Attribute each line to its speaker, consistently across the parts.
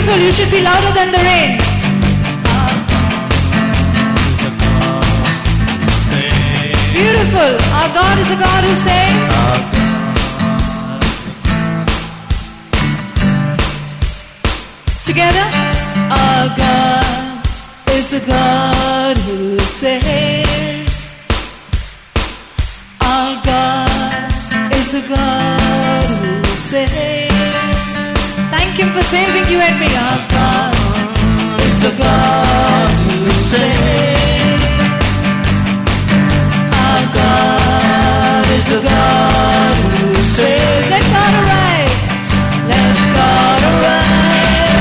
Speaker 1: Beautiful. You should be louder than the rain. Beautiful. Our God is a God who saves. Together. Our God is a God who saves. Our God is a God who saves. Thank Him for saving you and me. Our God is a God who saves. Our God is a God who saves. Let God arise. Let God arise.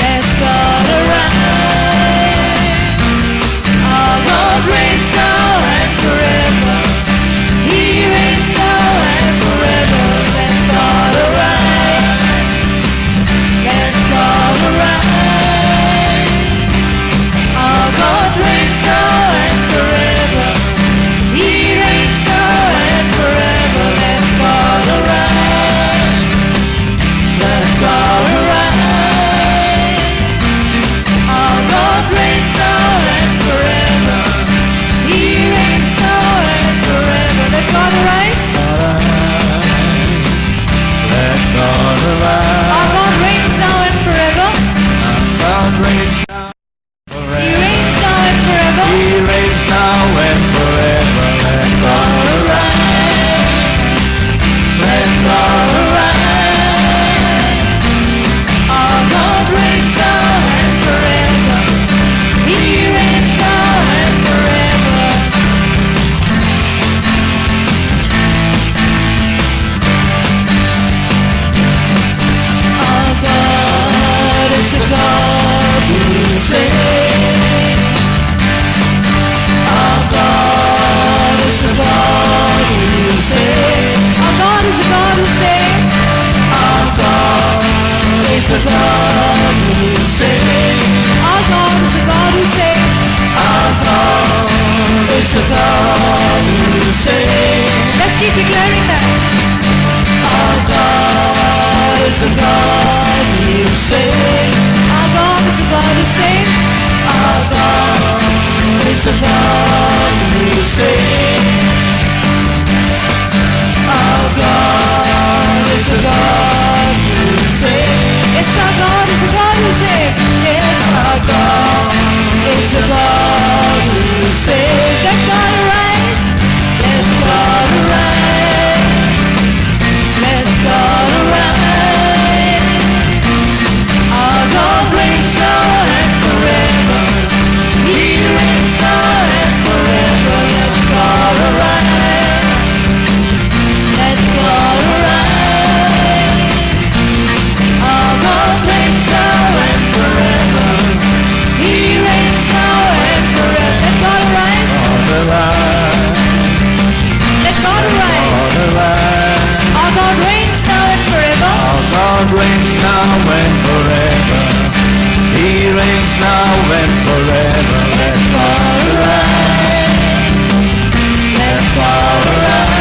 Speaker 1: Let God arise. Our God reigns now and forever. He reigns now and forever. Let God arise. Let God arise. Our God reigns now and forever. He reigns now and forever. Let God arise. Let God arise. Our God reigns now and forever. He reigns now and forever. Let God arise.
Speaker 2: Let God arise.
Speaker 1: Our God reigns now and forever.
Speaker 2: God reigns now
Speaker 1: He
Speaker 2: forever.
Speaker 1: Reigns now and forever.
Speaker 2: He reigns now and forever. Let God arise. Let God arise.
Speaker 1: Our God reigns now and forever. He reigns now and forever. Our God is a God who saves. Our God is a God who saves. Our God is a God who saves. Our God is a God who saves. Our God is a God who saves. Our God is a God who saves. Let's keep declaring that. Our God is a God who saves. Our God is a God who saves. Our God is a God who saves. Our God is a God who saves. Yes, our God is a God who saves. Yes, our God is a God who saves. Let God arise. Let God arise. Let God arise. Our God reigns now and forever. He reigns now and forever. Let God arise. Let God arise. Our God reigns now and forever. He reigns now and forever. Let God arise.
Speaker 2: God arise.
Speaker 1: Let God arise.
Speaker 2: God arise.
Speaker 1: Our God reigns now and forever.
Speaker 2: Our God reigns now and forever. He reigns now and forever. Let
Speaker 1: God arise. Let God arise.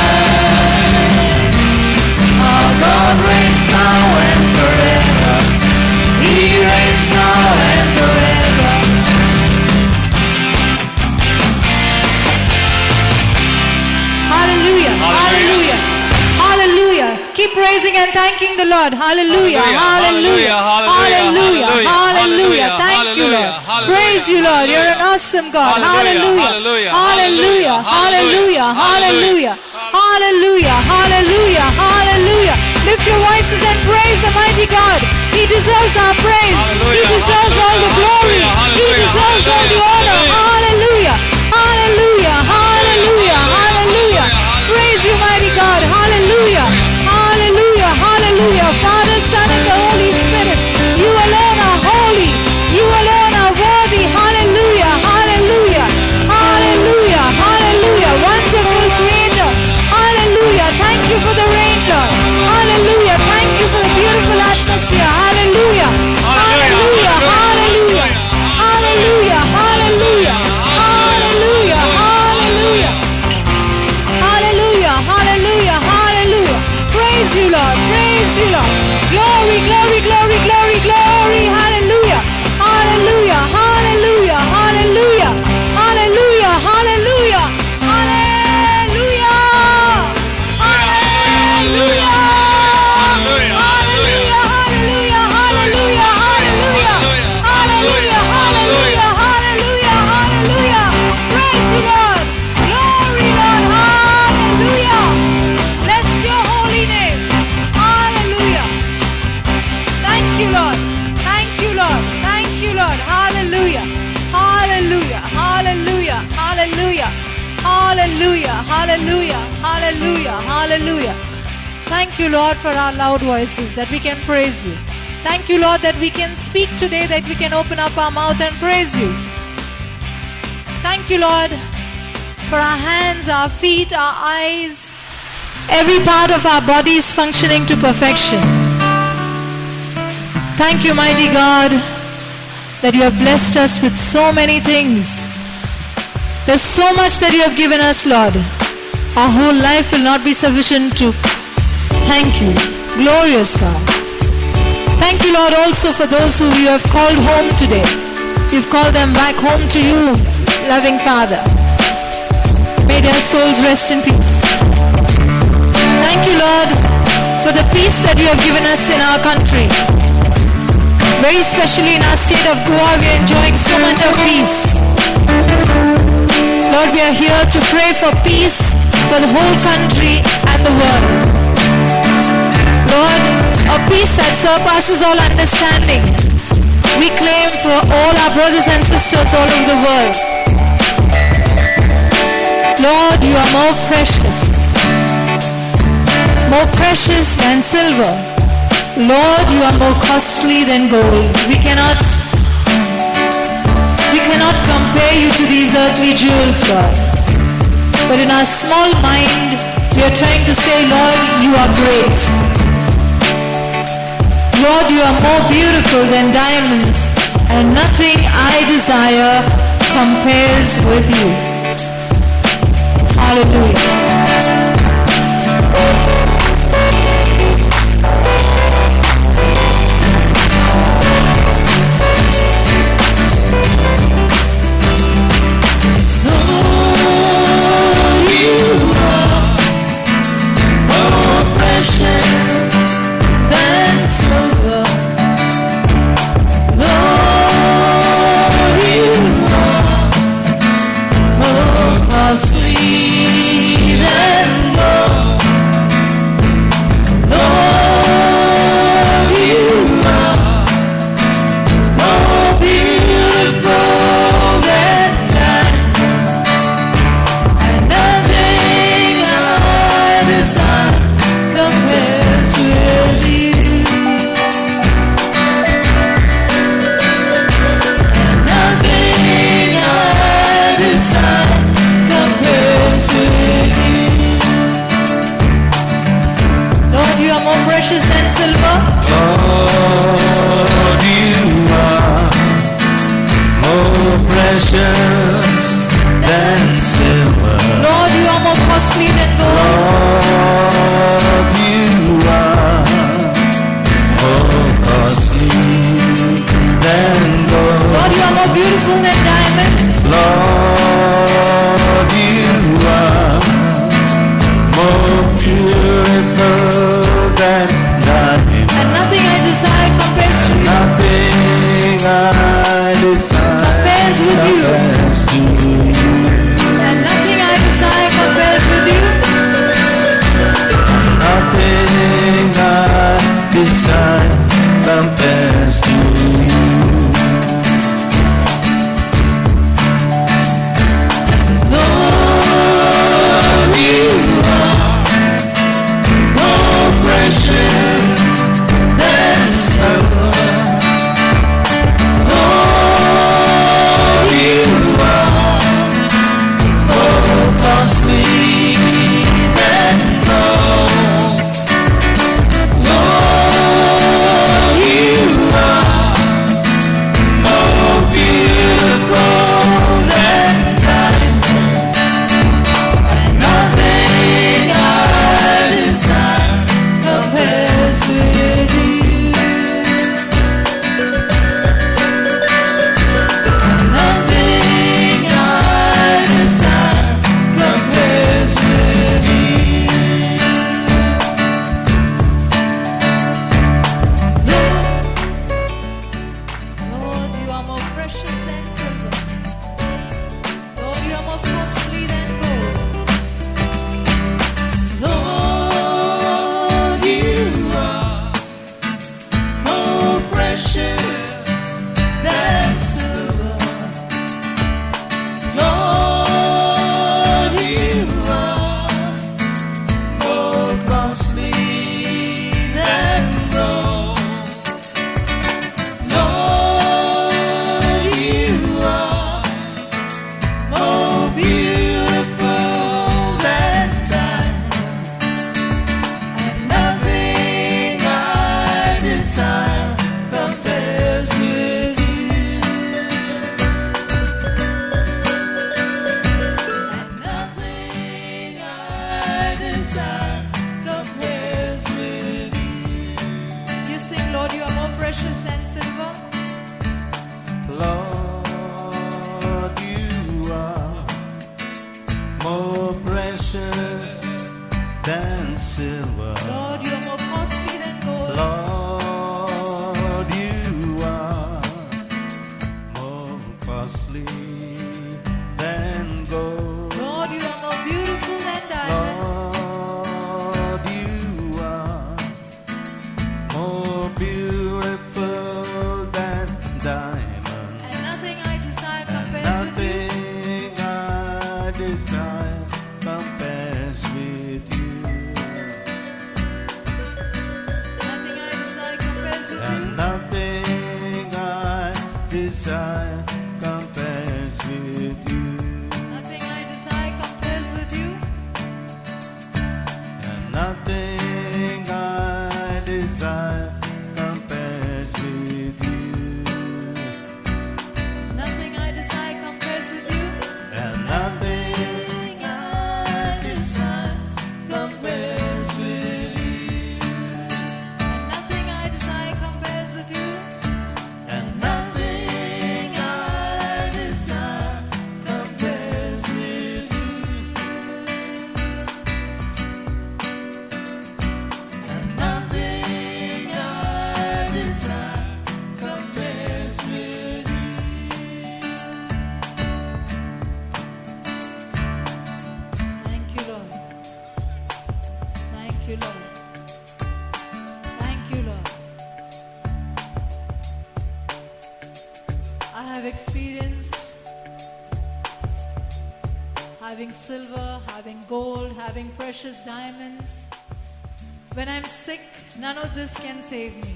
Speaker 1: Our God reigns now and forever. He reigns now and forever. Hallelujah. Hallelujah. Hallelujah. Keep praising and thanking the Lord. Hallelujah. Hallelujah.
Speaker 3: Hallelujah.
Speaker 1: Hallelujah. Hallelujah.
Speaker 3: Hallelujah.
Speaker 1: Thank you, Lord.
Speaker 3: Hallelujah.
Speaker 1: Praise you, Lord. You're an awesome God.
Speaker 3: Hallelujah.
Speaker 1: Hallelujah.
Speaker 3: Hallelujah.
Speaker 1: Hallelujah. Hallelujah. Hallelujah. Hallelujah. Hallelujah. Hallelujah. Lift your voices and praise the mighty God. He deserves our praise. He
Speaker 3: Hallelujah.
Speaker 1: Deserves all the glory. He
Speaker 3: Hallelujah.
Speaker 1: Deserves all the honor.
Speaker 3: Hallelujah.
Speaker 1: Hallelujah. Hallelujah. Hallelujah. Hallelujah. Praise you, mighty God. Hallelujah. Hallelujah. Hallelujah. Father, Son, and the Holy Spirit. You alone are holy. You alone are worthy. Hallelujah. Hallelujah. Hallelujah. Hallelujah. Wonderful Creator. Hallelujah. Thank you for the rain, Lord. Hallelujah. Thank you for the beautiful atmosphere. Hallelujah. Hallelujah. Hallelujah. Hallelujah. Hallelujah. you, Lord. Thank you, Lord. Thank you, Lord. Hallelujah. Hallelujah. Hallelujah. Hallelujah. Hallelujah. Hallelujah. Hallelujah. Hallelujah. Thank you, Lord, for our loud voices that we can praise you. Thank you, Lord, that we can speak today, that we can open up our mouth and praise you. Thank you, Lord, for our hands, our feet, our eyes, every part of our bodies functioning to perfection. Thank you, mighty God, that you have blessed us with so many things. There's so much that you have given us, Lord. Our whole life will not be sufficient to thank you. Glorious God. Thank you, Lord, also for those who you have called home today. You've called them back home to you, loving Father. May their souls rest in peace. Thank you, Lord, for the peace that you have given us in our country. Very especially in our state of Goa, we are enjoying so much of peace. Lord, we are here to pray for peace for the whole country and the world. Lord, a peace that surpasses all understanding, we claim for all our brothers and sisters all over the world. Lord, you are more precious than silver. Lord, you are more costly than gold. We cannot compare you to these earthly jewels, Lord. But in our small mind, we are trying to say, Lord, you are great. Lord, you are more beautiful than diamonds, and nothing I desire compares with you. Hallelujah.
Speaker 2: Lord, you are more precious than silver. Lord, you are more costly than gold. Lord, you are more beautiful than diamonds, and nothing I desire compares with you. And nothing I desire compares with you.
Speaker 1: Lord, you are more precious than silver.
Speaker 2: Lord, you are more precious than silver.
Speaker 1: Lord, you are more costly than gold.
Speaker 2: Lord, you are more costly than gold.
Speaker 1: Lord, you are more beautiful than diamonds.
Speaker 2: Lord, you are more beautiful than diamonds.
Speaker 1: And nothing I desire compares to you.
Speaker 2: Nothing I desire
Speaker 1: Compares with you.
Speaker 2: compares to you.
Speaker 1: And nothing I desire compares with you.
Speaker 2: Nothing I desire compares to you. Lord, you are more precious than silver. Lord, you are more costly than gold. Lord, you
Speaker 1: precious than silver.
Speaker 2: Lord, you are more costly than gold. Lord, you are more beautiful than diamonds,
Speaker 1: And nothing
Speaker 2: I desire
Speaker 1: compares with you. And
Speaker 2: Nothing I desire
Speaker 1: compares with you. You sing, Lord, you are more precious than silver.
Speaker 2: Lord, you are more precious than silver.
Speaker 1: Lord, you are more costly than gold.
Speaker 2: Lord, you are more costly than gold.
Speaker 1: Lord, you are more beautiful than diamonds.
Speaker 2: Lord, you are more beautiful than diamonds.
Speaker 1: And nothing I desire compares with you.
Speaker 2: Nothing I desire compares with you.
Speaker 1: Nothing I desire compares with
Speaker 2: And
Speaker 1: you.
Speaker 2: nothing I desire compares with you.
Speaker 1: Nothing I desire compares with you.
Speaker 2: And nothing I desire compares with you.
Speaker 1: Nothing I desire compares with you.
Speaker 2: And nothing I desire compares with you.
Speaker 1: And nothing I desire compares with you.
Speaker 2: And nothing I desire compares with you. And nothing I desire compares with you.
Speaker 1: Thank you, Lord. Thank you, Lord. Thank you, Lord. I have experienced having silver, having gold, having precious diamonds. When I'm sick, none of this can save me.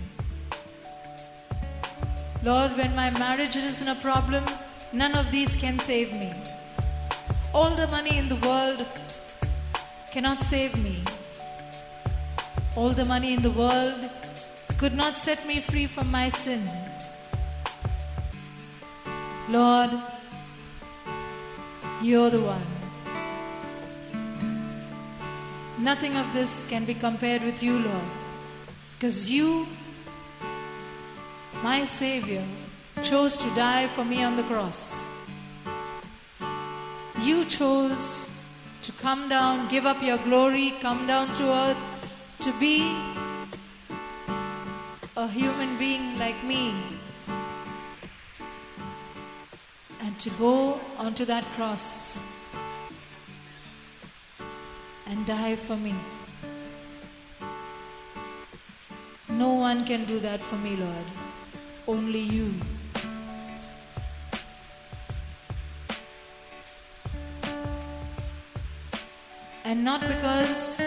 Speaker 1: Lord, when my marriage is in a problem, none of these can save me. All the money in the world cannot save me. All the money in the world could not set me free from my sin. Lord, you're the one. Nothing of this can be compared with you, Lord, because you, my Savior, chose to die for me on the cross. You chose to come down, give up your glory, come down to earth to be a human being like me and to go onto that cross and die for me. No one can do that for me, Lord. Only you. And not because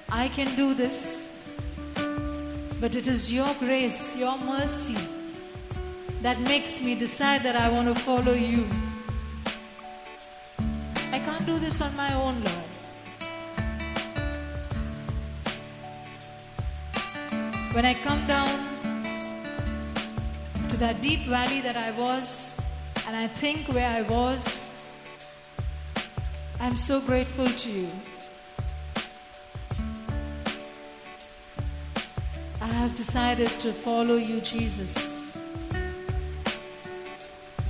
Speaker 1: I can do this, but it is your grace, your mercy that makes me decide that I want to follow you. I can't do this on my own, Lord. When I come down to that deep valley that I was, and I think where I was, I'm so grateful to you. I have decided to follow you, Jesus.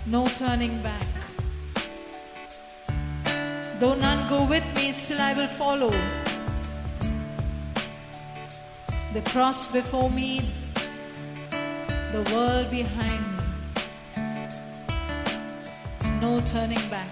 Speaker 1: No turning back. Though none go with me, still I will follow. The cross before me, the world behind me. No turning back.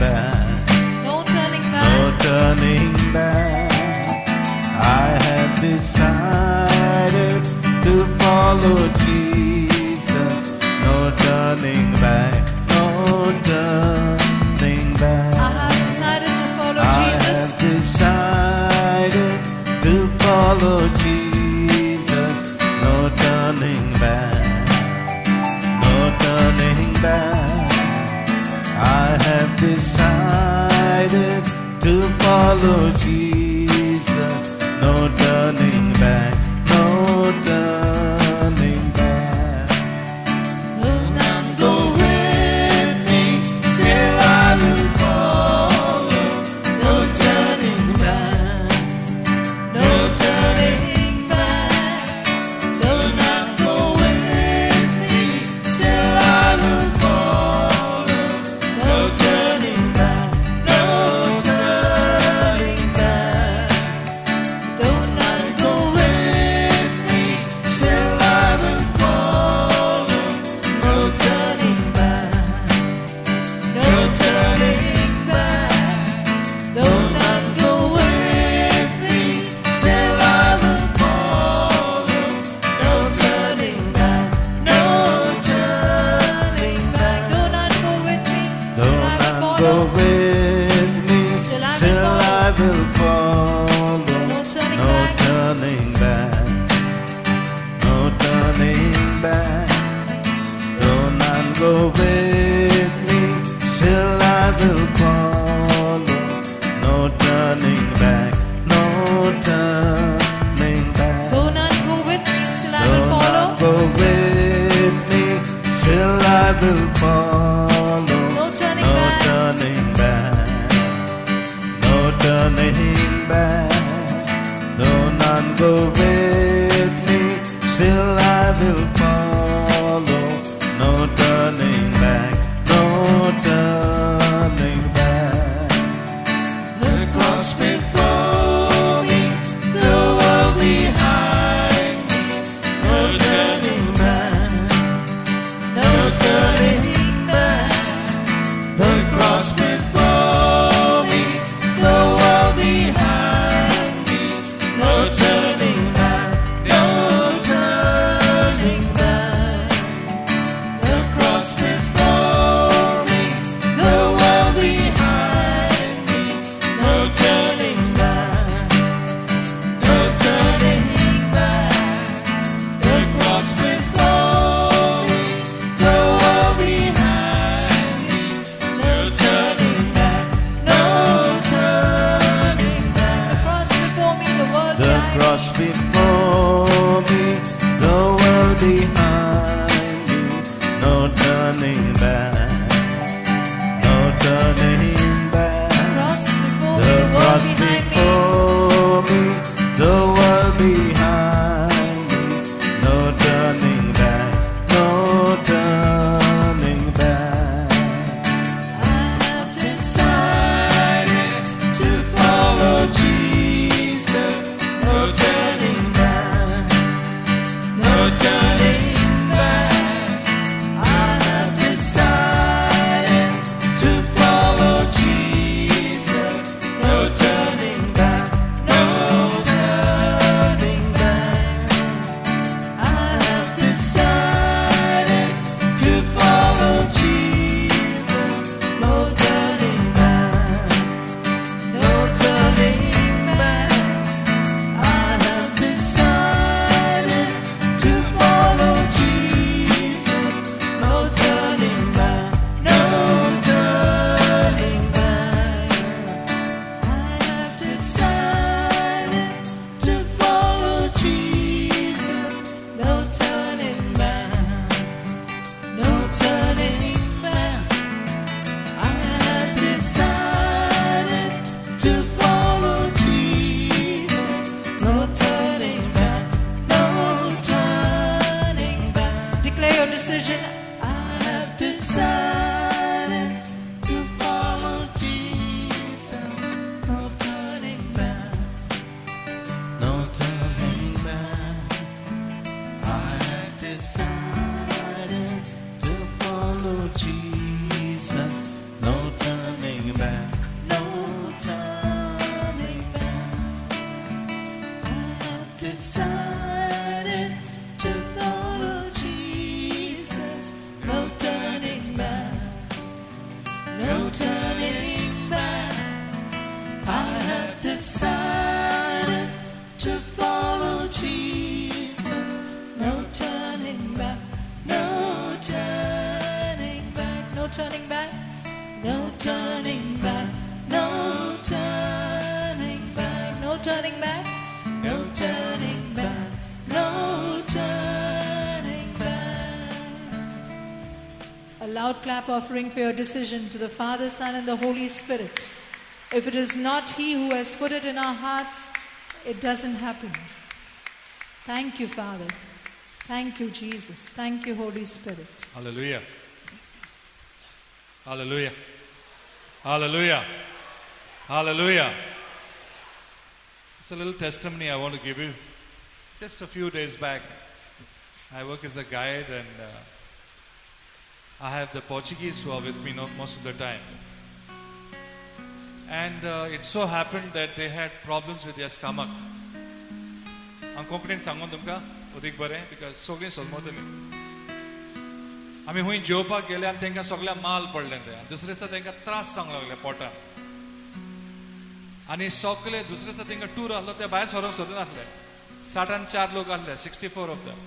Speaker 2: back.
Speaker 1: No turning back.
Speaker 2: No turning back. I have decided to follow Jesus. No turning back. No turning back.
Speaker 1: I have decided to follow
Speaker 2: I
Speaker 1: Jesus.
Speaker 2: have decided to follow Jesus. No turning back. No turning back. I have decided to follow Jesus. No turning back. No turning back.
Speaker 1: Though none
Speaker 2: Go with me, still I will follow. No turning back.
Speaker 1: No turning back.
Speaker 2: Though none go with me, still I will follow. No turning back. No turning back.
Speaker 1: Though none
Speaker 2: Go with me, still I will follow. No turning back.
Speaker 1: No turning back. Though none go
Speaker 2: with me, still I will follow. No turning back, no turning back.
Speaker 1: Though none go with me,
Speaker 2: Though
Speaker 1: still I will
Speaker 2: none
Speaker 1: follow.
Speaker 2: go with me,
Speaker 1: Still I will
Speaker 2: still I will follow.
Speaker 1: No turning
Speaker 2: No
Speaker 1: back.
Speaker 2: turning back, no turning back. Though none go with me, still I will follow. No turning back, no turning back.
Speaker 1: Though none go with me, still I will
Speaker 2: Though
Speaker 1: follow.
Speaker 2: none go with me, still I will follow.
Speaker 1: No turning
Speaker 2: No
Speaker 1: back.
Speaker 2: turning back, no turning back. Though none go with me, still I will follow. No turning back, no turning back. The cross before me, the world behind me. No turning back,
Speaker 1: No turning back.
Speaker 2: The cross before me, the world behind me. No turning back, no turning back. The cross before me, the world behind me. No turning back, no turning back. The cross before me, the world behind me. No turning back, no turning back.
Speaker 1: The cross before me, the world
Speaker 2: The
Speaker 1: behind me.
Speaker 2: Cross before me, the world behind me. No turning back, no turning back.
Speaker 1: Cross before me,
Speaker 2: The
Speaker 1: the world
Speaker 2: cross
Speaker 1: behind me.
Speaker 2: Before me, the world behind me. No turning back, no turning back.
Speaker 1: I have
Speaker 2: Decided to follow Jesus. No turning back, no turning back. I have decided to follow Jesus. No turning back, no turning back. I have decided to follow Jesus. No turning back, no turning back. I have decided to follow Jesus. No turning back, no turning back. I have decided to follow Jesus.
Speaker 1: No turning back. No turning back.
Speaker 2: I have decided to follow Jesus. No turning back, no turning back.
Speaker 1: Declare your decision.
Speaker 2: I have decided to follow Jesus. No turning back, no turning back. I have decided to follow Jesus. No turning
Speaker 1: turning back. No turning back. No turning back. No turning back. No turning back. No turning back. A loud clap offering for your decision to the Father, Son, and the Holy Spirit. If it is not He who has put it in our hearts, it doesn't happen. Thank you, Father. Thank you, Jesus. Thank you, Holy Spirit.
Speaker 3: Hallelujah. Hallelujah. Hallelujah. Hallelujah. It's a little testimony I want to give you. Just a few days back, I work as a guide and I have the Portuguese who are with me most of the time. And it so happened that they had problems with their stomach. हांव कोंकणीन सांगून तुमकां अदीक बरें because सगळीं सोलमतलीं. आमी हुंय जेवपाक गेले आनी तांकां सगळ्या माल पडलें तें आनी दुसरे दिसा तांकां त्रास जावंक लागले पोटान आनी सगळे दुसरे दिसा तांकां टूर आसलो, ते भायर सरोंक सोदनासले. 64 लोक आसले, 64 ऑफ दॅम.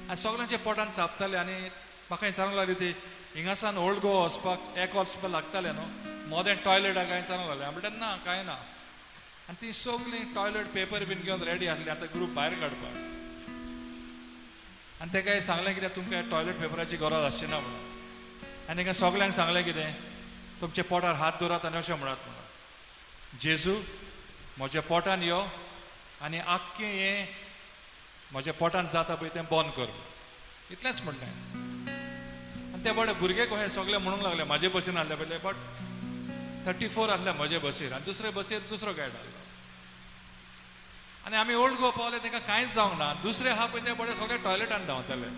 Speaker 3: आनी सगळ्यांच्या पोटान चाबताले आनी म्हाका विचारूंक लागली ती, हिंगासान ओल्ड गोवा वचपाक एक वर सुद्दां लागतालें न्हू, मोदें टॉयलेट आहा काय विचारूंक लागलें. हांवें म्हणलें ना, कांय ना. आनी ती सगळीं टॉयलेट पेपर बीन घेवन रेडी आसली आतां ग्रूप भायर काडपाक. आनी तेका सांगलें कितें, तुमकां टॉयलेट पेपराची गरज आसची ना म्हणून. आनी तांकां सगल्यांक सांगलें कितें, तुमच्या पोटार हात दवरात आनी अशें म्हणात म्हणून, जेजू म्हज्या पोटान यो आनी आख्खें हें म्हज्या पोटान जाता पळय तें बंद कर. इतलेंच म्हणलें. आनी ते बरे भुरगे कशे सगळे म्हणूंक लागले. म्हाजे बसीन आसले पयले, बट 34 आसले म्हजे बसीर आनी दुसरे बसीर दुसरो गायड आसलो. आनी आमी ओल्ड गोवा पावले, तांकां कांयच जावंक ना. दुसरे आहा पळय ते बरे सगळे टॉयलेटान धांवताले.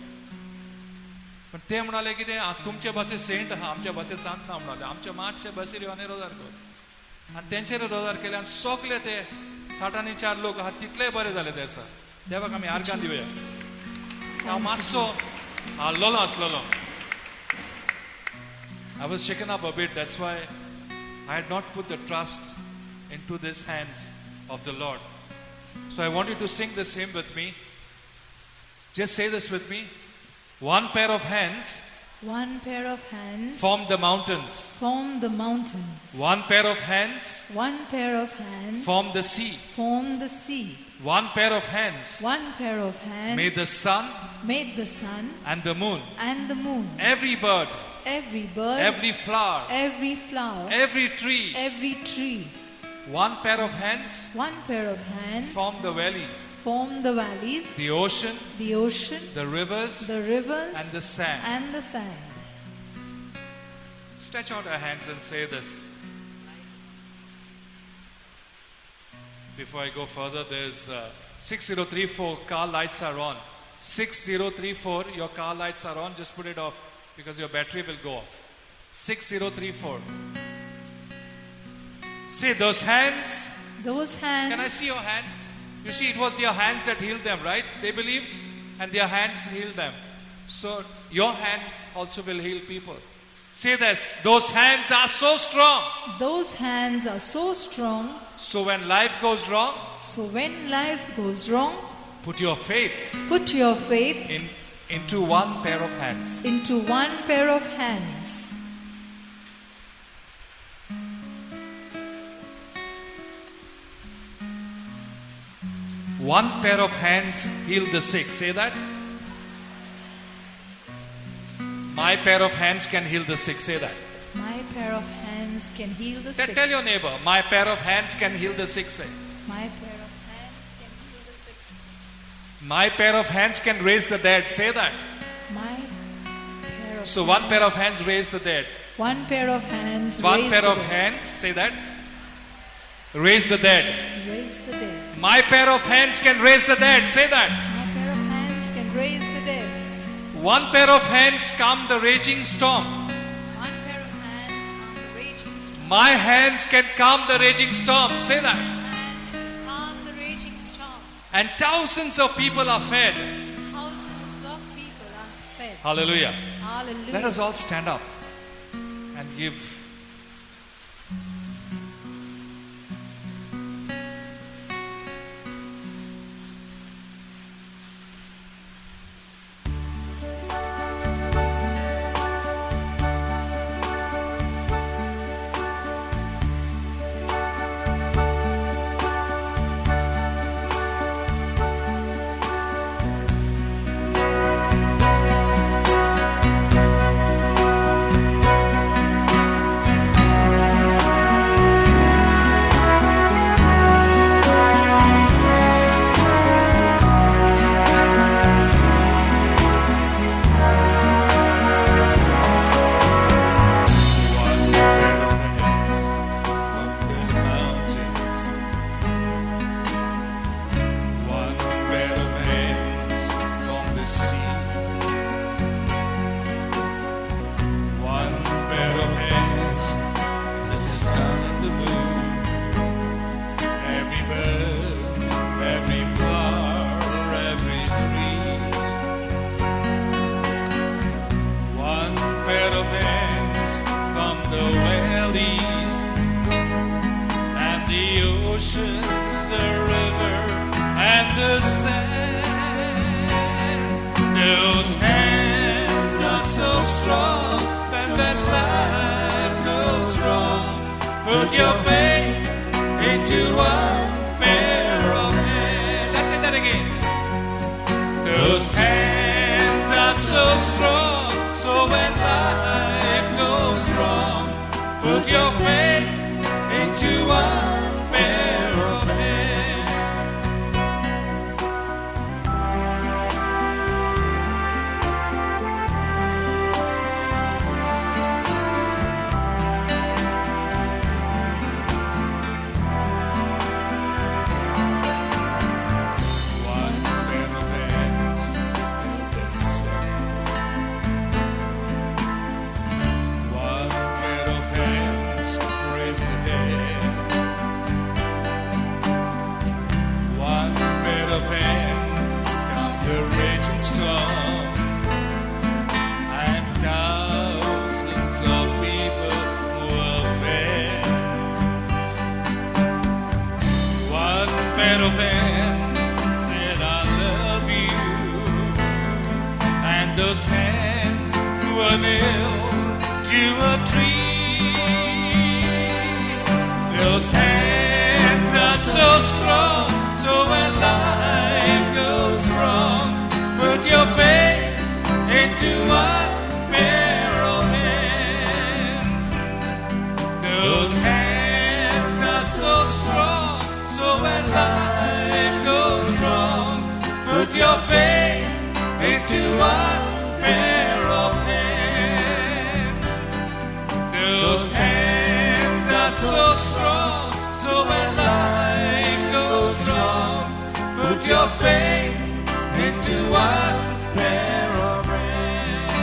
Speaker 3: पण ते म्हणाले कितें, तुमचे बसीर सेंट आहा, आमच्या बसीर सांत ना म्हणाले. आमच्या मातशे बसीर यो आनी रोजार कर. आनी तेंचेर रोजार केले आनी सगळे ते 64 लोक आहा तितले बरे जाले ते आसा. देवाक आमी आर्गां दिवया. हांव मातसो हाल्लोलो आसलेलो. I was shaken up a bit. That's why I had not put the trust into these hands of the Lord. So I want you to sing this hymn with me. Just say this with me. One pair of hands
Speaker 1: One pair of hands
Speaker 3: formed the mountains.
Speaker 1: Form the mountains.
Speaker 3: One pair of hands
Speaker 1: One pair of hands
Speaker 3: formed the sea.
Speaker 1: Form the sea.
Speaker 3: One pair of hands
Speaker 1: One pair of hands
Speaker 3: made the sun
Speaker 1: made the sun
Speaker 3: and the moon.
Speaker 1: And the moon.
Speaker 3: Every bird,
Speaker 1: Every bird,
Speaker 3: every flower,
Speaker 1: every flower,
Speaker 3: every tree.
Speaker 1: Every tree.
Speaker 3: One pair of hands
Speaker 1: One pair of hands
Speaker 3: formed the valleys,
Speaker 1: form the valleys,
Speaker 3: the ocean,
Speaker 1: the ocean,
Speaker 3: the rivers,
Speaker 1: the rivers,
Speaker 3: and the sand.
Speaker 1: And the sand.
Speaker 3: Stretch out our hands and say this. Before I go further, there's 6034, car lights are on. 6034, your car lights are on. Just put it off because your battery will go off. 6034. See those hands?
Speaker 1: Those hands.
Speaker 3: Can I see your hands? You see, it was their hands that healed them, right? They believed and their hands healed them. So your hands also will heal people. Say this: those hands are so strong.
Speaker 1: Those hands are so strong.
Speaker 3: So when life goes wrong,
Speaker 1: So when life goes wrong,
Speaker 3: put your faith
Speaker 1: put your faith
Speaker 3: into one pair of hands.
Speaker 1: Into one pair of hands.
Speaker 3: One pair of hands heal the sick. Say that. My pair of hands can heal the sick. Say that.
Speaker 1: My pair of hands can heal the
Speaker 3: Tell
Speaker 1: sick.
Speaker 3: Tell your neighbor, my pair of hands can heal the sick. Say.
Speaker 1: My pair of hands can heal the sick.
Speaker 3: My pair of hands can raise the dead. Say that.
Speaker 1: My pair of
Speaker 3: So one pair of hands raise the dead.
Speaker 1: One pair of hands
Speaker 3: One
Speaker 1: raise
Speaker 3: pair
Speaker 1: the
Speaker 3: of
Speaker 1: dead.
Speaker 3: Hands, say that. Raise the dead.
Speaker 1: Raise the dead.
Speaker 3: My pair of hands can raise the dead. Say that.
Speaker 1: My pair of hands can raise the dead.
Speaker 3: One pair of hands calm the raging storm.
Speaker 1: One pair of hands calm the raging storm.
Speaker 3: My hands can calm the raging storm. Say that.
Speaker 1: Hands can calm the raging storm.
Speaker 3: And thousands of people are fed.
Speaker 1: Thousands of people are fed.
Speaker 3: Hallelujah.
Speaker 1: Hallelujah.
Speaker 3: Let us all stand up and give. into one pair of hands. Let's say that again. Those hands are so strong, so when life goes wrong, put your faith into one pair of hands. One pair of hands healed the sick. One pair of hands raised the dead. One pair of hands calmed the raging storm. And thousands of people were fed. One pair of hands said, "I love you." And those hands were nailed to a tree. Those hands are so strong, so when life goes wrong, put your faith into one pair of hands. Those hands are so strong, so when life goes wrong, put your faith into one pair of hands. Those hands are so strong, so when life goes wrong, put your faith into one pair of hands.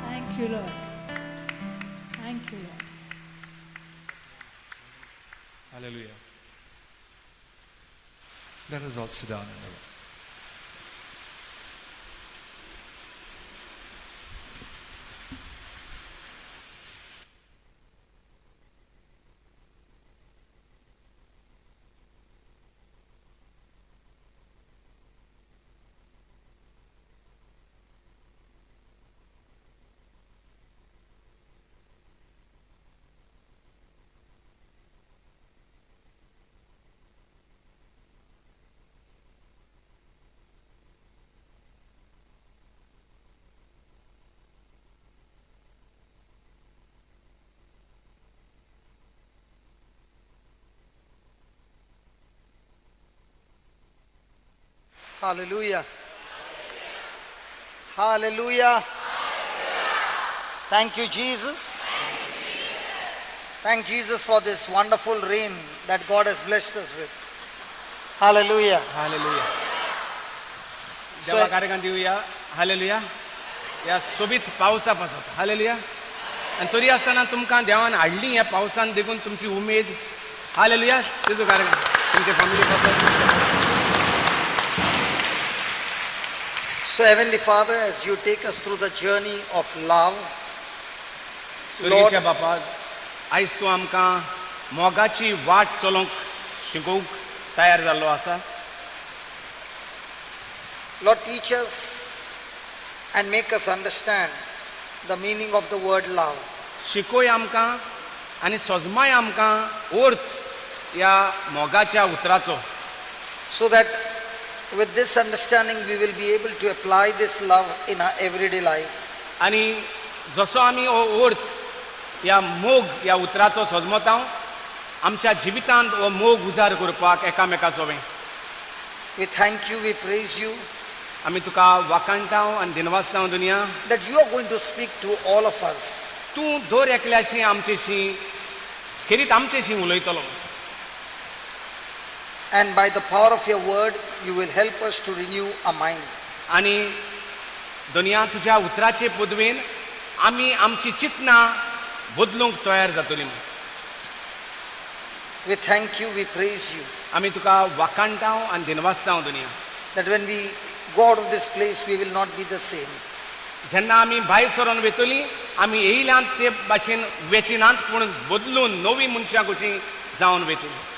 Speaker 1: Thank you, Lord. Thank you, Lord.
Speaker 3: Hallelujah. Let us all sit down in the room.
Speaker 4: Hallelujah. Hallelujah. Thank you, Jesus. Thank Jesus for this wonderful rain that God has blessed us with. Hallelujah.
Speaker 5: Hallelujah. देवा कार्यक्रम दिवया. Hallelujah. ह्या सोबीत पावसा पासत. Hallelujah. आनी तरी आसतना तुमकां देवान हाडली ह्या पावसान देखून तुमची उमेद. हालेलुया. तेजो कार्यक्रम तुमचे फॅमिली पासत.
Speaker 4: So, Heavenly Father, as you take us through the journey of love,
Speaker 5: सुर्गीच्या
Speaker 4: Lord,
Speaker 5: बापा, आयज तूं आमकां मोगाची वाट चलोवंक शिकोवंक तयार जाल्लो आसा.
Speaker 4: Lord, teach us and make us understand the meaning of the word love.
Speaker 5: शिकोय आमकां आनी सजमाय आमकां अर्थ ह्या मोगाच्या उतराचो,
Speaker 4: so that with this understanding we will be able to apply this love in our everyday life.
Speaker 5: आनी जसो आमी हो अर्थ ह्या मोग ह्या उतराचो सजमता, आमच्या जिवितांत हो मोग उजार करपाक एकामेका सोवें.
Speaker 4: We thank you, we praise you
Speaker 5: आमी तुका वाखाणटा आनी दिनवासता दुनिया
Speaker 4: that you are going to speak to all of us.
Speaker 5: तूं दर एकल्याशी आमचेशी खेरीत आमचेशी उलयतलो.
Speaker 4: And by the power of your word, you will help us to renew our mind.
Speaker 5: आनी दुनिया तुज्या उतराचे पदवेन आमी आमची चिंतनां बदलूंक तयार जातली.
Speaker 4: We thank you, we praise you
Speaker 5: आमी तुका वाखाणटा आनी दिनवासता दुनिया
Speaker 4: that when we go out of this place, we will not be the same.
Speaker 5: जेन्ना आमी भायर सरोन वयतली, आमी येयल्यात ते भाशेन वेचिनात, पूण बदलून नवी मनशां कशीं जावन वयतली.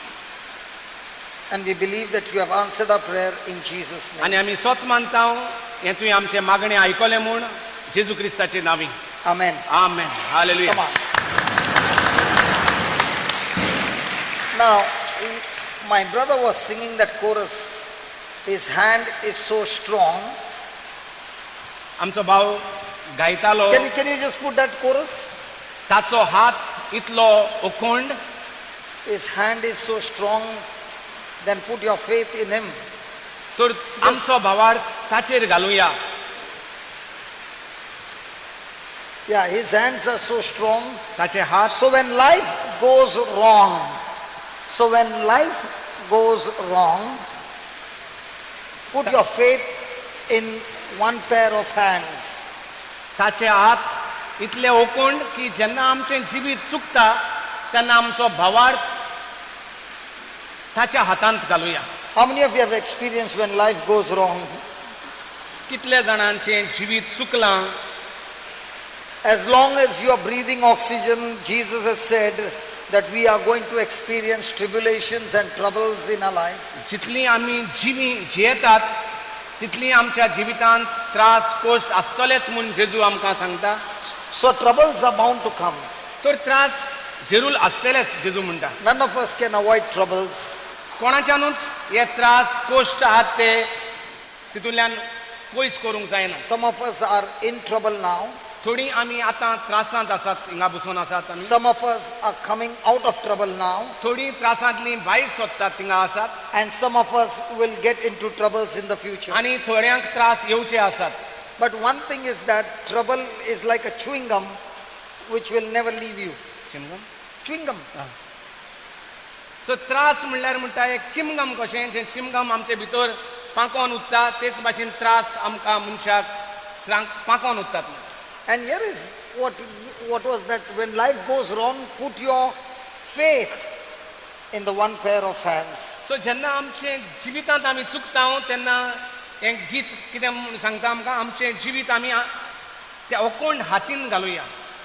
Speaker 4: And we believe that you have answered our prayer in Jesus' name.
Speaker 5: आनी आमी सोत मानता हें तुवें आमचें मागणें आयकलें म्हूण जेजू क्रिस्ताचे नांवी.
Speaker 4: Amen.
Speaker 5: Amen. Hallelujah.
Speaker 4: Come on. Now, my brother was singing that chorus. His hand is so strong.
Speaker 5: आमचो भाव गायतालो.
Speaker 4: Can you just put that chorus?
Speaker 5: ताचो हात इतलो उखंड.
Speaker 4: His hand is so strong, then put your faith in him.
Speaker 5: तर आमचो भावार्थ ताचेर घालुया.
Speaker 4: Yeah, his hands are so strong.
Speaker 5: ताचे हात.
Speaker 4: So when life goes wrong, so when life goes wrong, put your faith in one pair of hands.
Speaker 5: ताचे हात इतले ओकोंड की जेन्ना आमचें जिवीत चुकता तेन्ना आमचो भावार्थ ताच्या हातांत घालुया.
Speaker 4: How many of you have experienced when life goes wrong?
Speaker 5: कितल्या जाणांचें जिवीत चुकलां?
Speaker 4: As long as you are breathing oxygen, Jesus has said that we are going to experience tribulations and troubles in our life.
Speaker 5: जितली आमी जिवी जियेतात तितली आमच्या जिवितांत त्रास कश्ट आसतलेच म्हूण जेजू आमकां सांगता.
Speaker 4: So troubles are bound to come.
Speaker 5: तर त्रास जरूर आसतलेच जेजू म्हणटा.
Speaker 4: None of us can avoid troubles.
Speaker 5: कोणाच्यानूच हे त्रास कश्ट आहात ते तितूंतल्यान पयस करूंक जायना.
Speaker 4: Some of us are in trouble now.
Speaker 5: थोडीं आमी आतां त्रासांत आसात, हिंगा बसून आसात आमी.
Speaker 4: Some of us are coming out of trouble now.
Speaker 5: थोडीं त्रासांतलीं भायर सोदतात थिंगा आसात.
Speaker 4: And some of us will get into troubles in the future.
Speaker 5: आनी थोड्यांक त्रास येवचे आसात.
Speaker 4: But one thing is that trouble is like a chewing gum which will never leave you.
Speaker 5: Chewing gum.
Speaker 4: Chewing gum.
Speaker 5: So त्रास म्हणल्यार म्हणटा एक चिमगम कशें, जें चिमगम आमचे भितर पाकोन उरता तेच भाशेन त्रास आमकां मनशाक पाकोन उरतात.
Speaker 4: And here is what was that when life goes wrong, put your faith in the one pair of hands.
Speaker 5: So जेन्ना आमचे जिवितांत आमी चुकता तेन्ना हें गीत कितें म्हूण सांगता आमकां, आमचें जिवीत आमी त्या अकोंड हातीन घालुया.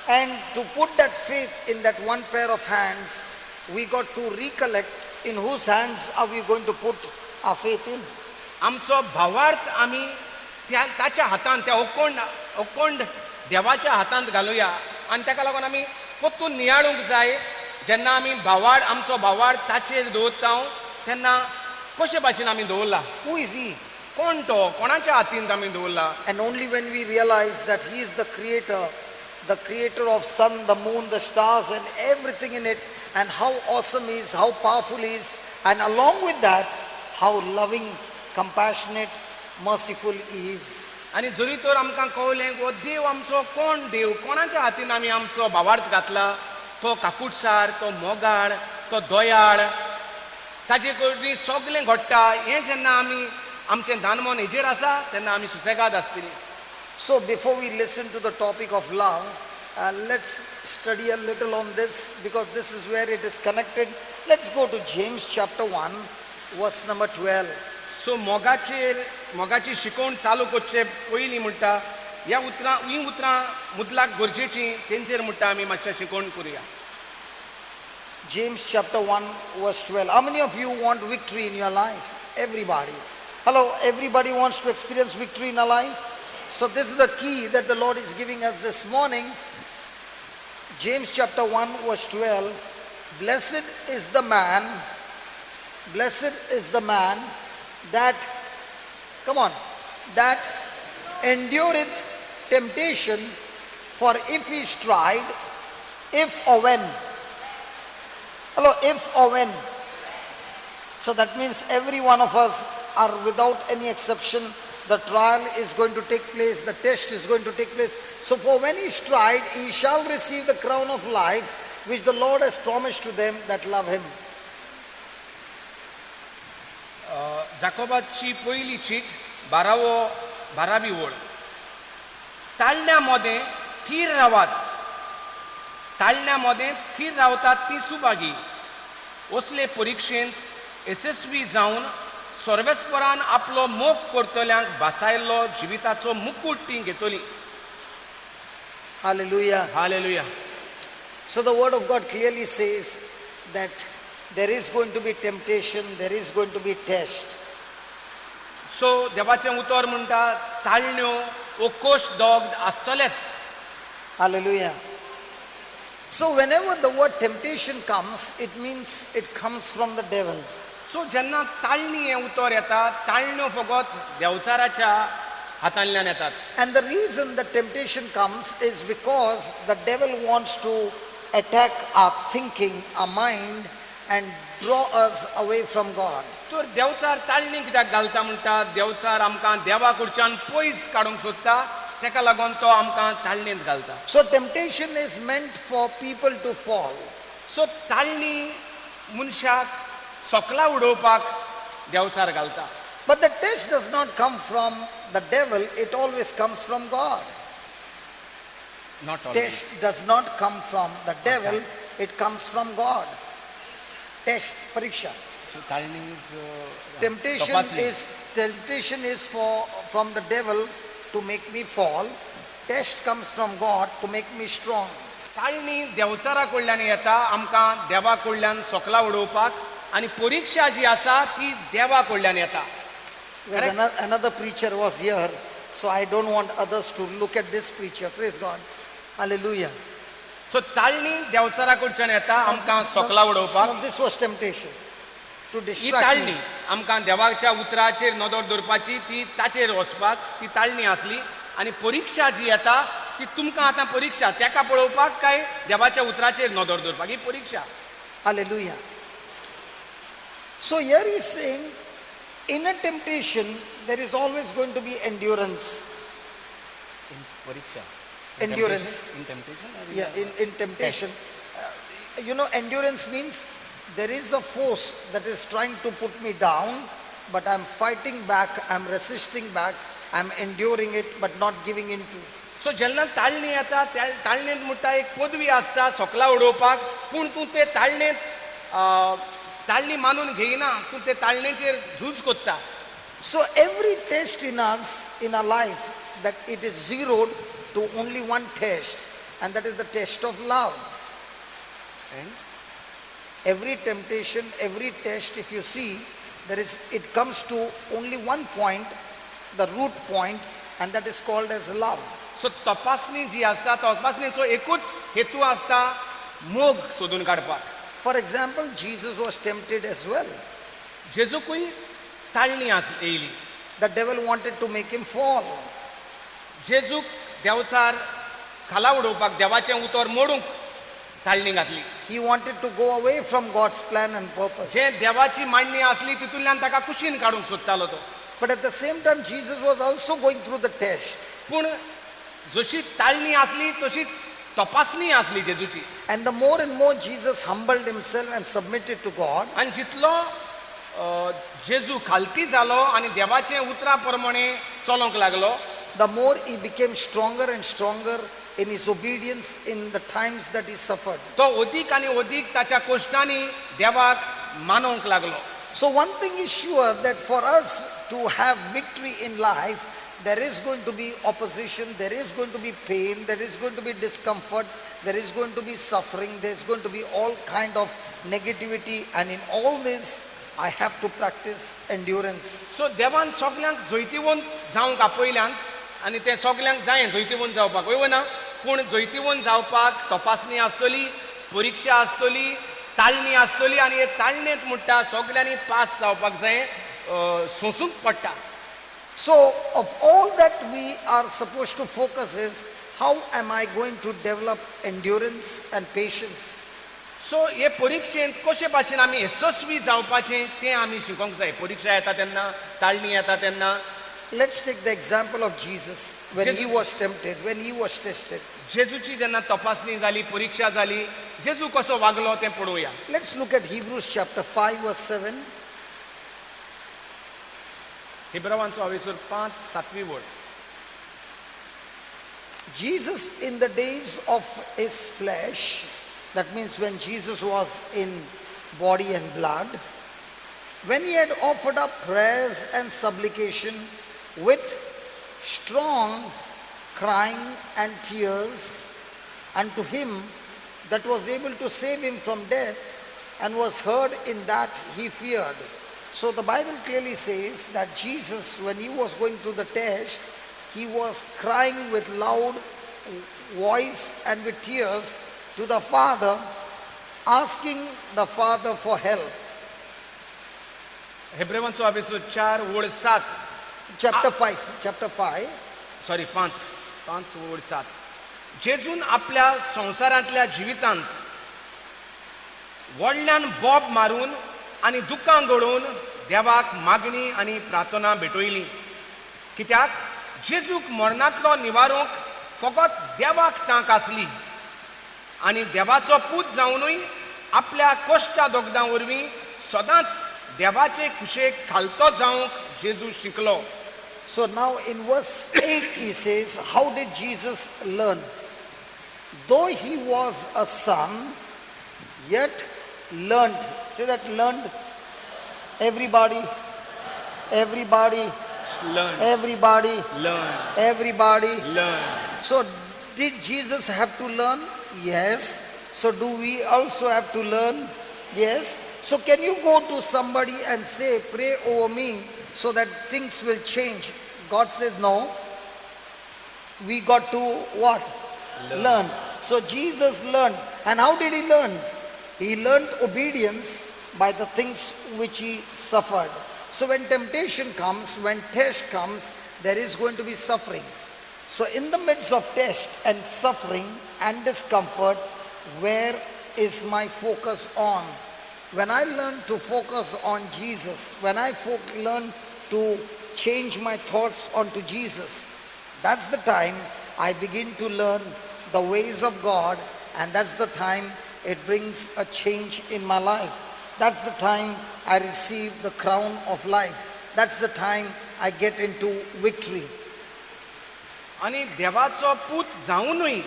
Speaker 4: And to put that faith in that one pair of hands, we got to recollect in whose hands are we going to put our faith in.
Speaker 5: आमचो भावार्थ आमी त्या ताच्या हातान, त्या अकोंड अकोंड देवाच्या हातांत घालुया आनी ताका लागून आमी परतून नियाळूंक जाय, जेन्ना आमी भावार्थ आमचो भावार्थ ताचेर दवरता तेन्ना कशे भाशेन आमी दवरला.
Speaker 4: Who is he?
Speaker 5: कोण तो, कोणाच्या हातीन आमी दवरला?
Speaker 4: And only when we realize that he is the creator of sun, the moon, the stars and everything in it, and how awesome he is, how powerful he is, and along with that, how loving, compassionate, merciful he is.
Speaker 5: आनी जरी तर आमकां कळलें हो देव आमचो कोण, देव कोणाच्या हातीन आमी आमचो भावार्थ घातला, तो काकुटसार, तो मोगाळ, तो दयाळ, ताजे कडली सगलें घडटा, हें जेन्ना आमी आमचें दानमन हेजेर आसा तेन्ना आमी सुसेगाद आसतली.
Speaker 4: So before we listen to the topic of love, let's study a little on this because this is where it is connected. Let's go to James chapter 1, verse number 12.
Speaker 5: So मोगाचेर मोगाची शिकवण चालू करचे पयलीं म्हणटा ह्या उतरां, हीं उतरां मुदलाक गरजेचीं, तेंचेर म्हणटा आमी मातशें शिकवण करुया.
Speaker 4: James chapter 1, verse 12. How many of you want victory in your life? Everybody. Hello, everybody wants to experience victory in our life? So this is the key that the Lord is giving us this morning. James chapter 1, verse 12. Blessed is the man, blessed is the man that, come on, that endureth temptation, for if he is tried, if or when. Hello, if or when. So that means every one of us are without any exception. The trial is going to take place, the test is going to take place. So for when he is tried, he shall receive the crown of life which the Lord has promised to them that love him.
Speaker 5: जाकोबाची पयली चीट बारावो बारावी ओळ. ताळण्या मोदें थीर रावात, ताळण्या मोदें थीर रावतात ती सुभागी, असले परिक्षेंत येसस्वी जावन सर्वेस्परान आपलो मोग करतल्यांक भासायल्लो जिविताचो मुकूट ती घेतली.
Speaker 4: Hallelujah.
Speaker 5: Hallelujah.
Speaker 4: So the word of God clearly says that There is going to be temptation, there is going to be test.
Speaker 5: So देवाचें उतर म्हणटा ताळण्यो ओकोश दोग आसतलेच.
Speaker 4: Hallelujah. So whenever the word temptation comes, it means it comes from the devil.
Speaker 5: So जेन्ना ताळणी हें उतर येता ताळण्यो फकत देंवचाराच्या हातांतल्यान येतात.
Speaker 4: And the reason the temptation comes is because the devil wants to attack our thinking, our mind, and draw us away from God.
Speaker 5: तर देंवचार ताळणी कित्याक घालता म्हणटा देंवचार आमकां देवा कडच्यान पयस काडूंक सोदता तेका लागून तो आमकां ताळणेंत घालता.
Speaker 4: So temptation is meant for people to fall.
Speaker 5: So ताळणी मनशाक सकला उडोवपाक देंवचार घालता.
Speaker 4: But the test does not come from the devil, it always comes from God.
Speaker 5: Not
Speaker 4: Test does not come from the devil, it comes from God. Test, pariksha.
Speaker 5: ताळणी is
Speaker 4: Temptation is for from the devil to make me fall. Test comes from God to make me strong.
Speaker 5: ताळणी देंवचारा कडल्यान येता आमकां देवा कडल्यान सकला उडोवपाक आनी परिक्षा जी आसा ती देवा कडल्यान येता.
Speaker 4: Because another preacher was here, so I don't want others to look at this preacher. Praise God. Hallelujah.
Speaker 5: So ताळणी देंवचारा कडच्यान येता आमकां सकला उडोवपाक.
Speaker 4: Now, this was temptation to
Speaker 5: he
Speaker 4: distract
Speaker 5: ताळणी
Speaker 4: me.
Speaker 5: आमकां देवाच्या उतराचेर नदर दवरपाची ती ताचेर वचपाक ती ताळणी आसली आनी परिक्षा जी येता ती तुमकां आतां परिक्षा तेका पळोवपाक काय देवाच्या उतराचेर नदर दवरपाक ही परिक्षा.
Speaker 4: Hallelujah. So here he is saying, in a temptation, there is always going to be endurance.
Speaker 5: परिक्षा.
Speaker 4: Endurance.
Speaker 5: In temptation.
Speaker 4: Yeah, in temptation. Endurance means there is a force that is trying to put me down, but I'm fighting back, I'm resisting back, I'm enduring it, but not giving in to.
Speaker 5: So जेन्ना ताळणी येता त्या ताळणेंत म्हणटा एक पदवी आसता सकला उडोवपाक पूण तूं ते ताळणेंत ताळणी मानून घेयना तूं ते ताळणेचेर झूज कोत्ता.
Speaker 4: So every test in us, in our life, that it is zeroed to only one test, and that is the test of love. Every temptation, every test, if you see, it comes to only one point, the root point, and that is called as love.
Speaker 5: So तपासणी जी आसता तपासणेचो एकूच हेतू आसता मोग सोदून काडपाक.
Speaker 4: For example, Jesus was tempted as well.
Speaker 5: जेजूकूय ताळणी आस येयली.
Speaker 4: The devil wanted to make him fall.
Speaker 5: जेजूक देंवचार खाला उडोवपाक देवाचें उतर मोडूंक ताळणी घातली.
Speaker 4: He wanted to go away from God's plan and purpose.
Speaker 5: जे देवाची मांडणी आसली तितूंतल्यान ताका कुशीन काडूंक सोदतालो तो.
Speaker 4: But at the same time, Jesus was also going through the test.
Speaker 5: पूण जशी ताळणी आसली तशीच तपासणी आसली जेजूची.
Speaker 4: And the more and more Jesus humbled himself and submitted to God,
Speaker 5: आनी जितलो जेजू खालती जालो आनी देवाचे उतरा प्रमाणे चलोंक लागलो,
Speaker 4: the more he became stronger and stronger in his obedience in the times that he suffered.
Speaker 5: तो अदीक आनी अदीक ताच्या कोश्टांनी देवाक मानोवंक लागलो.
Speaker 4: So, one thing is sure, that for us to have victory in life, there is going to be opposition, there is going to be pain, there is going to be discomfort, there is going to be suffering, there is going to be all kind of negativity, and in all this, I have to practice endurance.
Speaker 5: So देवान सगल्यांक जैतिवंत जावंक आपयल्यान आनी तें सगल्यांक जायें जैतिवंत जावपाक वय ना पूण जैतिवंत जावपाक तपासणी आसतली परिक्षा आसतली ताळणी आसतली आनी हे ताळणेंत म्हणटा सगल्यांनी पास जावपाक जाय सोंसूंक पडटा.
Speaker 4: So, of all that we are supposed to focus is, how am I going to develop endurance and patience?
Speaker 5: So हे परिक्षेंत कशे भाशेन आमी येसस्वी जावपाचें तें आमी शिकोंक जाय. परिक्षा येता तेन्ना ताळणी येता तेन्ना.
Speaker 4: Let's take the example of Jesus when he
Speaker 5: Jesus-
Speaker 4: was tempted, when he was tested.
Speaker 5: जेजूची जेन्ना तपासणी जाली परिक्षा जाली जेजू कसो वागलो तें पळोवया.
Speaker 4: Let's look at Hebrews chapter 5, verse 7.
Speaker 5: हिब्रवांचो हावेसूर 5 सातवी वळ.
Speaker 4: Jesus, in the days of his flesh, that means when Jesus was in body and blood, when he had offered up prayers and supplication with strong crying and tears unto him that was able to save him from death, and was heard in that he feared. So the Bible clearly says that Jesus, when he was going through the test, he was crying with loud voice and with tears to the Father, asking the Father for help.
Speaker 5: हेब्रेवांचो आबेसलो चार ओळ सात.
Speaker 4: Chapter 5, chapter 5.
Speaker 5: Sorry, पांच, पांच ओळ सात. जेजून आपल्या संवसारांतल्या जिवितांत व्हडल्यान बोब मारून आनी दुकां गळोवन देवाक मागणी आनी प्रार्थना भेटयली, कित्याक जेजूक मरणांतलो निवारूंक फकत देवाक तांक आसली आनी देवाचो पूत जावनूय आपल्या कश्टा दोगदां वरवीं सदांच देवाचे कुशेक खालतो जावंक जेजू शिकलो.
Speaker 4: So now in verse 8 he says, how did Jesus learn? Though he was a son, yet learned. Say that, learned. Everybody, everybody,
Speaker 5: learn.
Speaker 4: Everybody,
Speaker 5: learn.
Speaker 4: Everybody.
Speaker 5: Learn.
Speaker 4: So did Jesus have to learn? Yes. So do we also have to learn? Yes. So can you go to somebody and say, pray over me so that things will change? God says no. We got to what? Learn. So Jesus learned. And how did he learn? He learned obedience by the things which he suffered. So when temptation comes, when test comes, there is going to be suffering. So in the midst of test and suffering and discomfort, where is my focus on? When I learn to focus on Jesus, when I learn to change my thoughts onto Jesus, that's the time I begin to learn the ways of God, and that's the time it brings a change in my life. That's the time I receive the crown of life. That's the time I get into victory.
Speaker 5: आनी देवाचो पूत जावनूय,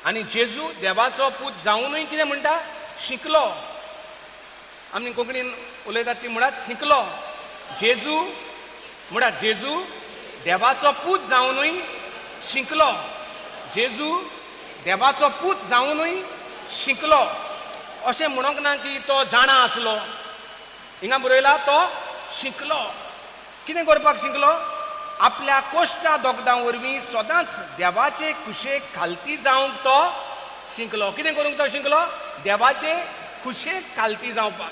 Speaker 5: आनी जेजू देवाचो पूत जावनूय कितें म्हणटा? शिकलो. आमी कोंकणीन उलयतात ती म्हणात, शिकलो. जेजू म्हणात, जेजू देवाचो पूत जावनूय शिकलो. जेजू देवाचो पूत जावनूय शिकलो. अशें म्हणूंक ना की तो जाणा आसलो. हिंगा बरयला तो शिकलो. कितें करपाक शिकलो? आपल्या कोश्टा दोगदां वरवीं सदांच देवाचे कुशेक खालती जावंक तो शिकलो. कितें करूंक तो शिकलो? देवाचे कुशेक खालती जावपाक.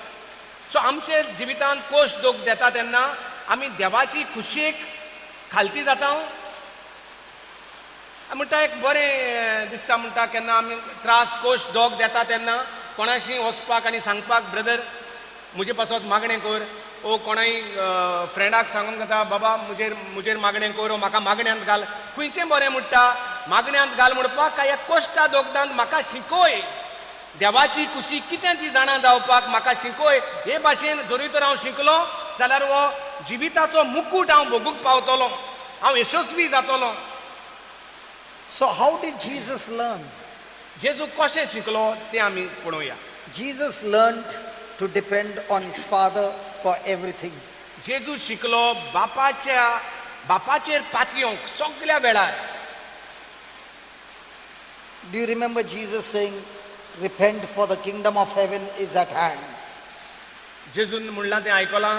Speaker 5: सो आमचे जिवितांत कोश्ट दोग येता तेन्ना आमी देवाची खुशेक खालती जाता. म्हणटा एक बरें दिसता. म्हणटा केन्ना आमी त्रास कोश्ट दोग येता तेन्ना कोणाशी वचपाक आनी सांगपाक, ब्रदर म्हजे पासत मागणें कर, ओ कोणाय फ्रेंडाक सांगूंक जाता, बाबा म्हजेर मागणें कर, ओ म्हाका मागण्यांत घाल. खंयचें बरें म्हणटा? मागण्यांत घाल म्हणपाक काय ह्या कोश्टा दोगदान म्हाका शिकय, देवाची खुशी कितें ती जाणा जावपाक म्हाका शिकय? हे भाशेन जरूय तर हांव शिकलो जाल्यार हो जिविताचो मुकूट हांव भोगूंक पावतलो, हांव यशस्वी जातलो.
Speaker 4: So how did Jesus learn?
Speaker 5: जेजू कशें शिकलो तें आमी पळोवया.
Speaker 4: Jesus learned to depend on his Father for everything.
Speaker 5: जेजू शिकलो बापाचेर पातयोंक सगल्या वेळार.
Speaker 4: Do you remember Jesus saying, repent, for the kingdom of heaven is at hand?
Speaker 5: जेजून म्हणलां तें आयकलां,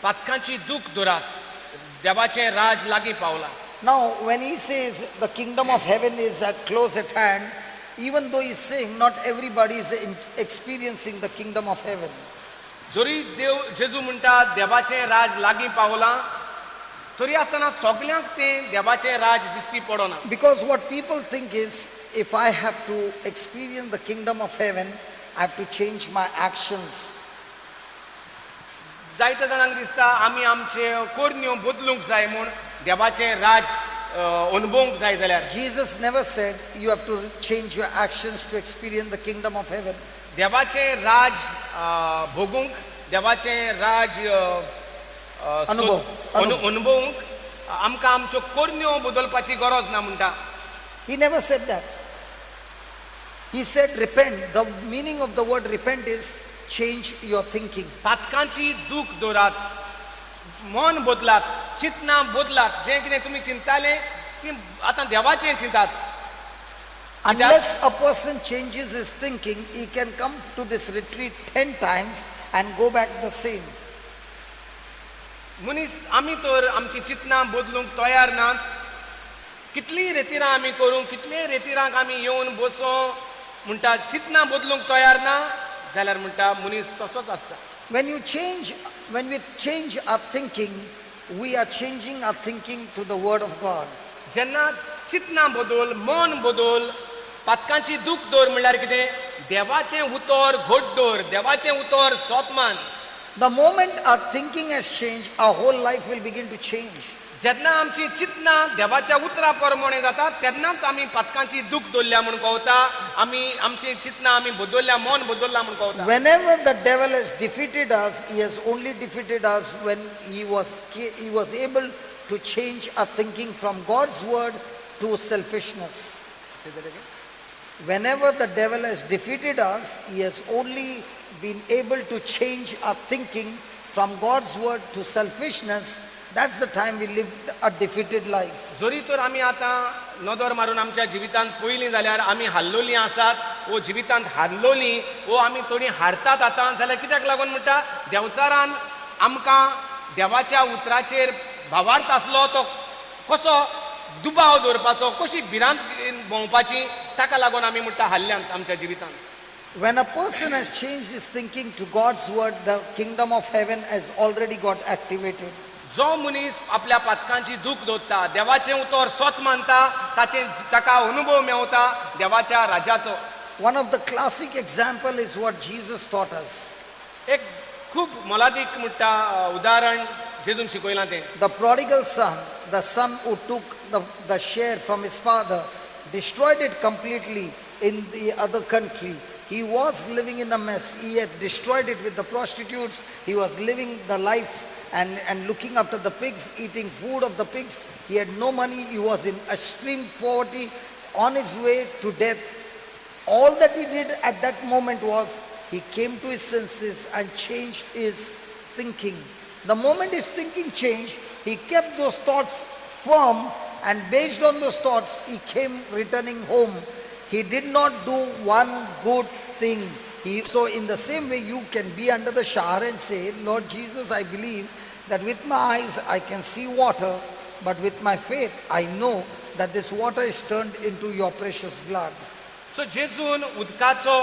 Speaker 5: पातकांची दूख दवरात, देवाचें राज लागीं पावलां.
Speaker 4: Now, when he says the kingdom of heaven is at close at hand, even though he's saying, not everybody is experiencing the kingdom of heaven.
Speaker 5: जरी देव जेजू म्हणटा देवाचें राज लागीं पावलां, तरी आसतना सगल्यांक तें देवाचें राज दिश्टी पडना.
Speaker 4: Because what people think is, if I have to experience the kingdom of heaven, I have to change my actions.
Speaker 5: जायत्या जाणांक दिसता आमी आमचे करण्यो बदलूंक जाय म्हूण देवाचें राज अनुभवूंक जाय जाल्यार.
Speaker 4: Jesus never said you have to change your actions to experience the kingdom of heaven.
Speaker 5: देवाचें राज भोगूंक, देवाचें राज
Speaker 4: अनुभव,
Speaker 5: अनुभवूंक आमकां आमच्यो करण्यो बदलपाची गरज ना म्हणटा.
Speaker 4: He never said that. He said repent. The meaning of the word repent is change your thinking.
Speaker 5: पातकांची दूख दवरात, मन बदलात, चिंतनां बदलात. जें कितें तुमी चिंताले ती आतां देवाचें चिंतात.
Speaker 4: Unless a person changes his thinking, he can come to this retreat 10 times and go back the same.
Speaker 5: मनीस आमी तर आमची चिंतनां बदलूंक तयार नात. कितलीं रेतिरां आमी करूं, कितलीं रेतिरांक आमी येवन बसों म्हणटा, चिंतनां बदलूंक तयार ना जाल्यार म्हणटा मनीस तसोच आसता.
Speaker 4: When we change our thinking, we are changing our thinking to the Word of God.
Speaker 5: जेन्ना चिंतनां बदल, मन बदल, पातकांची दूख दवर म्हणल्यार कितें? देवाचें उतर घट दवर, देवाचें उतर सोत मान.
Speaker 4: The moment our thinking has changed, our whole life will begin to change.
Speaker 5: जेन्ना आमची चिंतनां देवाच्या उतरा प्रमाणे जाता तेन्नाच आमी पातकांची दूख दवरल्या म्हूण कळटा, आमी आमची चिंतनां आमी बदलल्या, मन बदलला म्हूण कळटा.
Speaker 4: Whenever the devil has defeated us, he has only defeated us when he was able to change our thinking from God's word to selfishness. Whenever the devil has defeated us, he has only been able to change our thinking from God's word to selfishness. That's the time we lived a defeated life.
Speaker 5: जरी तर आमी आतां नदर मारून आमच्या जिवितांत पयलीं जाल्यार आमी हारलोलीं आसात वो जिवितांत हारलोलीं वो आमी थोडीं हारतात आतां जाल्यार कित्याक लागून म्हणटा, देंवचारान आमकां देवाच्या उतराचेर भावार्थ आसलो तो कसो दुबाव दवरपाचो, कशी भिरांत भोंवपाची, ताका लागून आमी म्हणटा हारल्यांत आमच्या जिवितांत.
Speaker 4: When a person has changed his thinking to God's word, the kingdom of heaven has already got activated.
Speaker 5: जो मनीस आपल्या पातकांची दूख दवरता, देवाचें उतर सोत मानता, ताचें ताका अनुभव मेवता देवाच्या राजाचो.
Speaker 4: One of the classic example is what Jesus taught us.
Speaker 5: एक खूब मोलादीक म्हणटा उदाहरण जेजून शिकयलां तें.
Speaker 4: The prodigal son, the son who took the share from his father, destroyed it completely in the other country. He was living in a mess. He had destroyed it with the prostitutes. He was living the life and looking after the pigs, eating food of the pigs. He had no money. He was in extreme poverty, on his way to death. All that he did at that moment was he came to his senses and changed his thinking. The moment his thinking changed, he kept those thoughts firm, and based on those thoughts, he came returning home. He did not do one good thing. So, in the same way, you can be under the shower and say, "Lord Jesus, I believe that with my eyes I can see water, but with my faith I know that this water is turned into your precious blood."
Speaker 5: So जेजून उदकाचो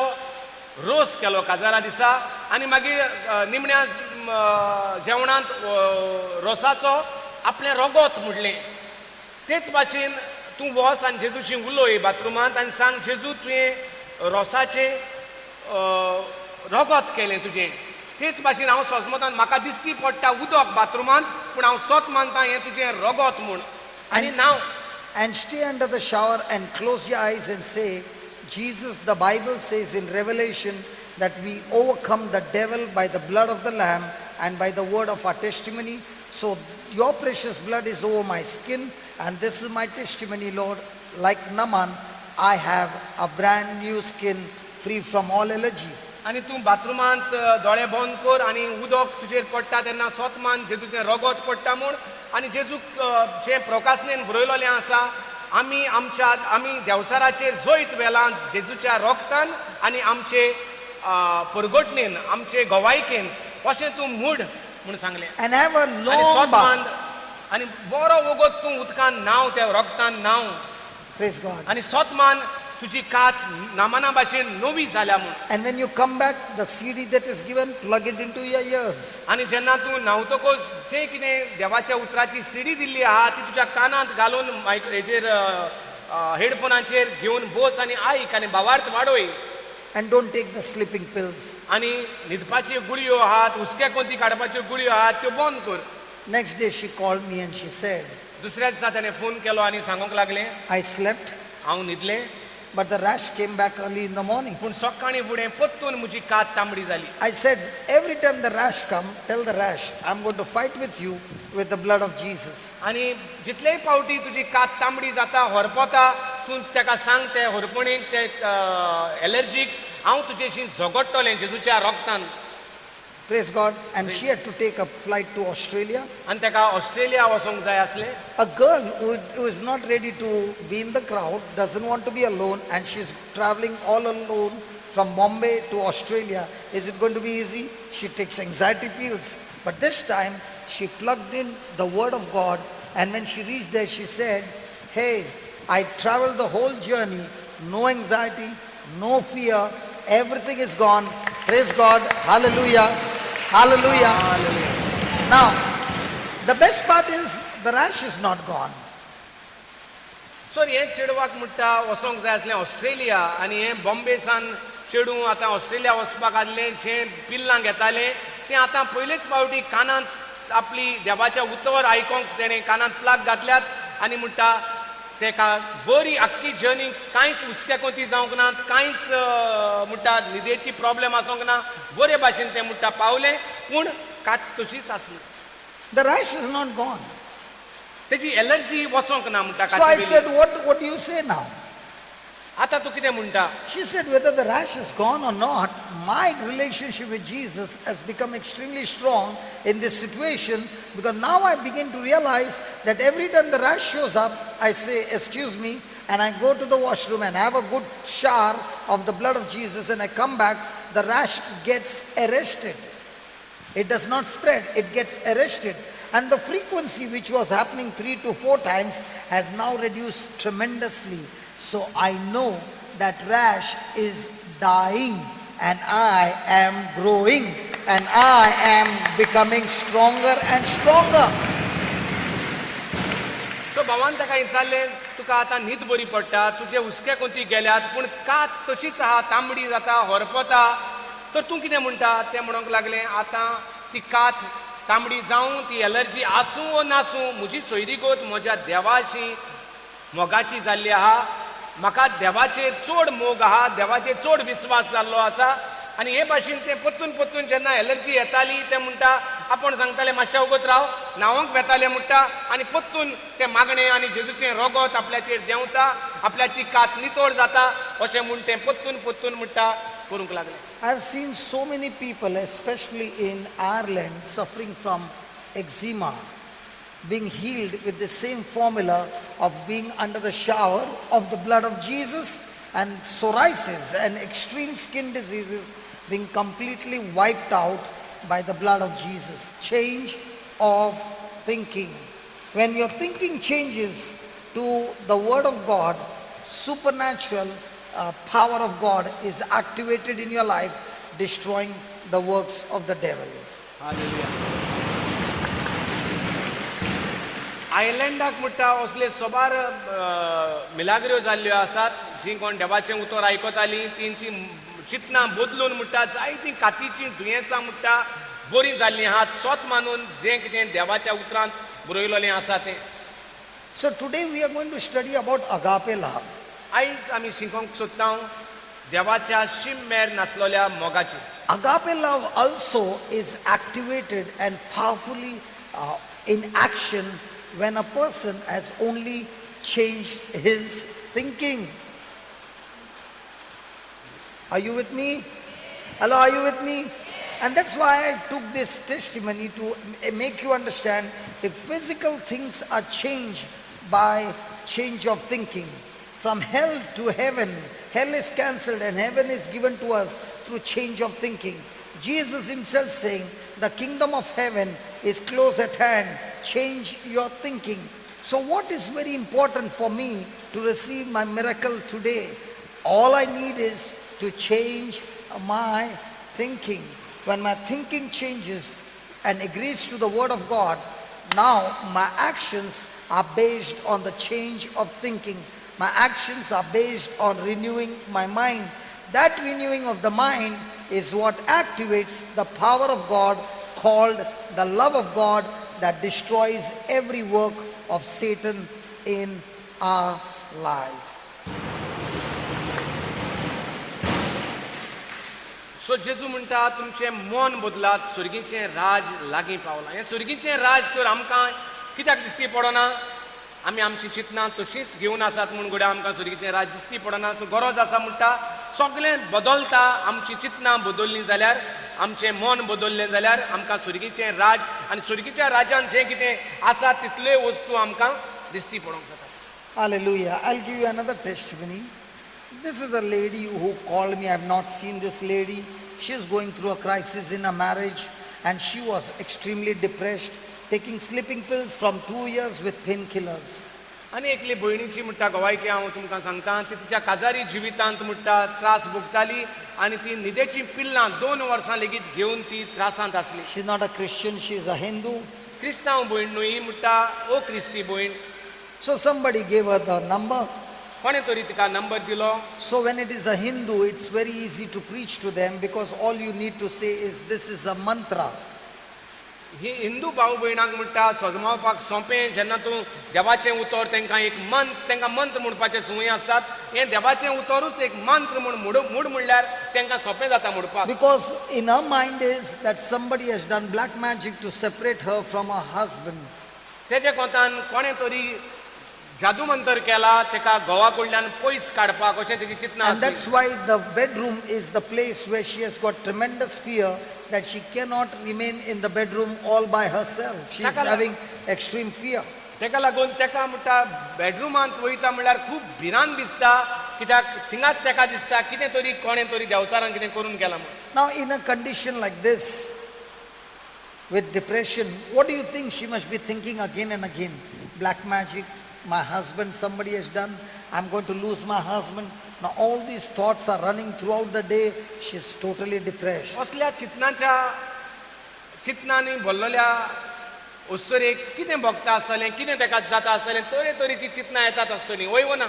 Speaker 5: रोस केलो काजारा दिसा आनी मागीर निमण्या जेवणांत रोसाचो आपलें रगत म्हणलें. तेच भाशेन तूं वच आनी जेजूशी उलय बाथरुमांत आनी सांग, जेजू, तुवें रोसाचें रगत केलें तुजें, तेच भाशेन हांव सोजमतान म्हाका दिसती पडटा उदक बाथरुमांत, पूण हांव सोत मानता हें तुजें रगत म्हूण आनी नांव.
Speaker 4: And stay under the shower and close your eyes and say, "Jesus, the Bible says in Revelation that we overcome the devil by the blood of the Lamb and by the word of our testimony. So your precious blood is over my skin, and this is my testimony, Lord. Like Naaman, I have a brand new skin free from all allergy."
Speaker 5: आनी तूं बाथरुमांत दोळे बंद कर आनी उदक तुजेर पडटा तेन्ना सोत मान जेजूचें रगत पडटा म्हूण. आनी जेजूक जें प्रकाशनेन बरयलेलें आसा, आमी आमच्या आमी देंवचाराचेर जैत व्हेलां जेजूच्या रोगतान आनी आमचे परगटणेन, आमचे गवायकेन, अशें तूं म्हूण म्हूण सांगलें.
Speaker 4: And have a
Speaker 5: आनी
Speaker 4: long
Speaker 5: सोत
Speaker 4: bath.
Speaker 5: मान आनी बरो वगत तूं उदकान न्हांव, त्या रोगतान न्हांव.
Speaker 4: Praise God.
Speaker 5: आनी सोत मान तुजी कात नामाना भाशेन नवी जाल्या म्हूण.
Speaker 4: And when you come back, the CD that is given, plug it into your ears.
Speaker 5: आनी जेन्ना तूं न्हांवतकच जें कितें देवाच्या उतराची सिडी दिल्ली आहा ती तुज्या कानांत घालून मायक हेजेर हेडफोनाचेर घेवन बस आनी आयक आनी भावार्थ वाडय.
Speaker 4: And don't take the sleeping pills.
Speaker 5: आनी न्हिदपाच्यो गुळयो आहात, हुस्क्या कोंती काडपाच्यो गुळयो आहात, त्यो बंद कर.
Speaker 4: Next day she called me and she said,
Speaker 5: दुसऱ्या दिसा ताणें फोन केलो आनी सांगूंक लागलें,
Speaker 4: "I slept,
Speaker 5: हांव न्हिदलें,
Speaker 4: but the rash came back early in the morning."
Speaker 5: पूण सकाळीं फुडें परतून म्हजी कात तांबडी जाली.
Speaker 4: I said, "Every time the rash come, tell the rash, I'm going to fight with you with the blood of Jesus."
Speaker 5: आनी जितलेय पावटी तुजी कात तांबडी जाता, हरपता, तूं ताका सांग ते हरपणीक, ते एलर्जीक, हांव तुजेशी झगडटलें जेजूच्या रोगतान.
Speaker 4: Praise God. And she had to take a flight to Australia.
Speaker 5: आनी ताका ऑस्ट्रेलिया वचोंक जाय आसलें.
Speaker 4: A girl who is not ready to be in the crowd, doesn't want to be alone, and she's traveling all alone from Bombay to Australia. Is it going to be easy? She takes anxiety pills. But this time, she plugged in the Word of God, and when she reached there, she said, "Hey, I traveled the whole journey, no anxiety, no fear, everything is gone. Praise God, hallelujah, hallelujah." Now, the best part is the rash is not gone.
Speaker 5: So हें चेडवाक म्हणटा वचोंक जाय आसलें Australia आनी हें बॉम्बे सान चेडूं आतां ऑस्ट्रेलिया वचपाक आसलें, जें पिल्लां घेतालें तें आतां पयलेच फावटी कानांत आपली देवाच्या उतर आयकोंक तेणें कानांत प्लाग घातल्यात आनी म्हणटा तेका बरी आख्खी जर्नी कांयच हुस्क्या कोती जावंक ना, कांयच म्हणटा न्हिदेची प्रॉब्लेम आसोंक ना, बरे भाशेन तें म्हणटा पावलें, पूण कात तशीच आसली.
Speaker 4: The rash is not gone.
Speaker 5: तेजी एलर्जी वचोंक ना म्हणटा
Speaker 4: So I
Speaker 5: कातीवेली.
Speaker 4: said, What do you say now?
Speaker 5: आतां तूं कितें म्हणटा?
Speaker 4: She said, whether the rash is gone or not, my relationship with Jesus has become extremely strong in this situation because now I begin to realize that every time the rash shows up, I say, "Excuse me," and I go to the washroom and have a good shower of the blood of Jesus and I come back, the rash gets arrested. It does not spread, it gets arrested. And the frequency which was happening 3 to 4 times has now reduced tremendously. So I know that rash is dying and I am growing and I am becoming stronger and stronger.
Speaker 5: So भावान ताका विचारलें, तुका आतां न्हीद बरी पडटा, तुजे हुस्के कोती गेल्यात, पूण कात तशीच आहा, तांबडी जाता, होरपता, तर तूं कितें म्हणटा? तें म्हणूंक लागलें, आतां ती कात तांबडी जावं, ती एलर्जी आसूं वो नासूं, म्हजी सोयरीगत म्हज्या देवाशी मोगाची जाल्ली आहा, म्हाका देवाचेर चड मोग आहा, देवाचेर चड विस्वास जाल्लो आसा. आनी हे भाशेन तें परतून परतून जेन्ना एलर्जी येताली, तें म्हणटा आपूण सांगताले, मातशें वगत राव, न्हांवंक वेताले म्हणटा, आनी परतून तें मागणें आनी जेजूचें रगत आपल्याचेर देंवता, आपल्याची कात नितळ जाता, अशें म्हूण तें परतून परतून म्हणटा करूंक लागलें.
Speaker 4: I have seen so many people, especially in Ireland, suffering from eczema, being healed with the same formula of being under the shower of the blood of Jesus, and psoriasis and extreme skin diseases being completely wiped out by the blood of Jesus. Change of thinking. When your thinking changes to the Word of God, supernatural power of God is activated in your life, destroying the works of the devil.
Speaker 5: आयलंडाक म्हणटा असले सोबार मिलाग्र्यो जाल्ल्यो आसात, जीं कोण देवाचें उतर आयकतालीं तेंची चिंतनां बदलून म्हणटा जायतीं कातीचीं दुयेंसां म्हणटा बरीं जाल्लीं आहात, सोत मानून जें कितें देवाच्या उतरांत बरयलेलें आसा तें.
Speaker 4: So today we are going to study about agape love.
Speaker 5: आयज आमी शिकोवंक सोदता देवाच्या शीम मेर नासलेल्या मोगाची.
Speaker 4: Agape love also is activated and powerfully in action when a person has only changed his thinking. Are you with me? Hello, are you with me? And that's why I took this testimony to make you understand if physical things are changed by change of thinking. From hell to heaven, hell is cancelled and heaven is given to us through change of thinking. Jesus himself saying, "The kingdom of heaven is close at hand. Change your thinking." So, what is very important for me to receive my miracle today? All I need is to change my thinking. When my thinking changes and agrees to the Word of God, now my actions are based on the change of thinking. My actions are based on renewing my mind. That renewing of the mind is what activates the power of God called the love of God that destroys every work of Satan in our life.
Speaker 5: So जेजू म्हणटा, तुमचें मन बदलात, सुर्गीचें राज लागीं पावलां. हें सुर्गीचें राज तर आमकां कित्याक दिसती पडना? आमी आमची चिंतनां तशींच घेवन आसात म्हूण घडये आमकां सुर्गीचें राज दिसती पडना. सो गरज आसा म्हणटा सगळें बदलता, आमची चिंतनां बदललीं जाल्यार आमचें मन बदललें जाल्यार आमकां सुर्गीचें राज आनी सुर्गीच्या राज्यान जें कितें आसा तितल्यो वस्तू आमकां दिश्टी पडोवंक जाता.
Speaker 4: Hallelujah. I'll give you another testimony. This is a lady who called me. I've not seen this lady. She is going through a crisis in her marriage and she was extremely depressed, taking sleeping pills from 2 years with painkillers.
Speaker 5: आनी एकली भयणीची म्हणटा गोवायकी हांव तुमकां सांगता. ती तिच्या काजारी जिवितांत म्हणटा त्रास भोगताली आनी ती न्हिदेचीं पिल्लां 2 वर्सां लेगीत घेवन ती त्रासांत आसली.
Speaker 4: She's not a Christian, she's a Hindu.
Speaker 5: क्रिस्तांव भयण न्हय म्हणटा, ओ क्रिस्ती भयण.
Speaker 4: So somebody gave her the number.
Speaker 5: कोणें तरी तिका नंबर दिलो.
Speaker 4: So when it is a Hindu, it's very easy to preach to them because all you need to say is this is a mantra.
Speaker 5: ही हिंदू भाव भयणांक म्हणटा सजमावपाक सोंपें, जेन्ना तूं देवाचें उतर तांकां एक मंत्र, तांकां मंत्र म्हणपाचे संवय आसतात, हें देवाचें उतरूच एक मंत्र म्हूण म्हूण म्हणल्यार तांकां सोंपें जाता म्हणपाक.
Speaker 4: Because in her mind is that somebody has done black magic to separate her from her husband.
Speaker 5: तेजे कोंतान कोणें तरी जादू मंतर केला तेका घोवा कडल्यान पयस काडपाक, अशें तेजी चिंतना
Speaker 4: And
Speaker 5: आसली.
Speaker 4: that's why the bedroom is the place where she has got tremendous fear that she cannot remain in the bedroom all by herself. She is having extreme fear.
Speaker 5: तेका लागून तेका म्हणटा बेडरुमांत वयता म्हणल्यार खूब भिरांत दिसता, कित्याक थिंगाच तेका दिसता कितें तरी कोणें तरी देंवचारान कितें करून केलां म्हूण.
Speaker 4: Now, in a condition like this, with depression, what do you think she must be thinking again and again? Black magic, my husband, somebody has done, I'm going to lose my husband. Now, all these thoughts are running throughout the day. She's totally depressed.
Speaker 5: असल्या चिंतनाच्या चिंतनांनी भरलेल्या अस्तुरेक कितें भोगता आसतलें, कितें तेका जाता आसतलें, तरेतरेची चिंतनां येतात आसतलीं, वय वो ना?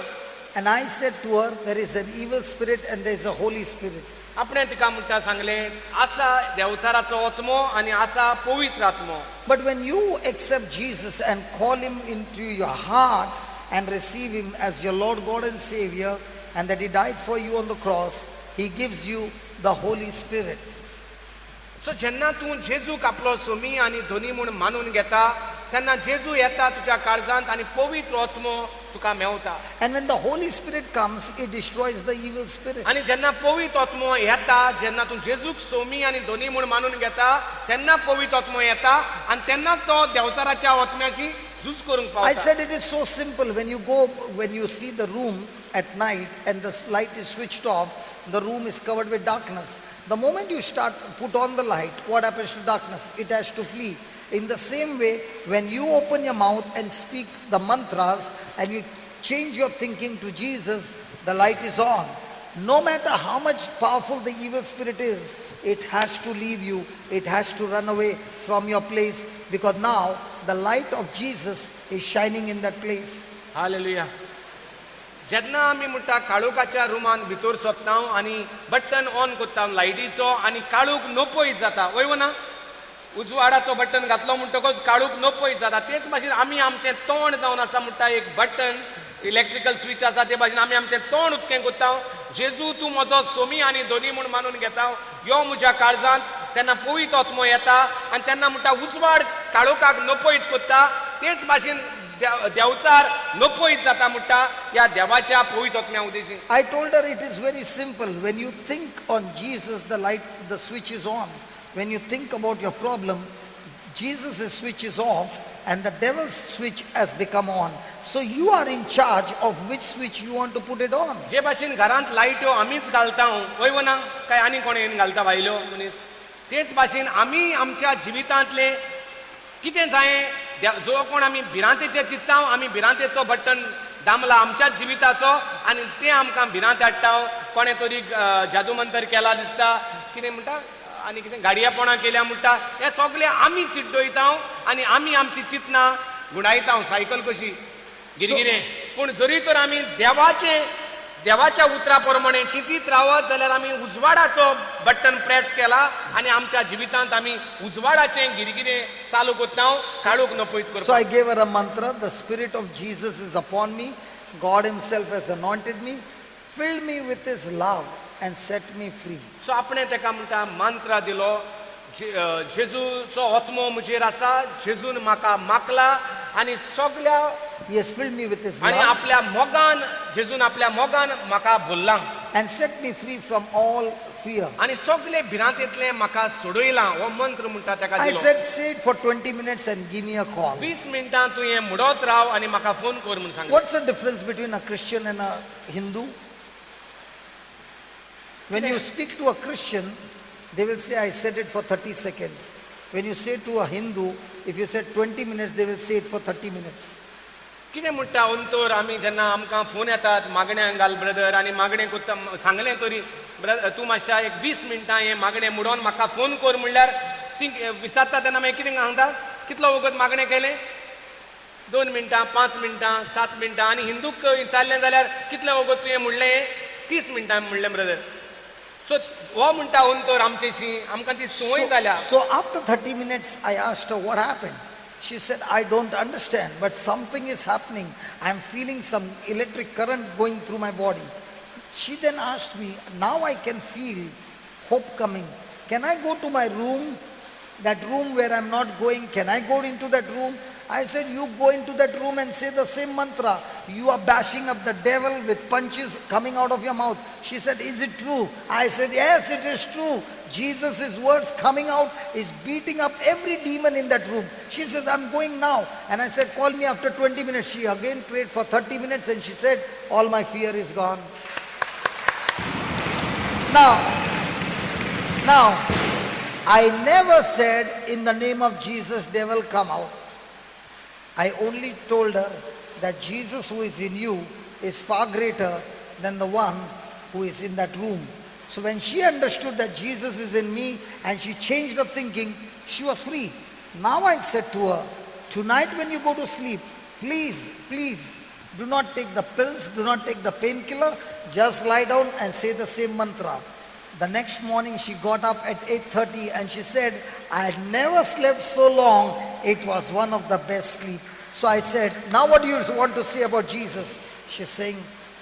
Speaker 4: And I said to her, there is an evil spirit and there is a Holy Spirit.
Speaker 5: आपणें तिका म्हणटा सांगलें, आसा देंवचाराचो आत्मो आनी आसा पवित्र आत्मो.
Speaker 4: But when you accept Jesus and call him into your heart and receive him as your Lord God and Savior, and that he died for you on the cross, he gives you the Holy Spirit.
Speaker 5: So जेन्ना तूं जेजूक आपलो सोमी आनी धनी म्हूण मानून घेता तेन्ना जेजू येता तुज्या काळजांत आनी पवित्र आत्मो तुका मेवता.
Speaker 4: And when the Holy Spirit comes, it destroys the evil spirit.
Speaker 5: आनी जेन्ना पवित्र आत्मो येता, जेन्ना तूं जेजूक सोमी आनी धनी म्हूण मानून घेता तेन्ना पवित्र आत्मो येता आनी तेन्नाच तो देंवचाराच्या आत्म्याची झूज करूंक
Speaker 4: I
Speaker 5: पावता.
Speaker 4: said it is so simple. When you go, when you see the room at night and the light is switched off, the room is covered with darkness. The moment you start put on the light, what happens to darkness? It has to flee. In the same way, when you open your mouth and speak the mantras and you change your thinking to Jesus, the light is on. No matter how much powerful the evil spirit is, it has to leave you. It has to run away from your place because now the light of Jesus is shining in that place.
Speaker 5: Hallelujah. जेन्ना आमी म्हणटा काळोखाच्या रुमान भितर सोदता आनी button on करता लायटीचो आनी काळोख नपयत जाता, वय वो ना? उजवाडाचो बटन घातलो म्हणटकच काळोख नपयत जाता. तेच भाशेन आमी आमचें तोंड जावन आसा म्हणटा एक बटन, इलेक्ट्रिकल स्विच आसा. ते भाशेन आमी आमचें तोंड उक्तें करता, जेजू तूं म्हजो सोमी आनी धनी म्हूण मानून घेता, यो म्हज्या काळजांत, तेन्ना पवित्र आत्मो येता आनी तेन्ना म्हणटा उजवाड काळोखाक नपयत करता. तेच भाशेन देंवचार नपयत जाता म्हणटा ह्या देवाच्या पवित्र आत्म्या उद्देशीन.
Speaker 4: I told her it is very simple. When you think on Jesus, the light, the switch is on. When you think about your problem, Jesus' switch is off and the devil's switch has become on. So you are in charge of which switch you want to put it on.
Speaker 5: जे भाशेन घरांत लायट्यो आमीच घालता, वय वो ना? काय आनी कोण येवन घालता भायल्यो मनीस? तेच भाशेन आमी आमच्या जिवितांतले कितें जायें, जो कोण आमी भिरांतेचे चिंत्ता, आमी भिरांतेचो बटन दामला आमच्याच जिविताचो आनी तें आमकां भिरांत हाडटा. कोणें तरी जादू मंतर केला दिसता, कितें म्हणटा आनी कितें गाडयेपणां केल्या म्हणटा, हें सगळें आमी चिड्डयता आनी आमी आमची चिंतनां गुणायता सायकल कशी गिरगिरें. पूण जरी तर आमी देवाचे देवाच्या उतरा प्रमाणे चिंतीत रावत जाल्यार आमी उजवाडाचो बटन प्रेस केला आनी आमच्या जिवितांत आमी उजवाडाचें गिरगिरें चालू करता, काळोख नपयत
Speaker 4: So
Speaker 5: करता.
Speaker 4: I gave her a mantra: the Spirit of Jesus is upon me. God Himself has anointed me, filled me with His love, and set me free.
Speaker 5: So आपणें ताका म्हणटा मंत्र दिलो, जेजूचो आत्मो म्हजेर आसा, जेजून म्हाका माकला आनी सगल्या
Speaker 4: He has filled me with His
Speaker 5: आनी
Speaker 4: love
Speaker 5: आपल्या मोगान, जेजून आपल्या मोगान म्हाका भरला
Speaker 4: and set me free from all fear.
Speaker 5: आनी सगळे भिरांतेंतलें म्हाका सोडयलां हो मंत्र म्हणटा ताका
Speaker 4: I
Speaker 5: दिलो.
Speaker 4: said, say it for 20 minutes and give me a call.
Speaker 5: 20 मिनटां तूं हें मुडत राव आनी म्हाका फोन कर म्हूण सांगलें.
Speaker 4: What's the difference between a Christian and a Hindu? When you speak to a Christian, they will say, I said it for 30 seconds. When you say to a Hindu, if you said 20 minutes, they will say it for 30 minutes.
Speaker 5: कितें म्हणटा अंतर आमी जेन्ना आमकां phone येतात मागण्यांक घाल brother आनी मागणें करता सांगलें तरी ब्रदर तूं मातशें एक 20 मिनटां हें मागणें मुडोन म्हाका फोन कर म्हणल्यार ती विचारता तेन्ना मागीर कितें सांगता कितलो वगत मागणें केलें 2 मिनटां 5 मिनटां 7 मिनटां आनी हिंदूक विचारलें जाल्यार कितलें वगत तुवें म्हणलें 30 मिनटां म्हणलें ब्रदर. सो हो म्हणटा अंतर आमचेशी आमकां ती संवय जाल्या.
Speaker 4: So after 30 minutes, I asked her what happened. She said, I don't understand, but something is happening. I'm feeling some electric current going through my body. She then asked me, now I can feel hope coming. Can I go to my room? That room where I'm not going, can I go into that room? I said, you go into that room and say the same mantra. You are bashing up the devil with punches coming out of your mouth. She said, is it true? I said, yes, it is true. Jesus' words coming out is beating up every demon in that room. She says, I'm going now. And I said, call me after 20 minutes. She again prayed for 30 minutes and she said, all my fear is gone. Now, I never said, in the name of Jesus, devil, come out. I only told her that Jesus who is in you is far greater than the one who is in that room. So when she understood that Jesus is in me and she changed her thinking, she was free. Now I said to her, tonight when you go to sleep, please, please do not take the pills, do not take the painkiller, just lie down and say the same mantra. The next morning she got up at 8:30 and she said, I had never slept so long. It was one of the best sleep. So I said, now what do you want to say about Jesus? She's saying,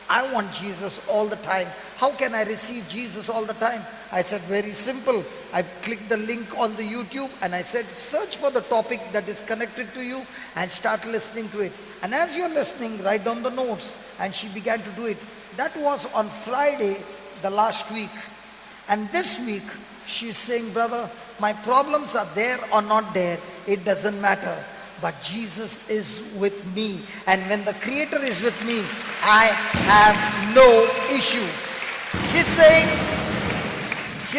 Speaker 4: I want Jesus all the time. How can I receive Jesus all the time? I said, very simple. I clicked the link on the YouTube and I said, search for the topic that is connected to you and start listening to it. And as you're listening, write down the notes. And she began to do it. That was on Friday, the last week. And this week, she's saying, brother, my problems are there or not there, it doesn't matter. But Jesus is with me. And when the Creator is with me, I have no issue. She's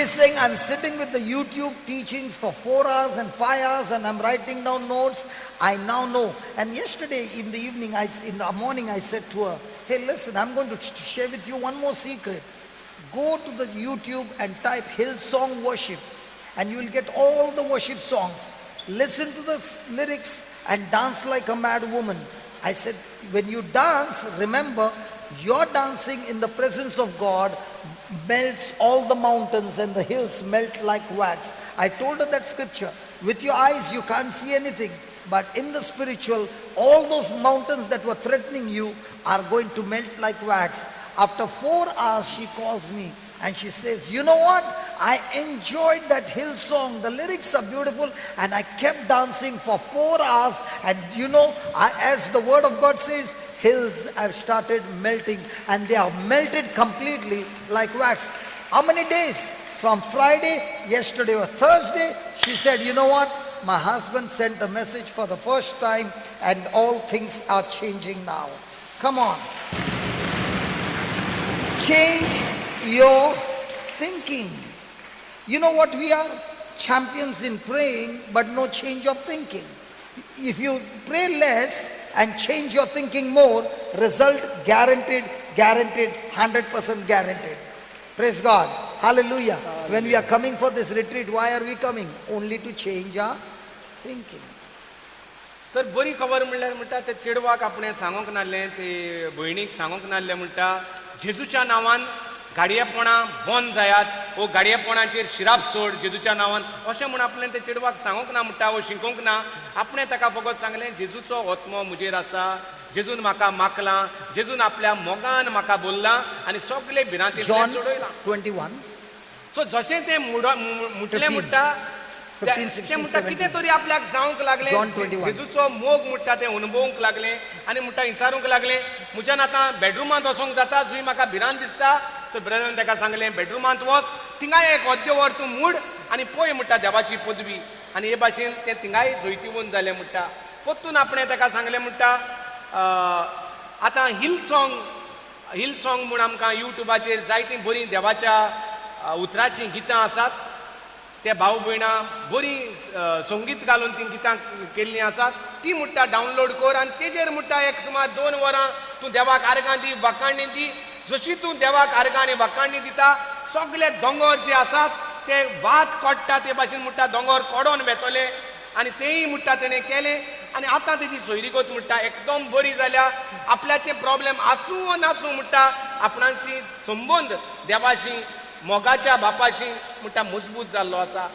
Speaker 4: saying, I'm sitting with the YouTube teachings for 4 hours and 5 hours and I'm writing down notes. I now know. And yesterday in the evening, in the morning, I said to her, hey, listen, I'm going to share with you one more secret. Go to the YouTube and type Hillsong Worship and you will get all the worship songs. Listen to the lyrics and dance like a mad woman. I said, when you dance, remember, your dancing in the presence of God melts all the mountains and the hills melt like wax. I told her that scripture. With your eyes, you can't see anything. But in the spiritual, all those mountains that were threatening you are going to melt like wax. After 4 hours, she calls me and she says, you know what? I enjoyed that hill song. The lyrics are beautiful. And I kept dancing for 4 hours. And as the word of God says, hills have started melting and they are melted completely like wax. How many days? From Friday, yesterday was Thursday. She said, you know what? My husband sent a message for the first time and all things are changing now. Come on. Change your thinking. You know what we are? Champions in praying, but no change of thinking. If you pray less and change your thinking more, result guaranteed, guaranteed, 100% guaranteed. Praise God. Hallelujah. When we are coming for this retreat, why are we coming? Only to change our thinking.
Speaker 5: तर बरी खबर म्हणल्यार म्हणटा त्या चेडवाक आपणें सांगूंक नासलें, ते भयणीक सांगूंक नासलें, म्हणटा जेजूच्या नांवान गाडयेपणां बंद जायात वो गाडयेपणाचेर शिराप सोड जेजूच्या नांवान अशें म्हूण आपणें त्या चेडवाक सांगूंक ना म्हणटा वो शिकोवंक ना. आपणें ताका फकत सांगलें जेजूचो आत्मो म्हजेर आसा, जेजून म्हाका माखलां, जेजून आपल्या मोगान म्हाका बोल्लां आनी सगळे भिरांतींतल्यान
Speaker 4: John
Speaker 5: सोडयलां.
Speaker 4: 21.
Speaker 5: सो जशें तें मुटलें
Speaker 4: 15.
Speaker 5: म्हणटा
Speaker 4: 15,
Speaker 5: ते
Speaker 4: 16,
Speaker 5: म्हणटा कितें
Speaker 4: 17.
Speaker 5: तरी आपल्याक जावंक लागलें.
Speaker 4: John 21.
Speaker 5: जेजूचो मोग म्हणटा तें अनुभवूंक लागलें आनी म्हणटा विचारूंक लागलें, म्हज्यान आतां बेडरुमांत वचोंक जाता जुंय म्हाका भिरांत दिसता? तर ब्रदरान ताका सांगलें, बेडरुमांत वच, थिंगाय एक अर्दें वर तूं मूड आनी पळय म्हणटा देवाची पदवी. आनी हे भाशेन तें थिंगाय जैतिवंत जालें म्हणटा. परतून आपणें ताका सांगलें म्हणटा, आतां हिल सॉंग, हिल सॉंग म्हूण आमकां युट्यूबाचेर जायतीं बरीं देवाच्या उतराचीं गितां आसात. ते भाव भयणां बरीं संगीत घालून तीं गितां केल्लीं आसात. ती म्हणटा डावनलोड कर आनी तेजेर म्हणटा एक सुमार 2 वरां तूं देवाक आर्गां दी, वाखाणी दी. जशी तूं देवाक आर्गां आनी वाखाणी दिता, सगले दोंगर जे आसात ते वात कोडटा ते भाशेन म्हणटा दोंगर कोडोन वेतले. आनी तेंय म्हणटा तेणें केलें आनी आतां तेजी सोयरीगत म्हणटा एकदम बरी जाल्या. आपल्याचे प्रॉब्लेम आसूं वा नासूं, म्हणटा आपणाची संबंद देवाशी, मोगाच्या बापाशी म्हणटा मजबूत जाल्लो आसा.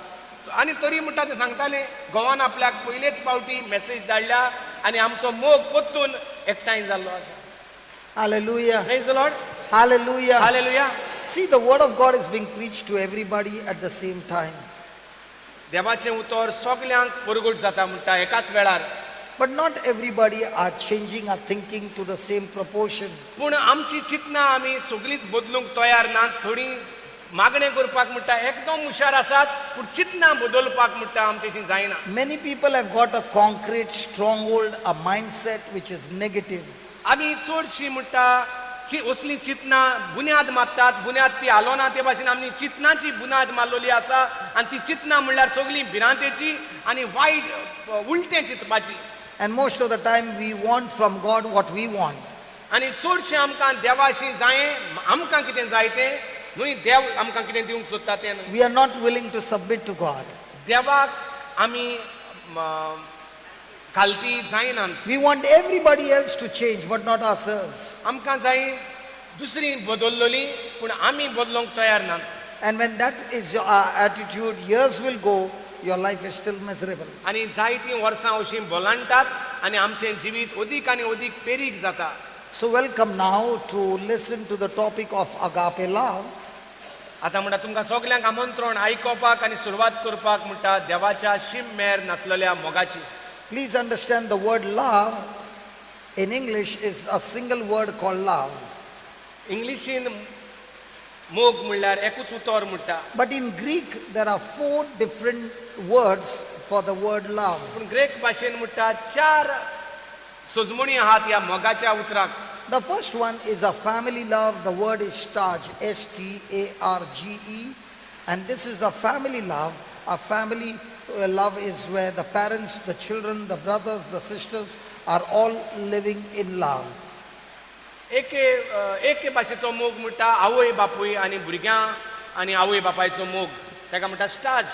Speaker 5: आनी तरी म्हणटा ते सांगताले, घोवान आपल्याक पयलेच फावटी मॅसेज धाडल्या आनी आमचो मोग परतून एकठांय जाल्लो आसा.
Speaker 4: Hallelujah.
Speaker 5: Praise the Lord.
Speaker 4: Hallelujah.
Speaker 5: Hallelujah.
Speaker 4: See, the word of God is being preached to everybody at the same time.
Speaker 5: देवाचें उतर सगल्यांक परगट जाता म्हणटा एकाच वेळार.
Speaker 4: But not everybody are changing our thinking to the same proportion.
Speaker 5: पूण आमची चिंतना आमी सगळींच बदलूंक तयार ना. थोडीं मागणें करपाक म्हणटा एकदम हुशार आसात, पूण चिंतना बदलपाक म्हणटा आमचे जायना.
Speaker 4: Many people have got a concrete stronghold, a mindset which is negative.
Speaker 5: आमी चडशीं म्हणटा असलीं चिंतना बुन्याद मारतात, बुन्याद ती हालोना. ते भाशेन आमी चिंतनाची बुन्याद मारलेली आसा आनी ती चिंतना म्हणल्यार सगळीं भिरांतेची आनी वायट, उलटें चिंतपाची.
Speaker 4: And most of the time, we want from God what we want.
Speaker 5: आनी चडशें आमकां देवाशी जायें आमकां कितें जाय तें न्हय, देव आमकां कितें दिवंक सोदता तें न्हय.
Speaker 4: We are not willing to submit to God.
Speaker 5: देवाक आमी खालती जायनात.
Speaker 4: We want everybody else to change, but not ourselves.
Speaker 5: आमकां जाय दुसरी बदललोली, पूण आमी बदलोंक तयार नात.
Speaker 4: And when that is your attitude, years will go, your life is still miserable.
Speaker 5: आनी जायतीं वर्सां अशीं बोलांटात आनी आमचें जिवीत अदीक आनी अदीक पेरीक जाता.
Speaker 4: So, welcome now to listen to the topic of agape love.
Speaker 5: आतां म्हणटा तुमकां सगल्यांक आमंत्रण आयकोपाक आनी सुरवात करपाक म्हणटा देवाच्या शीम मेर नासलेल्या मोगाची.
Speaker 4: Please understand, the word love in English is a single word called love.
Speaker 5: इंग्लिशीन मोग म्हणल्यार एकूच उतर म्हणटा.
Speaker 4: But in Greek, there are four different words for the word love.
Speaker 5: पूण ग्रेक भाशेन म्हणटा चार सजमणी आहात ह्या मोगाच्या उतराक.
Speaker 4: The first one is a family love. The word is starge, S T A R G E. And this is a family love. A family love is where the parents, the children, the brothers, the sisters are all living in love.
Speaker 5: एके एके भाशेचो मोग म्हणटा आवय बापूय आनी भुरग्यां आनी आवय बापायचो मोग, ताका म्हणटा starch.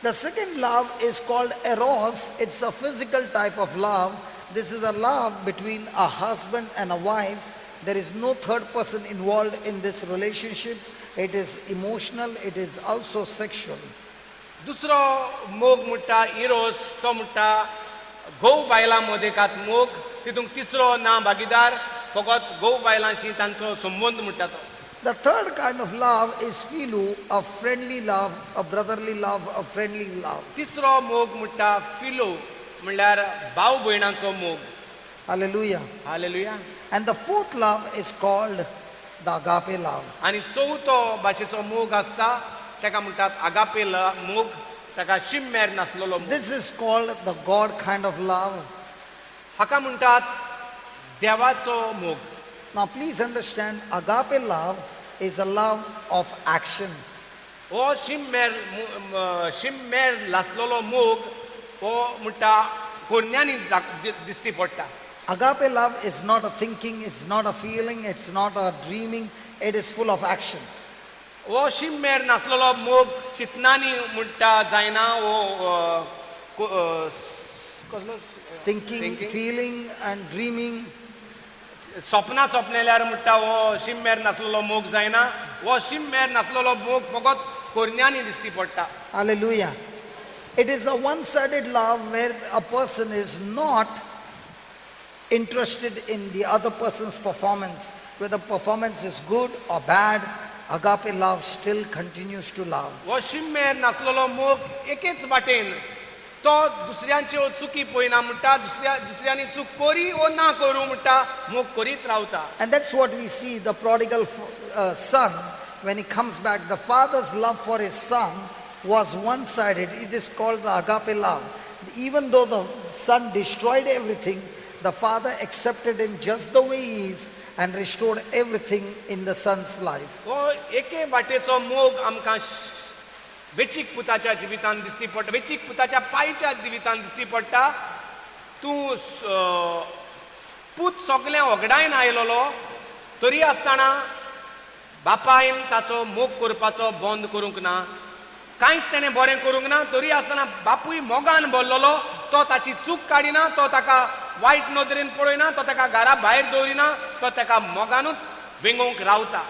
Speaker 4: The second love is called eros. It's a physical type of love. This is a love between a husband and a wife. There is no third person involved in this relationship. It is emotional, it is also sexual.
Speaker 5: दुसरो मोग म्हणटा Eros. तो म्हणटा घोव बायलां मदेकात मोग. तितूंत तिसरो ना भागीदार, फकत घोव बायलांशी तांचो संबंद म्हणटा तो.
Speaker 4: The third kind of love is philo, a friendly love, a brotherly love, a friendly love.
Speaker 5: तिसरो मोग म्हणटा फिलो, म्हणल्यार भाव भयणांचो मोग.
Speaker 4: Hallelujah.
Speaker 5: Hallelujah.
Speaker 4: And the fourth love is called the agape love.
Speaker 5: आनी चवथो भाशेचो मोग आसता ताका म्हणटात आगापे मोग, ताका शिममेर नासलेलो मोग.
Speaker 4: This is called the God kind of love.
Speaker 5: हाका म्हणटात देवाचो मोग.
Speaker 4: Now, please understand, agape love is a love of action.
Speaker 5: हो शिममेर शिममेर नासलेलो मोग हो म्हणटा कोन्यांनी दिसती पडटा.
Speaker 4: Agape love is not a thinking, it's not a feeling, it's not a dreaming, it is full of action.
Speaker 5: हो शिममेर नासलेलो मोग चिंतनांनी म्हणटा जायना. हो कसलो?
Speaker 4: Thinking,
Speaker 5: Thinking.
Speaker 4: Feeling, and dreaming.
Speaker 5: सपनां सपनेल्यार म्हणटा हो शिममेर नासलेलो मोग जायना. हो शिममेर नासलेलो मोग फकत कोरन्यांनी दिसती पडटा.
Speaker 4: Hallelujah. It is a one sided love where a person is not interested in the other person's performance, whether performance is good or bad. Agape love still continues to love.
Speaker 5: हो शिम्मेर नासलेलो मोग एकेच वाटेन तो दुसऱ्यांच्यो चुकी पळयना म्हणटा, दुसऱ्या दुसऱ्यांनी चूक करी ओ ना करूं म्हणटा, मोग करीत रावता.
Speaker 4: And that's what we see the prodigal son when he comes back. The father's love for his son was one sided. It is called the agape love. Even though the son destroyed everything, the father accepted him just the way he is and restored everything in the son's life.
Speaker 5: हो एके वाटेचो मोग आमकां वेचीक पुताच्या जिवितांत दिसती पडटा, वेचीक पुताच्या पायच्या जिवितांत दिसती पडटा. तूं पूत सगळें ओगडायन आयलोलो तरी आसतना बापायन ताचो मोग करपाचो बंद करूंक ना. कांयच तेणें बरें करूंक ना तरी आसतना बापूय मोगान भरलेलो. तो ताची चूक काडिना, तो ताका वायट नदरेन पळयना, तो ताका घरा भायर दवरिना, तो ताका मोगानूच वेंगोवंक रावता.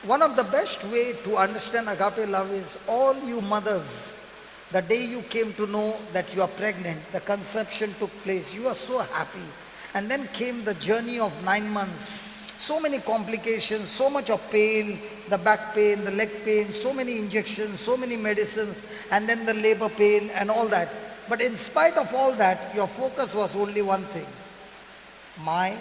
Speaker 4: One of the best way to understand agape love is all you mothers, the day you came to know that you are pregnant, the conception took place, you are so happy. And then came the journey of 9 months. So many complications, so much of pain, the back pain, the leg pain, so many injections, so many medicines, and then the labor pain and all that. But in spite of all that, your focus was only one thing: my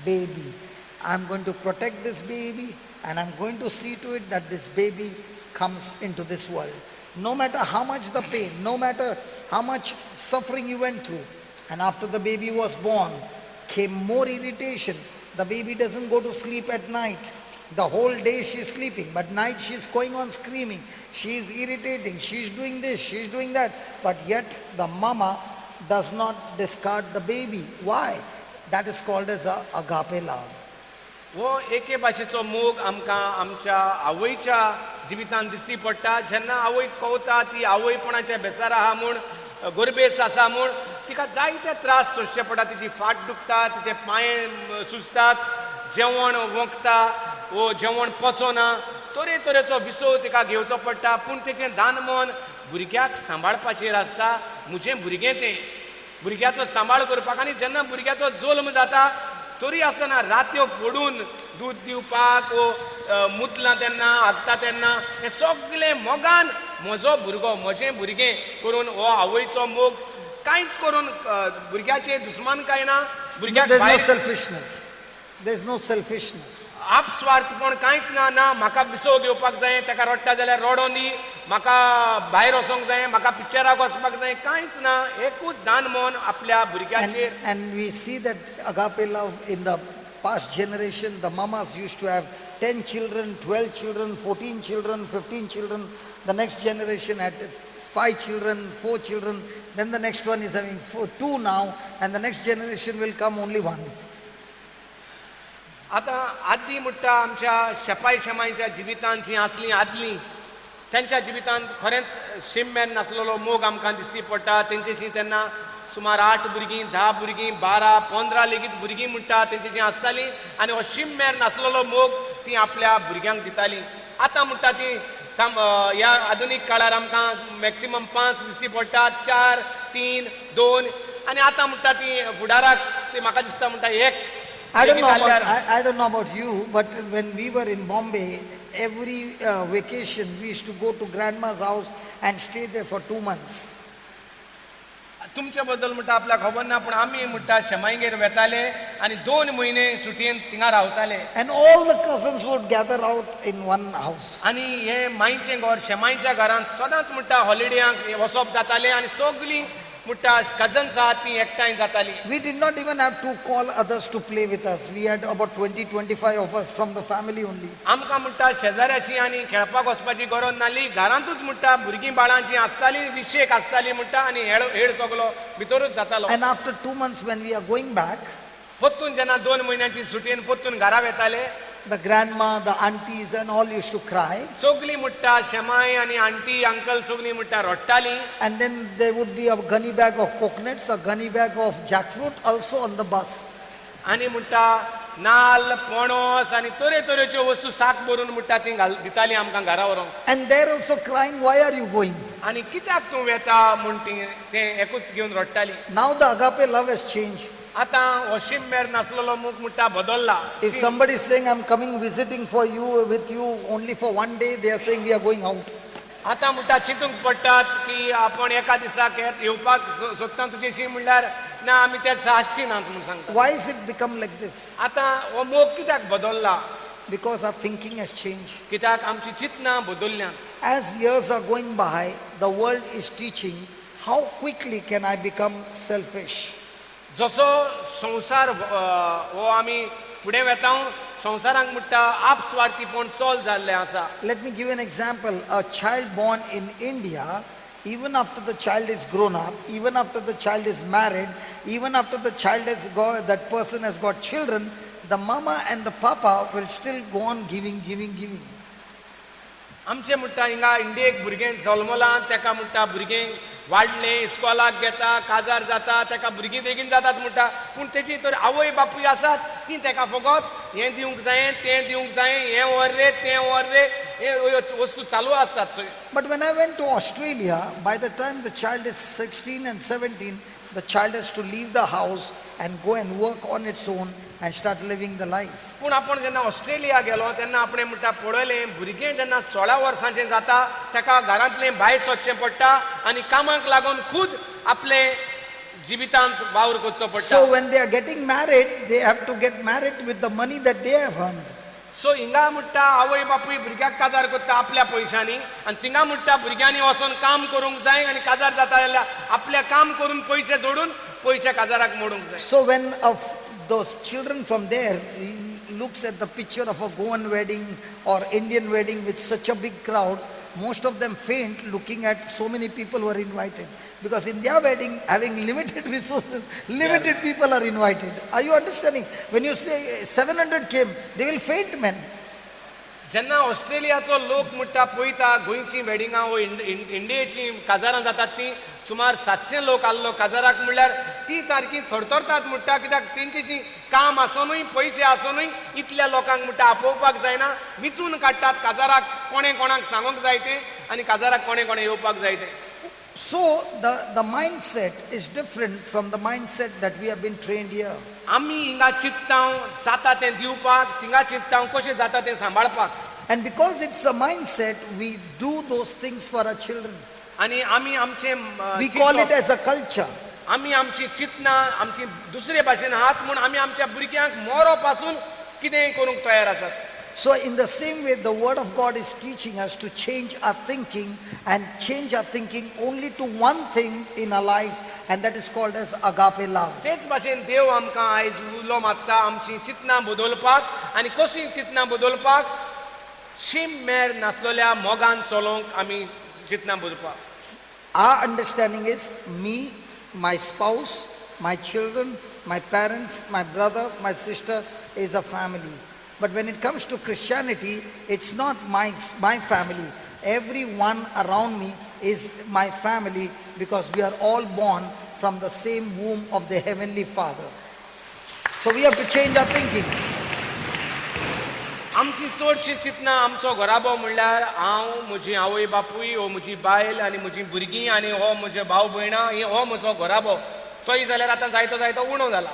Speaker 4: baby. I'm going to protect this baby and I'm going to see to it that this baby comes into this world. No matter how much the pain, no matter how much suffering you went through. And after the baby was born, came more irritation. The baby doesn't go to sleep at night. The whole day she's sleeping, but night she's going on screaming. She is irritating. She's doing this, she's doing that. But yet the mama does not discard the baby. Why? That is called as a agape love.
Speaker 5: हो एके भाशेचो मोग आमकां आमच्या आवयच्या जिवितांत दिसती पडटा. जेन्ना आवय कवता ती आवयपणाच्या बेसार आहा म्हूण, गोरबेस आसा म्हूण, तिका जायते त्रास सोंसचे पडटा. तिची फाट दुखता, तिचे पांये सुजतात, जेवण वोंकता वो जेवण पचना, तरेतरेचो विसव तिका घेवचो पडटा. पूण तेचें दान मन भुरग्याक सांबाळपाचेर आसता. म्हजें भुरगें तें, भुरग्याचो सांबाळ करपाक. आनी जेन्ना भुरग्याचो जल्म जाता तरी आसतना रात्यो फोडून दूद दिवपाक वो मुतलां तेन्ना, हागता तेन्ना, हें सगलें मोगान म्हजो भुरगो, म्हजें भुरगें करून हो आवयचो मोग कांयच करून भुरग्याचेर दुस्मानकाय ना, भुरग्याक
Speaker 4: There's no
Speaker 5: भायर
Speaker 4: selfishness. There's no selfishness.
Speaker 5: आपस्वार्थपण कांयच ना. ना म्हाका विसव घेवपाक जाय, ताका रडटा जाल्यार रडों दी, म्हाका भायर वचोंक जाय, म्हाका पिक्चराक वचपाक जाय, कांयच ना. एकूच दान मन आपल्या
Speaker 4: And,
Speaker 5: भुरग्याचेर.
Speaker 4: and we see that agape love in the past generation, the mamas used to have 10 children, 12 children, 14 children, 15 children. The next generation had 5 children, 4 children. Then the next one is having four, 2 now, and the next generation will come only 1.
Speaker 5: आतां आदीं म्हणटा आमच्या शेपाय शेमायच्या जिवितांत जीं आसलीं आदलीं, तेंच्या जिवितांत खरेंच शीम मेर नासलेलो मोग आमकां दिसती पडटा. तेंचेशी तेन्ना सुमार आठ भुरगीं, 10 भुरगीं, 12, 15 लेगीत भुरगीं म्हणटा तेंची जीं आसतालीं आनी हो शीम मेर नासलेलो मोग ती आपल्या भुरग्यांक दितालीं. आतां म्हणटा ती ह्या आधुनीक काळार आमकां मॅक्सिमम पांच दिसती पडटा, चार, तीन, दोन. आनी आतां म्हणटा ती फुडाराक ती म्हाका दिसता म्हणटा एक
Speaker 4: I don't
Speaker 5: लेगीत
Speaker 4: know about,
Speaker 5: जाल्यार.
Speaker 4: I don't know about you, but when we were in Bombay, every vacation we used to go to grandma's house and stay there for 2 months.
Speaker 5: तुमचे बद्दल म्हणटा आपल्याक खबर ना, पूण आमी म्हणटा शेमायगेर वेताले आनी 2 म्हयने सुटयेन थिंगा रावताले.
Speaker 4: And all the cousins would gather out in one house.
Speaker 5: आनी हे मांयचें घर, शेमायच्या घरांत सदांच म्हणटा हॉलिडेयांक वचप जातालें आनी सगलीं म्हणटा कजन्स आहात ती एकठांय जाताली.
Speaker 4: We did not even have to call others to play with us. We had about 20, 25 of us from the family only.
Speaker 5: आमकां म्हणटा शेजाऱ्याशी आनी खेळपाक वचपाची गरज नासली. घरांतूच म्हणटा भुरगीं बाळां जीं आसतालीं, विशेक आसतालीं म्हणटा, आनी हेळ हेळ सगलो भितरूच जातालो.
Speaker 4: And after 2 months, when we are going back,
Speaker 5: परतून जेन्ना 2 म्हयन्याची सुटयेन परतून घरा वेताले,
Speaker 4: the grandma, the aunties, and all used to cry.
Speaker 5: सगलीं म्हणटा शेमाय आनी आंटी अंकल सगलीं म्हणटा रडटालीं.
Speaker 4: And then there would be a gunny bag of coconuts, a gunny bag of jackfruit also on the bus.
Speaker 5: आनी म्हणटा नाल्ल, पणस आनी तरेतरेच्यो वस्तू साक भरून म्हणटा ती घाल दितालीं आमकां घरा व्हरोंक.
Speaker 4: And they're also crying, "Why are you going?"
Speaker 5: आनी कित्याक तूं वेता म्हूण ती तें एकूच घेवन रडटालीं.
Speaker 4: Now the agape love has changed.
Speaker 5: आतां हो शिममेर नासलेलो मोग म्हणटा बदल्ला.
Speaker 4: If somebody is saying, I'm coming visiting for you with you only for one day, they are saying we are going out.
Speaker 5: आतां म्हणटा चिंतूंक पडटात की आपण एका दिसाक येवपाक सोदता तुजेशी म्हणल्यार ना आमी त्या दिसा आसची नात म्हूण सांगता.
Speaker 4: Why is it become like this?
Speaker 5: आतां हो मोग कित्याक बदल्ला?
Speaker 4: Because our thinking has changed.
Speaker 5: कित्याक आमची चिंतनां बदल्ल्यांत.
Speaker 4: As years are going by, the world is teaching how quickly can I become selfish.
Speaker 5: जसो संवसार हो आमी फुडें वेता संवसारांक म्हणटा आपस्वार्थीपण चल जाल्लें आसा.
Speaker 4: Let me give you an example. A child born in India, even after the child is grown up, even after the child is married, even after the child has got, that person has got children, the mama and the papa will still go on giving, giving, giving.
Speaker 5: आमचें म्हणटा हिंगा इंडियेक भुरगें जल्मलां तेका म्हणटा भुरगें वाडलें इस्कॉलाक घेता काजार जाता तेका भुरगीं बेगीन जातात म्हणटा पूण तेजी तर आवय बापूय आसात ती तेका फकत हें दिवंक जायें तें दिवंक जायें हें व्हर रे तें व्हर रे हे वस्तू चालू आसतात सगळ्यो.
Speaker 4: But when I went to Australia, by the time the child is 16 and 17, the child has to leave the house and go and work on its own and start living the life.
Speaker 5: पूण आपण जेन्ना Australia गेलो तेन्ना आपणें म्हणटा पळयलें भुरगें जेन्ना 16 वर्सांचें जाता तेका घरांतलें भायर सरचें पडटा आनी कामाक लागून खूद आपले जिवितांत वावर करचो पडटा.
Speaker 4: So when they are getting married, they have to get married with the money that they have earned.
Speaker 5: So हिंगा म्हणटा आवय बापूय भुरग्याक काजार करता आपल्या पयशांनी आनी थिंगा म्हणटा भुरग्यांनी वचोन काम करूंक जाय आनी काजार जाता जाल्यार आपल्या काम करून पयशे जोडून पयशे काजाराक मोडूंक जाय.
Speaker 4: So when of those children from there looks at the picture of a Goan wedding or Indian wedding with such a big crowd, most of them faint looking at so many people who are invited. Because in their wedding, having limited resources, limited people are invited. Are you understanding? When you say 700 came, they will faint, men.
Speaker 5: जेन्ना ऑस्ट्रेलियाचो लोक म्हणटा पळयता गोंयची वेडिंगां वो इंडियेची काजारां जातात ती सुमार 700 लोक आहलो काजाराक म्हणल्यार ती सारकी थरथरतात म्हणटा कित्याक तेंची जी काम आसोनूय पयशे आसोनूय इतल्या लोकांक म्हणटा आपोवपाक जायना विचून काडटात काजाराक कोणें कोणाक सांगूंक जाय तें आनी काजाराक कोणें कोणें येवपाक जाय तें.
Speaker 4: So the mindset is different from the mindset that we have been trained here.
Speaker 5: आमी हिंगा चिंतता जाता तें दिवपाक थिंगा चिंतता कशें जाता तें सांबाळपाक.
Speaker 4: And because it's a mindset, we do those things for our children.
Speaker 5: आनी आमी आमचें
Speaker 4: We call it as a culture.
Speaker 5: आमी आमची चिंतनां आमची दुसरे भाशेन आहात म्हूण आमी आमच्या भुरग्यांक मोरो पासून कितेंय करूंक तयार आसात.
Speaker 4: So, in the same way, the Word of God is teaching us to change our thinking and change our thinking only to one thing in our life, and that is called as agape love.
Speaker 5: तेच भाशेन देव आमकां आयज उलो मारता आमची चिंतनां बदलपाक आनी कशीं चिंतनां बदलपाक शीम मेर नासलेल्या मोगान चलोवंक आमी चिंतनां बदलपाक.
Speaker 4: Our understanding is me, my spouse, my children, my parents, my brother, my sister is a family. But when it comes to Christianity, it's not my family. Everyone around me is my family because we are all born from the same womb of the Heavenly Father. So we have to change our thinking.
Speaker 5: आमची चडशी चिंतनां आमचो घराबो म्हणल्यार हांव म्हजी आवय बापूय हो म्हजी बायल आनी म्हजी भुरगीं आनी हो म्हजे भाव भयणां ही हो म्हजो घराबो तोय जाल्यार आतां जायतो जायतो उणो जाला.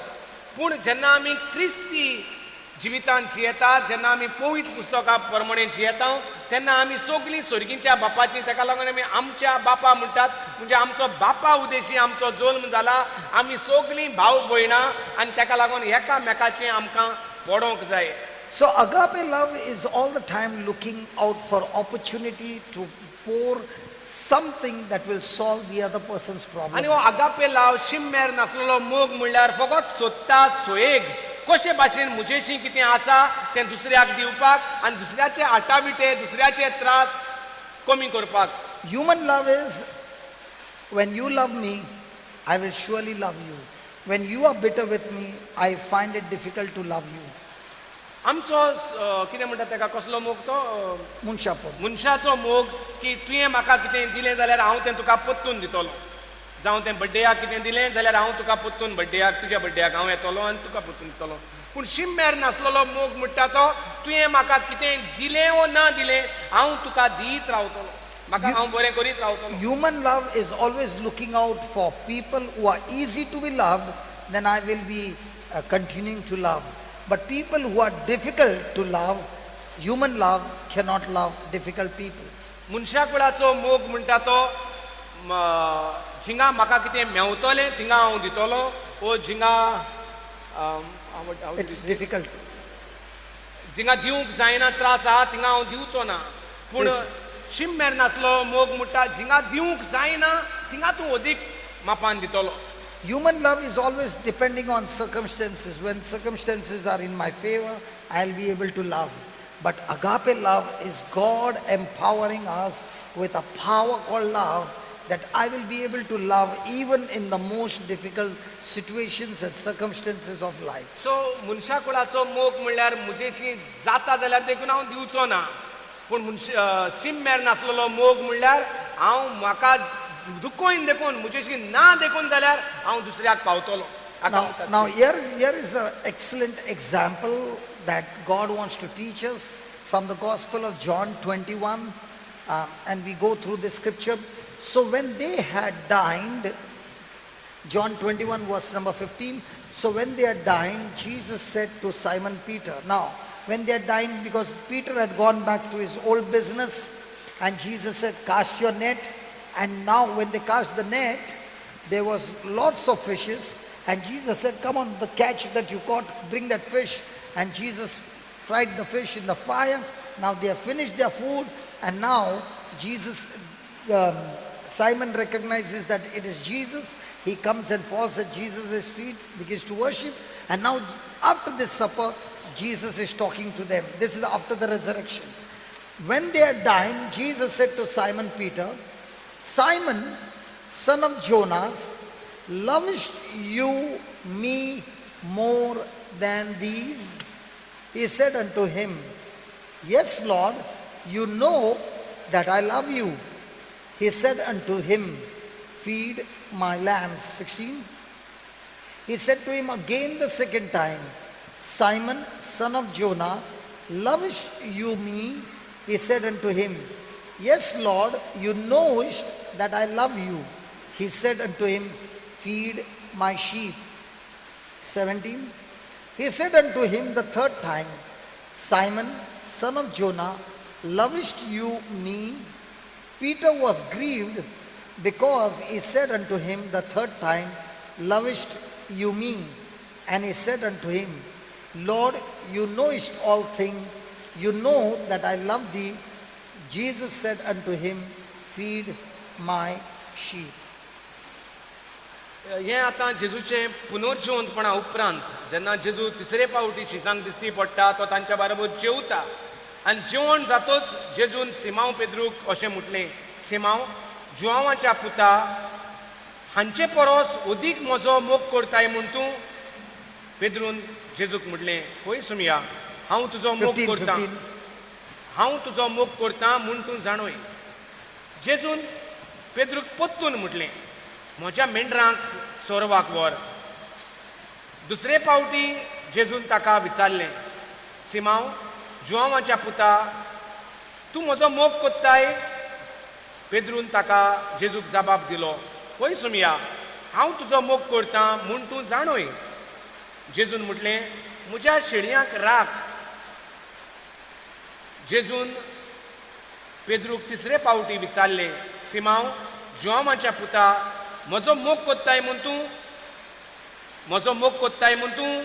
Speaker 5: पूण जेन्ना आमी क्रिस्ती जिवितांत जियेतात जेन्ना आमी पवित्र पुस्तकां प्रमाणे जियेता तेन्ना आमी सगळीं सर्गीच्या बापाची तेका लागून आमी आमच्या बापा म्हणटात म्हणजे आमचो बापा उदेशी आमचो जल्म जाला आमी सगळीं भाव भयणां आनी तेका लागून एकामेकाचें आमकां पडोवंक जाय.
Speaker 4: So agape love is all the time looking out for opportunity to pour something that will solve the other person's problem.
Speaker 5: आनी हो आगापे लाव शिम्मेर नासलेलो मोग म्हणल्यार फकत सोदता सोयेग कशे भाशेन म्हजेशी कितें आसा तें दुसऱ्याक दिवपाक आनी दुसऱ्याचे आटाविटे दुसऱ्याचे त्रास कमी करपाक.
Speaker 4: Human love is when you love me, I will surely love you. When you are bitter with me, I find it difficult to love you.
Speaker 5: आमचो कितें म्हणटा तेका कसलो मोग तो
Speaker 4: Munshapur.
Speaker 5: मनशाचो मोग की तुवें म्हाका कितें दिलें जाल्यार हांव तें तुका परतून दितलो जावं तें बड्डेयाक कितें दिलें जाल्यार हांव तुका परतून बड्डेयाक तुज्या बड्डेयाक हांव येतलो आनी तुका परतून दितलो. पूण शिम्मेर नासलेलो मोग म्हणटा तो तुवें म्हाका कितें दिलें वो ना दिलें हांव तुका दीत रावतलो म्हाका हांव बरें करीत रावतलो.
Speaker 4: Human love is always looking out for people who are easy to be loved then I will be continuing to love. But people who are difficult to love, human love cannot love difficult people.
Speaker 5: मनशाकुळाचो मोग म्हणटा तो म, जिंगा म्हाका कितें मेवतलें थिंगा हांव दितलो ओ जिंगा
Speaker 4: It's difficult.
Speaker 5: जिंगा दिवंक जायना त्रास आहा थिंगा हांव दिवचो ना पूण
Speaker 4: Yes.
Speaker 5: शिम मेर नासलो मोग म्हणटा जिंगा दिवंक जायना थिंगा तूं अदीक मापान दितलो.
Speaker 4: Human love is always depending on circumstances. When circumstances are in my favor, I'll be able to love. But agape love is God empowering us with a power called love that I will be able to love even in the most difficult situations and circumstances of life.
Speaker 5: So मनशाकुळाचो मोग म्हणल्यार म्हजेशी जाता जाल्यार देखून हांव दिवचो ना पूण मनश शीम मेर नासलेलो मोग म्हणल्यार हांव म्हाका दुखोयन देखून म्हजेशी ना देखून जाल्यार हांव दुसऱ्याक पावतलो हाका
Speaker 4: Now,
Speaker 5: म्हणटात.
Speaker 4: now here is an excellent example that God wants to teach us from the Gospel of John 21, and we go through the scripture. So when they had dined, John 21, verse number 15. So when they had dined, Jesus said to Simon Peter. Now, when they had dined, because Peter had gone back to his old business, and Jesus said, "Cast your net." And now, when they cast the net, there was lots of fishes. And Jesus said, "Come on, the catch that you caught, bring that fish." And Jesus fried the fish in the fire. Now they have finished their food, and now Jesus Simon recognizes that it is Jesus. He comes and falls at Jesus' feet, begins to worship. And now, after this supper, Jesus is talking to them. This is after the resurrection. When they had dined, Jesus said to Simon Peter, "Simon, son of Jonas, lovest you me more than these?" He said unto him, "Yes, Lord, you know that I love you." He said unto him, "Feed my lambs." 16. He said to him again the second time, "Simon, son of Jonah, lovest you me?" He said unto him, "Yes, Lord, you knowest that I love you." He said unto him, "Feed my sheep." 17. He said unto him the third time, "Simon, son of Jonah, lovest you me?" Peter was grieved because he said unto him the third time, "Lovest you me?" And he said unto him, "Lord, you knowest all things. You know that I love thee." Jesus said unto him, "Feed my sheep."
Speaker 5: हें आतां जेजूचें पुनर्जिवंतपणा उपरांत जेन्ना जेजू तिसरे पावटी शिसांक दिश्टी पडटा तो तांच्या बरोबर जेवता आनी जेवण जातोच जेजून सिमांव पेद्रूक अशें म्हटलें, सिमांव जुवांवाच्या पुता हांचे परस अदीक म्हजो मोग करताय म्हूण तूं. पेद्रून जेजूक म्हटलें, हय सुमया, हांव तुजो मोग
Speaker 4: 15,
Speaker 5: करतां.
Speaker 4: 15.
Speaker 5: हांव तुजो मोग करतां म्हूण तूं जाणोय. जेजून पेद्रूक परतून म्हटलें, म्हज्या मेंढरांक चोरवाक व्हर. दुसरे पावटी जेजून ताका विचारलें, सिमांव जुवांवाच्या पुता तूं म्हजो मोग कोत्ताय. पेद्रून ताका जेजूक जबाब दिलो, हय सुमया, हांव तुजो मोग करतां म्हूण तूं जाणोय. जेजून म्हटलें, म्हज्या शेळयांक राख. जेजून पेद्रूक तिसरे पावटी विचारलें, सिमांव जुवांवाच्या पुता म्हजो मोग कोत्ताय म्हूण तूं, म्हजो मोग कोत्ताय म्हूण तूं.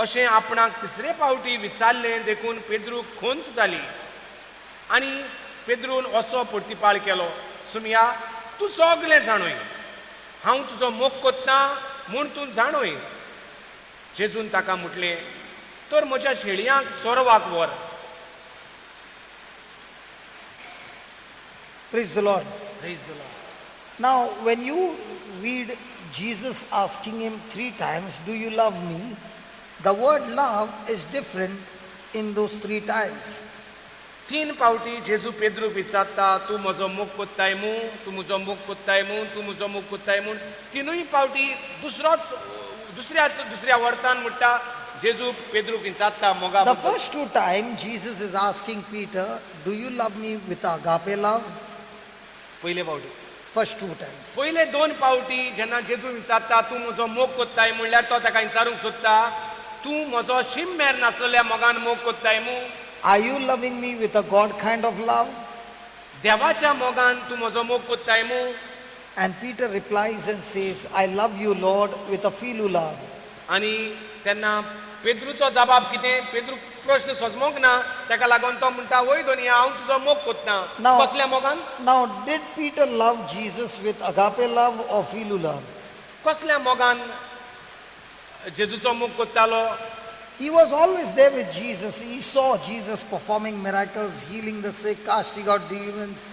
Speaker 5: अशें आपणाक तिसरे पावटी विचारलें देखून पेद्रूक खंत जाली आनी पेद्रून असो प्रतिपाळ केलो, सुमया तूं सगलें जाणोय, हांव तुजो मोग कोत्तां म्हूण तूं जाणोय. जेजून ताका म्हटलें, तर म्हज्या शेळयांक चोरवाक व्हर.
Speaker 4: Praise the Lord. Now, when you read Jesus asking him three times, "Do you love me?" the word love is different in those three times.
Speaker 5: तीन पावटी जेजू पेद्रूक विचारता, तूं म्हजो मोग कोत्ताय मू, तूं म्हजो मोग कोत्ताय मू, तूं म्हजो मोग कोत्ताय म्हूण. तिनूय पावटी दुसरोच दुसऱ्या दुसऱ्या वर्थान म्हणटा जेजू पेद्रूक विचारता मोगा.
Speaker 4: The first two times, Jesus is asking Peter, "Do you love me with agape love?"
Speaker 5: पयले पावटी.
Speaker 4: First two times.
Speaker 5: पयले दोन पावटी जेन्ना जेजू विचारता तूं म्हजो मोग कोत्ताय म्हणल्यार तो ताका विचारूंक सोदता तूं म्हजो शीम मेर नासलेल्या मोगान मोग कोत्ताय मू.
Speaker 4: Are you loving me with a God kind of love?
Speaker 5: देवाच्या मोगान तूं म्हजो मोग कोत्ताय मू.
Speaker 4: And Peter replies and says, I love you, Lord, with a phileo love.
Speaker 5: आनी तेन्ना पेद्रूचो जबाब कितें पेद्रू प्रश्न सजमोंक ना ताका लागून तो म्हणटा वय दोनया हांव तुजो मोग कोत्ता. कसल्या मोगान?
Speaker 4: Now, did Peter love Jesus with agape love or phileo love?
Speaker 5: कसल्या मोगान जेजूचो मोग कोत्तालो?
Speaker 4: He was always there with Jesus. He saw Jesus performing miracles, healing the sick, casting out demons,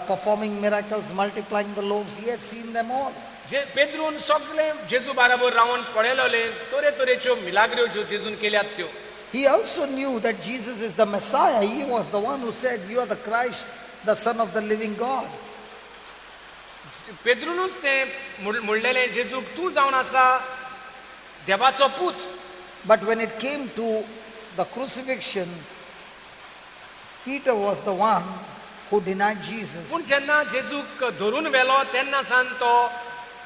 Speaker 4: performing miracles, multiplying the loaves. He had seen them all.
Speaker 5: जे पेद्रून सगळे जेजू बाराबर रावन पळयलोले तरे तरेच्यो मिलाग्र्यो ज्यो जेजून केल्यात त्यो.
Speaker 4: He also knew that Jesus is the Messiah. He was the one who said, "You are the Christ, the Son of the living God."
Speaker 5: पेद्रुनूच तें म्हणलेलें जेजूक तूं जावन आसा देवाचो पूत.
Speaker 4: But when it came to the crucifixion, Peter was the one who denied Jesus.
Speaker 5: पूण जेन्ना जेजूक धरून व्हेलो तेन्ना सान तो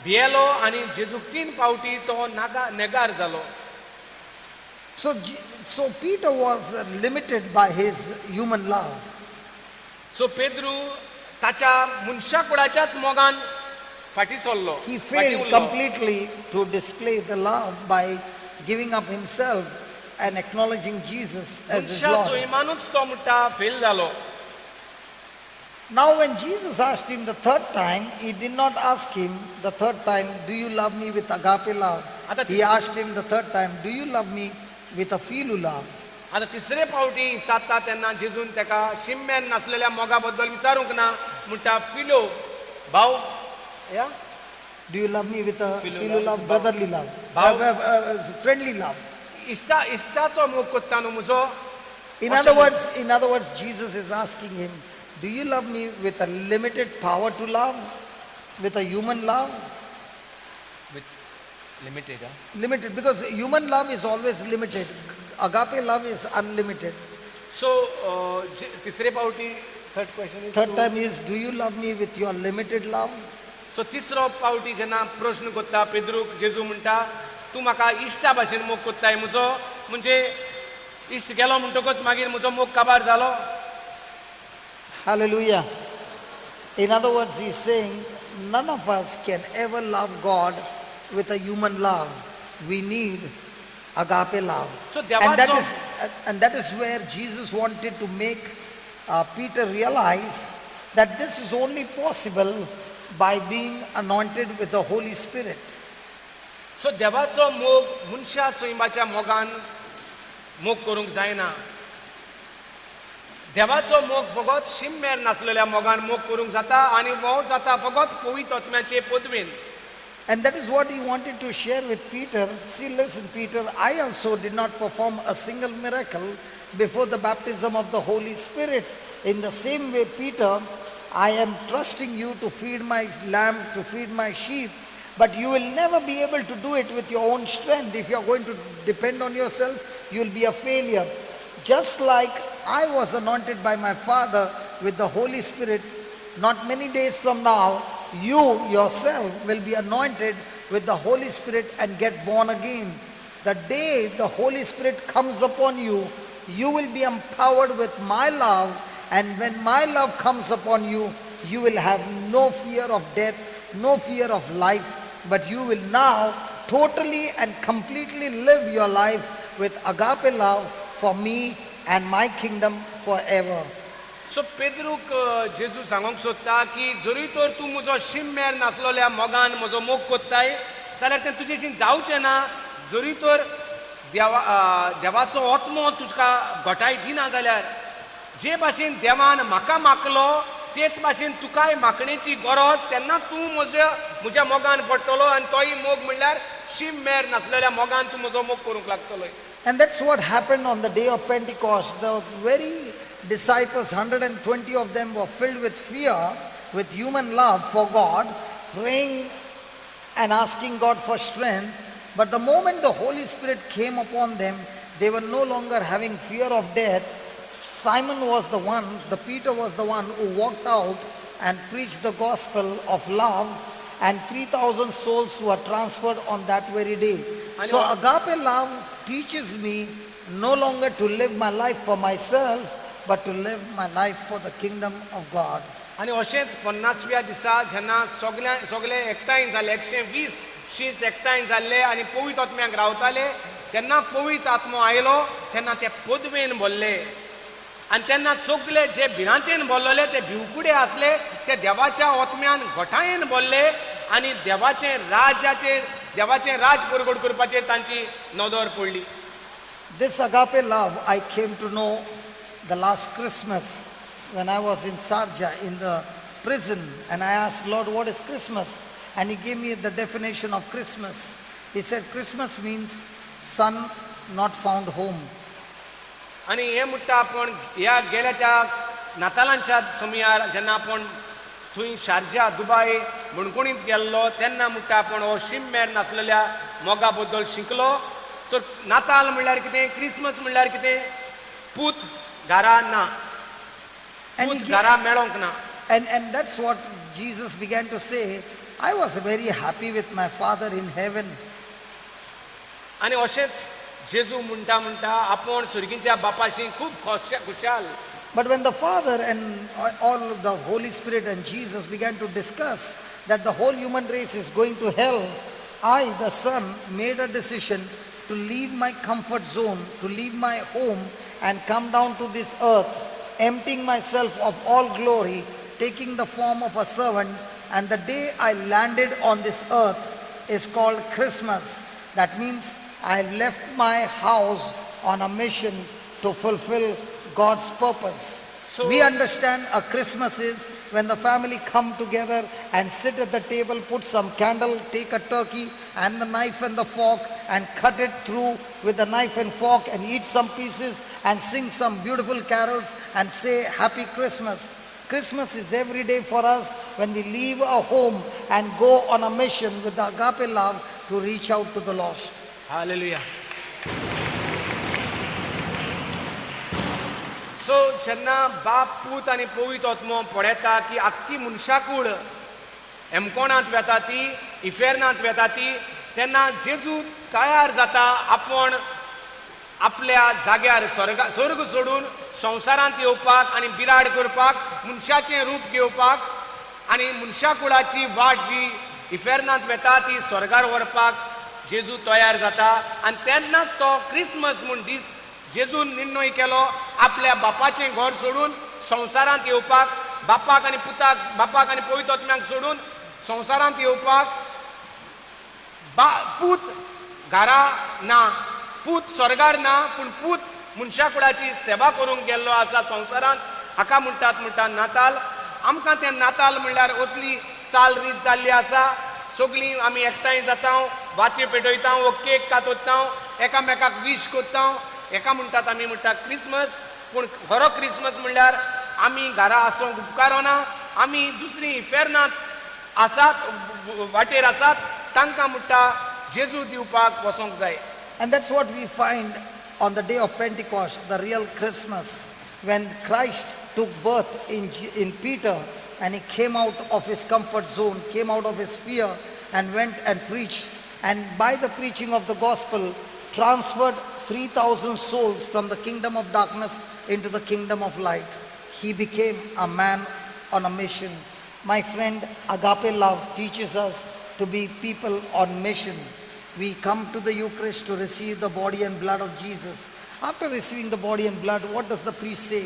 Speaker 5: भियेलो आनी जेजूक तीन पावटी तो नागा नेगार जालो.
Speaker 4: So Peter was limited by his human love.
Speaker 5: So Pedro ताच्या मनशा कुडाच्याच मोगान फाटीं सरलो.
Speaker 4: He
Speaker 5: फाटीं
Speaker 4: failed
Speaker 5: उरलो.
Speaker 4: Completely to display the love by giving up himself and acknowledging Jesus as his
Speaker 5: मनशा
Speaker 4: Lord.
Speaker 5: सोयमानूच तो म्हणटा फेल जालो.
Speaker 4: Now, when Jesus asked him the third time, he did not ask him the third time, "Do you love me with agape love?"
Speaker 5: आता
Speaker 4: He asked him the third time, "Do you love me with a phileo love?"
Speaker 5: आतां तिसरे पावटी विचारता तेन्ना जेजून ताका शिम्यान नासलेल्या मोगा बद्दल विचारूंक ना म्हणटा फिलो भाव या.
Speaker 4: Do you love me with a
Speaker 5: Phileo
Speaker 4: phileo
Speaker 5: love
Speaker 4: love,
Speaker 5: is
Speaker 4: brotherly love,
Speaker 5: Bhav.
Speaker 4: Friendly love?
Speaker 5: इश्टा इश्टाचो मोग कोत्ता न्हू म्हजो.
Speaker 4: In
Speaker 5: अशें
Speaker 4: other words, in other words, Jesus is asking him, "Do you love me with a limited power to love, with a human love?"
Speaker 5: Limited.
Speaker 4: Limited, because human love is always limited. Agape love is unlimited.
Speaker 5: So तिसरे पावटी third question.
Speaker 4: Third time is, "Do you love me with your limited love?"
Speaker 5: So तिसरो पावटी जेन्ना प्रश्न कोत्ता पेद्रूक जेजू म्हणटा तूं म्हाका इश्टा भाशेन मोग कोत्ताय म्हजो म्हणजे इश्ट गेलो म्हणटकच मागीर म्हजो मोग काबार जालो.
Speaker 4: Hallelujah. In other words, he's saying, none of us can ever love God with a human love. We need agape love.
Speaker 5: So
Speaker 4: and that
Speaker 5: देवाचो-
Speaker 4: is and that is where Jesus wanted to make Peter realize that this is only possible by being anointed with the Holy Spirit.
Speaker 5: So देवाचो मोग मनशा सैमाच्या मोगान मोग करूंक जायना. देवाचो मोग फकत शीम मेर नासलेल्या मोगान मोग करूंक जाता आनी हो जाता फकत पवित्र आत्म्याचे पदवेन.
Speaker 4: And that is what he wanted to share with Peter. See, listen, Peter, I also did not perform a single miracle before the baptism of the Holy Spirit. In the same way, Peter, I am trusting you to feed my lamb, to feed my sheep, but you will never be able to do it with your own strength. If you are going to depend on yourself, you will be a failure. Just like I was anointed by my Father with the Holy Spirit, not many days from now, you yourself will be anointed with the Holy Spirit and get born again. The day the Holy Spirit comes upon you, you will be empowered with my love, and when my love comes upon you, you will have no fear of death, no fear of life, but you will now totally and completely live your life with agape love for me and my kingdom forever.
Speaker 5: So पेद्रूक जेजू सांगूंक सोदता की जरी तर तूं म्हजो शीम मेर नासलेल्या मोगान म्हजो मोग कोत्ताय जाल्यार तें तुजेशीन जावचें ना जरी तर देवा देवाचो आत्मो तुका घटाय दिना जाल्यार जे भाशेन देवान म्हाका मागलो तेच भाशेन तुकाय मागणेची गरज तेन्ना तूं म्हज्या म्हज्या मोगान पडटलो आनी तोय मोग म्हणल्यार शीम मेर नासलेल्या मोगान तूं म्हजो मोग करूंक लागतलो.
Speaker 4: And that's what happened on the day of Pentecost. The very disciples, 120 of them, were filled with fear, with human love for God, praying and asking God for strength. But the moment the Holy Spirit came upon them, they were no longer having fear of death. Simon was the one, the Peter was the one who walked out and preached the gospel of love, and 3,000 souls were transferred on that very day.
Speaker 5: And
Speaker 4: So agape love teaches me no longer to live my life for myself, but to live my life for the kingdom of God.
Speaker 5: आनी अशेंच पन्नासव्या दिसा जेन्ना सगल्या सगळे एकठांय जाले 120 शीस एकठांय जाल्ले आनी पवित्र आत्म्याक रावताले जेन्ना पवित्र आत्मो आयलो तेन्ना ते पदवेन भरले आनी तेन्ना सगळे जे भिरांतेन भरलेले ते भिवकुडे आसले ते देवाच्या आत्म्यान घटायेन भरले आनी देवाचें राज्याचेर देवाचें राज परगट करपाचेर तांची नदर पडली.
Speaker 4: This agape love I came to know the last Christmas when I was in Sharjah in the prison, and I asked, "Lord, what is Christmas?" And he gave me the definition of Christmas. He said, "Christmas means son not found home."
Speaker 5: आनी हें म्हणटा आपूण ह्या गेल्या त्या नातालांच्या समयार जेन्ना आपूण थंय शारजा दुबाय बणकोणींत गेल्लो तेन्ना म्हणटा आपूण हो शीम मेर नासलेल्या मोगा बद्दल शिकलो. तर नाताल म्हणल्यार कितें, क्रिसमस म्हणल्यार कितें, पूत घरा ना,
Speaker 4: And, he
Speaker 5: पूत
Speaker 4: gave,
Speaker 5: घरा मेळोंक ना.
Speaker 4: and that's what Jesus began to say. I was very happy with my Father in heaven.
Speaker 5: आनी अशेंच जेजू म्हणटा म्हणटा आपूण सुर्गीच्या बापाशी खूब खुशाल.
Speaker 4: But when the Father and all the Holy Spirit and Jesus began to discuss that the whole human race is going to hell, I, the Son, made a decision to leave my comfort zone, to leave my home and come down to this earth, emptying myself of all glory, taking the form of a servant. And the day I landed on this earth is called Christmas. That means I left my house on a mission to fulfill God's purpose. We understand a Christmas is when the family come together and sit at the table, put some candle, take a turkey and the knife and the fork and cut it through with the knife and fork and eat some pieces and sing some beautiful carols and say Happy Christmas. Christmas is every day for us when we leave our home and go on a mission with the agape love to reach out to the lost.
Speaker 5: Hallelujah. So जेन्ना बाप पूत आनी पवित्र आत्मो पळयता की आख्खी मनशाकूड हेमकोणांत वेता ती इफेर्नांत वेता ती तेन्ना जेजू तयार जाता आपूण आपल्या जाग्यार स्वर्गा स्वर्ग सोडून संवसारांत येवपाक आनी बिराड करपाक मनशाचें रूप घेवपाक आनी मनशाकुळाची वाट जी इफेर्नांत वेता ती स्वर्गार व्हरपाक जेजू तयार जाता. आनी तेन्नाच तो क्रिसमस म्हूण दीस जेजून निर्णय केलो आपल्या बापाचें घर सोडून संवसारांत येवपाक, बापाक आनी पुताक, बापाक आनी पवित्र आत्म्याक सोडून संवसारांत येवपाक. बा पूत घरा ना, पूत स्वर्गार ना, पूण पूत मनशाकुळाची सेवा करूंक गेल्लो आसा संवसारांत. हाका म्हणटात म्हणटा नाताल. आमकां तें नाताल म्हणल्यार असली चाल रीत जाल्ली आसा. सगळीं आमी एकठांय जाता, वाती पेटयता वो केक कातोता, एकामेकाक वीश करता. हेका म्हणटात आमी म्हणटा क्रिसमस. पूण खरो क्रिसमस म्हणल्यार आमी घरा आसूंक उपकारना, आमी दुसरीं इफेर्नांत आसात, वाटेर आसात, तांकां म्हणटा जेजू दिवपाक वचोंक जाय.
Speaker 4: And that's what we find on the day of Pentecost, the real Christmas, when Christ took birth in Peter and he came out of his comfort zone, came out of his fear and went and preached. And by the preaching of the gospel, transferred 3,000 souls from the kingdom of darkness into the kingdom of light. He became a man on a mission. My friend, agape love teaches us to be people on mission. We come to the Eucharist to receive the body and blood of Jesus. After receiving the body and blood, what does the priest say?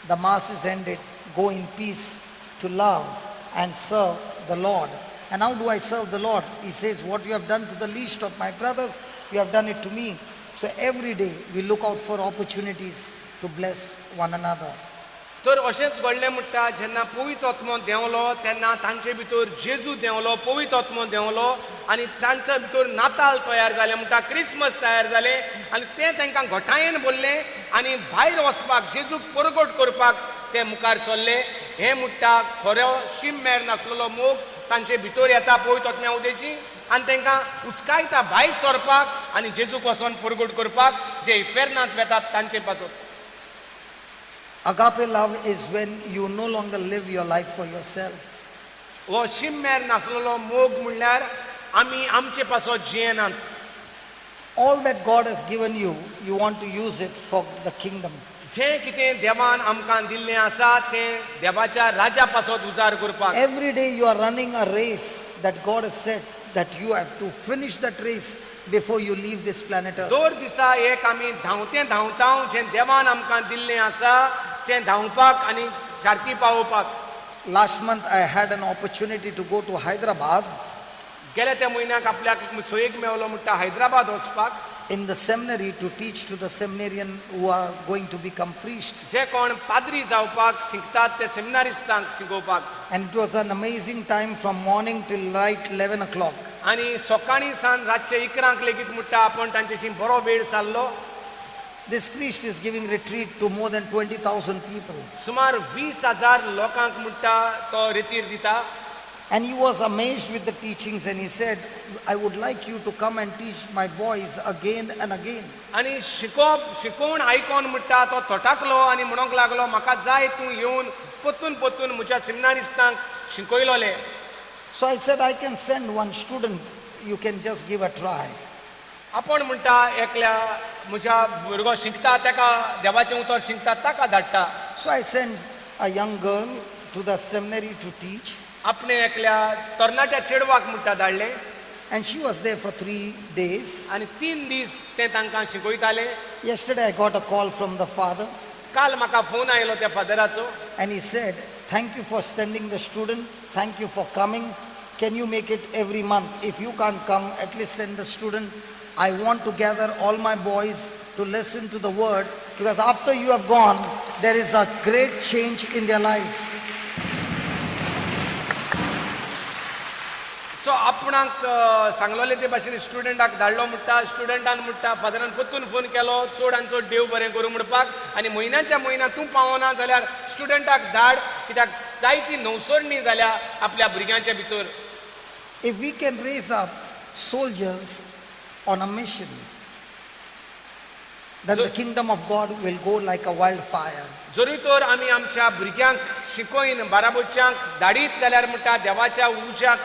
Speaker 4: The Mass is ended. Go in peace to love and serve the Lord. And how do I serve the Lord? He says, "What you have done to the least of my brothers, you have done it to me." So every day we look out for opportunities to bless one another.
Speaker 5: तर अशेंच घडलें म्हणटा जेन्ना पवित्र आत्मो देंवलो तेन्ना तांचे भितर जेजू देंवलो, पवित्र आत्मो देंवलो आनी तांच्या भितर नाताल तयार जालें म्हणटा, क्रिसमस तयार जालें आनी तें तांकां घटायेन भरलें आनी भायर वचपाक जेजूक परगट करपाक ते मुखार सरले. हें म्हणटा खरो शीम मेर नासलेलो मोग तांचे भितर येता पवित्र आत्म्या उदेशी आनी तांकां उस्कायता भायर सरपाक आनी जेजूक वचोन परगट करपाक जे इफेर्नांत वेतात तांचे पासत.
Speaker 4: Agape love is when you no longer live your life for yourself.
Speaker 5: हो शिममेर नासलेलो मोग म्हणल्यार आमी आमचे पासत जियेनात.
Speaker 4: All that God has given you, you want to use it for the kingdom.
Speaker 5: जें कितें देवान आमकां दिल्लें आसा तें देवाच्या राजा पासत उजार करपाक.
Speaker 4: Every day you are running a race that God has said that you have to finish that race before you leave this planet Earth.
Speaker 5: दर दिसा एक आमी धांवतें धांवता जें देवान आमकां दिल्लें आसा तें धांवपाक आनी सारकी पावोवपाक.
Speaker 4: Last month I had an opportunity to go to Hyderabad
Speaker 5: गेल्या त्या म्हयन्याक आपल्याक सोयीक मेवलो म्हणटा हैदराबाद वचपाक
Speaker 4: in the seminary to teach to the seminarian who are going to become priests.
Speaker 5: जे कोण पाद्री जावपाक शिकतात ते सेमिनारिस्तांक शिकोवपाक.
Speaker 4: And it was an amazing time from morning till night 11 o'clock.
Speaker 5: आनी सकाळीं सावन रातचे 11 लेगीत म्हणटा आपण तांच्याशी बरो वेळ सारलो.
Speaker 4: This priest is giving retreat to more than 20,000 people.
Speaker 5: सुमार 20,000 लोकांक म्हणटा तो रेतीर दिता.
Speaker 4: And he was amazed with the teachings and he said, I would like you to come and teach my boys again and again.
Speaker 5: आनी शिकोवप शिकोवन आयकोन म्हणटा तो थोटाकलो आनी म्हणूंक लागलो म्हाका जाय तूं येवन परतून परतून म्हज्या सेमिनारिस्तांक शिकयलोले.
Speaker 4: So I said, I can send one student, you can just give a try.
Speaker 5: आपण म्हणटा एकल्या म्हज्या भुरगो शिकता ताका देवाचें उतर शिकता ताका धाडटा.
Speaker 4: So I sent a young girl to the seminary to teach,
Speaker 5: आपणे एकल्या तरणाट्या चेडवाक म्हणटा धाडलें.
Speaker 4: And she was there for 3 days.
Speaker 5: आनी 3 दीस तें तांकां शिकयतालें.
Speaker 4: Yesterday I got a call from the father,
Speaker 5: काल म्हाका फोन आयलो त्या फादराचो.
Speaker 4: And he said, thank you for sending the student, thank you for coming. Can you make it every month? If you can't come, at least send the student. I want to gather all my boys to listen to the word, because after you have gone, there is a great change in their lives.
Speaker 5: So आपणाक सांगलोले ते भाशेन स्टुडंटाक धाडलो म्हणटा स्टुडंटान म्हणटा फादरान परतून phone केलो चड आनी चड देव बरें करूं म्हणपाक आनी म्हयन्याच्या म्हयन्या तूं पावना जाल्यार स्टुडंटाक धाड कित्याक जायती नवसरणी जाल्या आपल्या भुरग्यांच्या भितर.
Speaker 4: If we can raise up soldiers on a mission, then the kingdom of God will go like a wildfire.
Speaker 5: जरूय तर आमी आमच्या भुरग्यांक शिकोयन बाराबोच्यांक धाडीत जाल्यार म्हणटा देवाच्या उज्याक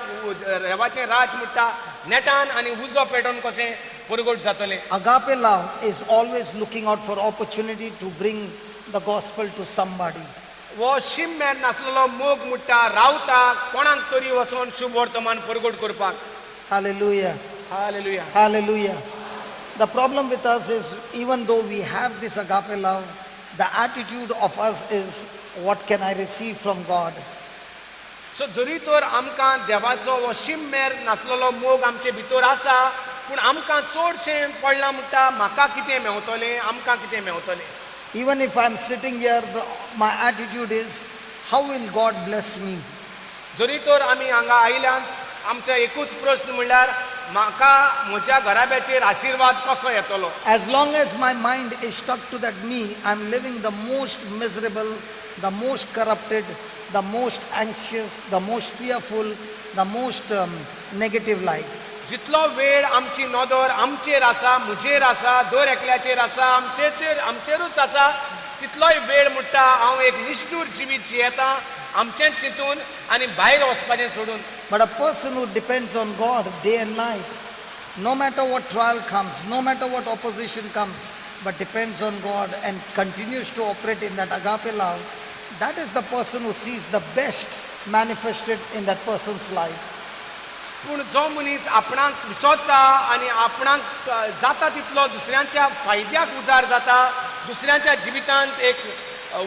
Speaker 5: देवाचें राज म्हणटा नेटान आनी उजो पेटोवन कशें परगट जातलें.
Speaker 4: Agape love is always looking out for opportunity to bring the gospel to somebody.
Speaker 5: हो शिममेर नासलेलो मोग म्हणटा रावता कोणाक तरी वचोन शुभ वर्तमान परगट करपाक.
Speaker 4: Hallelujah.
Speaker 5: Hallelujah.
Speaker 4: Hallelujah. The problem with us is, even though we have this agape love, the attitude of us is, what can I receive from God?
Speaker 5: So जरी तर आमकां देवाचो हो शिममेर नासलेलो मोग आमचे भितर आसा पूण आमकां चडशें पडलां म्हणटा म्हाका कितें मेवतलें आमकां कितें मेवतलें.
Speaker 4: Even if I'm sitting here, my attitude is, how will God bless me?
Speaker 5: जरी तर आमी हांगा आयल्यान आमचो एकूच प्रश्न म्हणल्यार म्हाका म्हज्या घराब्याचेर आशिर्वाद कसो येतलो.
Speaker 4: As long as my mind is stuck to that me, I'm living the most miserable, the most corrupted, the most anxious, the most fearful, the most negative life.
Speaker 5: जितलो वेळ आमची नदर आमचेर आसा म्हजेर आसा दर एकल्याचेर आसा आमचेचेर आमचेरूच आसा तितलोय वेळ म्हणटा हांव एक निश्ठूर जिवीत जियेता आमचेंच चिंतून आनी भायर वचपाचें सोडून.
Speaker 4: But a person who depends on God day and night, no matter what trial comes, no matter what opposition comes, but depends on God and continues to operate in that agape love, that is the person who sees the best manifested in that person's life.
Speaker 5: पूण जो मनीस आपणाक विसरता आनी आपणाक जाता तितलो दुसऱ्यांच्या फायद्याक उजार जाता दुसऱ्यांच्या जिवितांत एक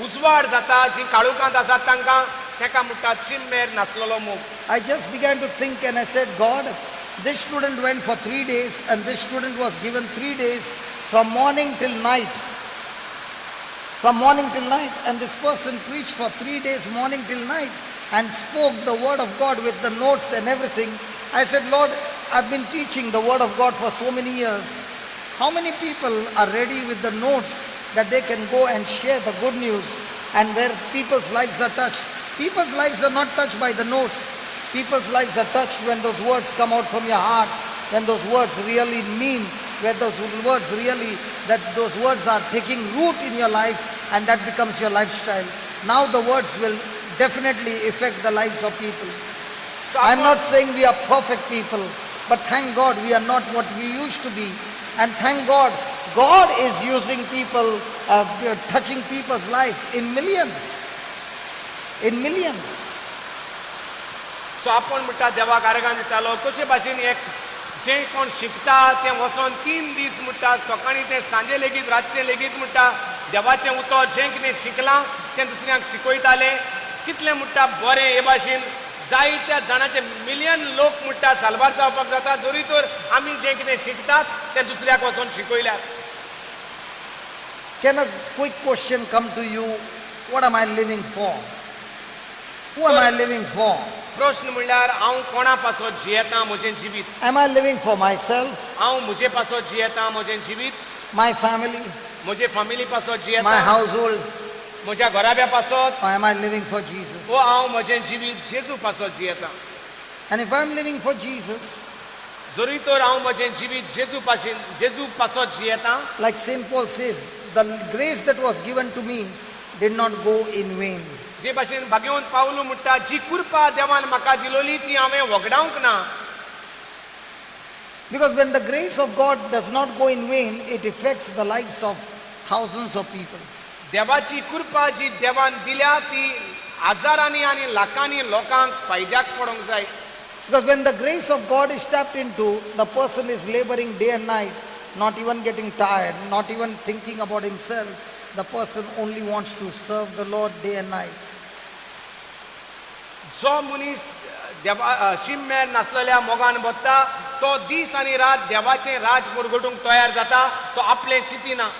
Speaker 5: उजवाड जाता जी काळोखांत आसात तांकां ताका म्हणटात शिममेर नासलेलो मोग.
Speaker 4: I just began to think and I said, God, this student went for 3 days and this student was given 3 days from morning till night. From morning till night, and this person preached for 3 days, morning till night, and spoke the word of God with the notes and everything. I said, Lord, I've been teaching the word of God for so many years. How many people are ready with the notes that they can go and share the good news and where people's lives are touched? People's lives are not touched by the notes. People's lives are touched when those words come out from your heart, when those words really mean, where those words really, that those words are taking root in your life and that becomes your lifestyle. Now the words will definitely affect the lives of people. I'm not saying we are perfect people, but thank God we are not what we used to be. And thank God, God is using people, touching people's life in millions. In millions.
Speaker 5: So आपूण म्हणटा देवाक आर्गां दितालो कशे भाशेन एक जें कोण शिकता तें वचोन 3 दीस म्हणटा, सकाळीं तें सांजे लेगीत रातचें लेगीत म्हणटा देवाचें उतर जें कितें शिकलां तें दुसऱ्यांक शिकयताले. कितलें म्हणटा बरें, हे भाशेन जायत्या जाणाचे मिलियन लोक म्हणटा साल्वार जावपाक जाता जरी तर आमी जें कितें शिकतात तें दुसऱ्याक वचोन शिकयल्यार.
Speaker 4: Can a quick question come to you? What am I living for? Who am I living for?
Speaker 5: प्रश्न म्हणल्यार हांव कोणा पासत जियेता म्हजें जिवीत?
Speaker 4: Am I living for myself,
Speaker 5: हांव म्हजे पासत जियेता म्हजें जिवीत,
Speaker 4: my family,
Speaker 5: म्हजे फामिली पासत
Speaker 4: my
Speaker 5: जियेता,
Speaker 4: household,
Speaker 5: म्हज्या घराब्या पासत,
Speaker 4: or am I living for Jesus?
Speaker 5: वो हांव म्हजें जिवीत जेजू पासत जियेता?
Speaker 4: And if I'm living for Jesus,
Speaker 5: जरी तर हांव म्हजें जिवीत जेजू पाशीन जेजू पासत जियेता,
Speaker 4: like St. Paul says, the grace that was given to me did not go in vain.
Speaker 5: जे भाशेन भाग्यवंत पावलू म्हणटा, जी कृपा देवान म्हाका दिलोली ती हांवें वगडावंक ना.
Speaker 4: Because when the grace of God does not go in vain, it affects the lives of thousands of people.
Speaker 5: देवाची कृपा जी देवान दिल्या ती हजारांनी आनी लाखांनी लोकांक फायद्याक पडोंक जाय.
Speaker 4: Because when the grace of God is tapped into, the person is laboring day and night, not even getting tired, not even thinking about himself. The person only wants to serve the Lord day and night.
Speaker 5: जो मनीस देवा शिम्मेर नासलेल्या मोगान बसता तो दीस आनी रात देवाचें राज परगटूंक तयार जाता, तो आपलें चिंतिना.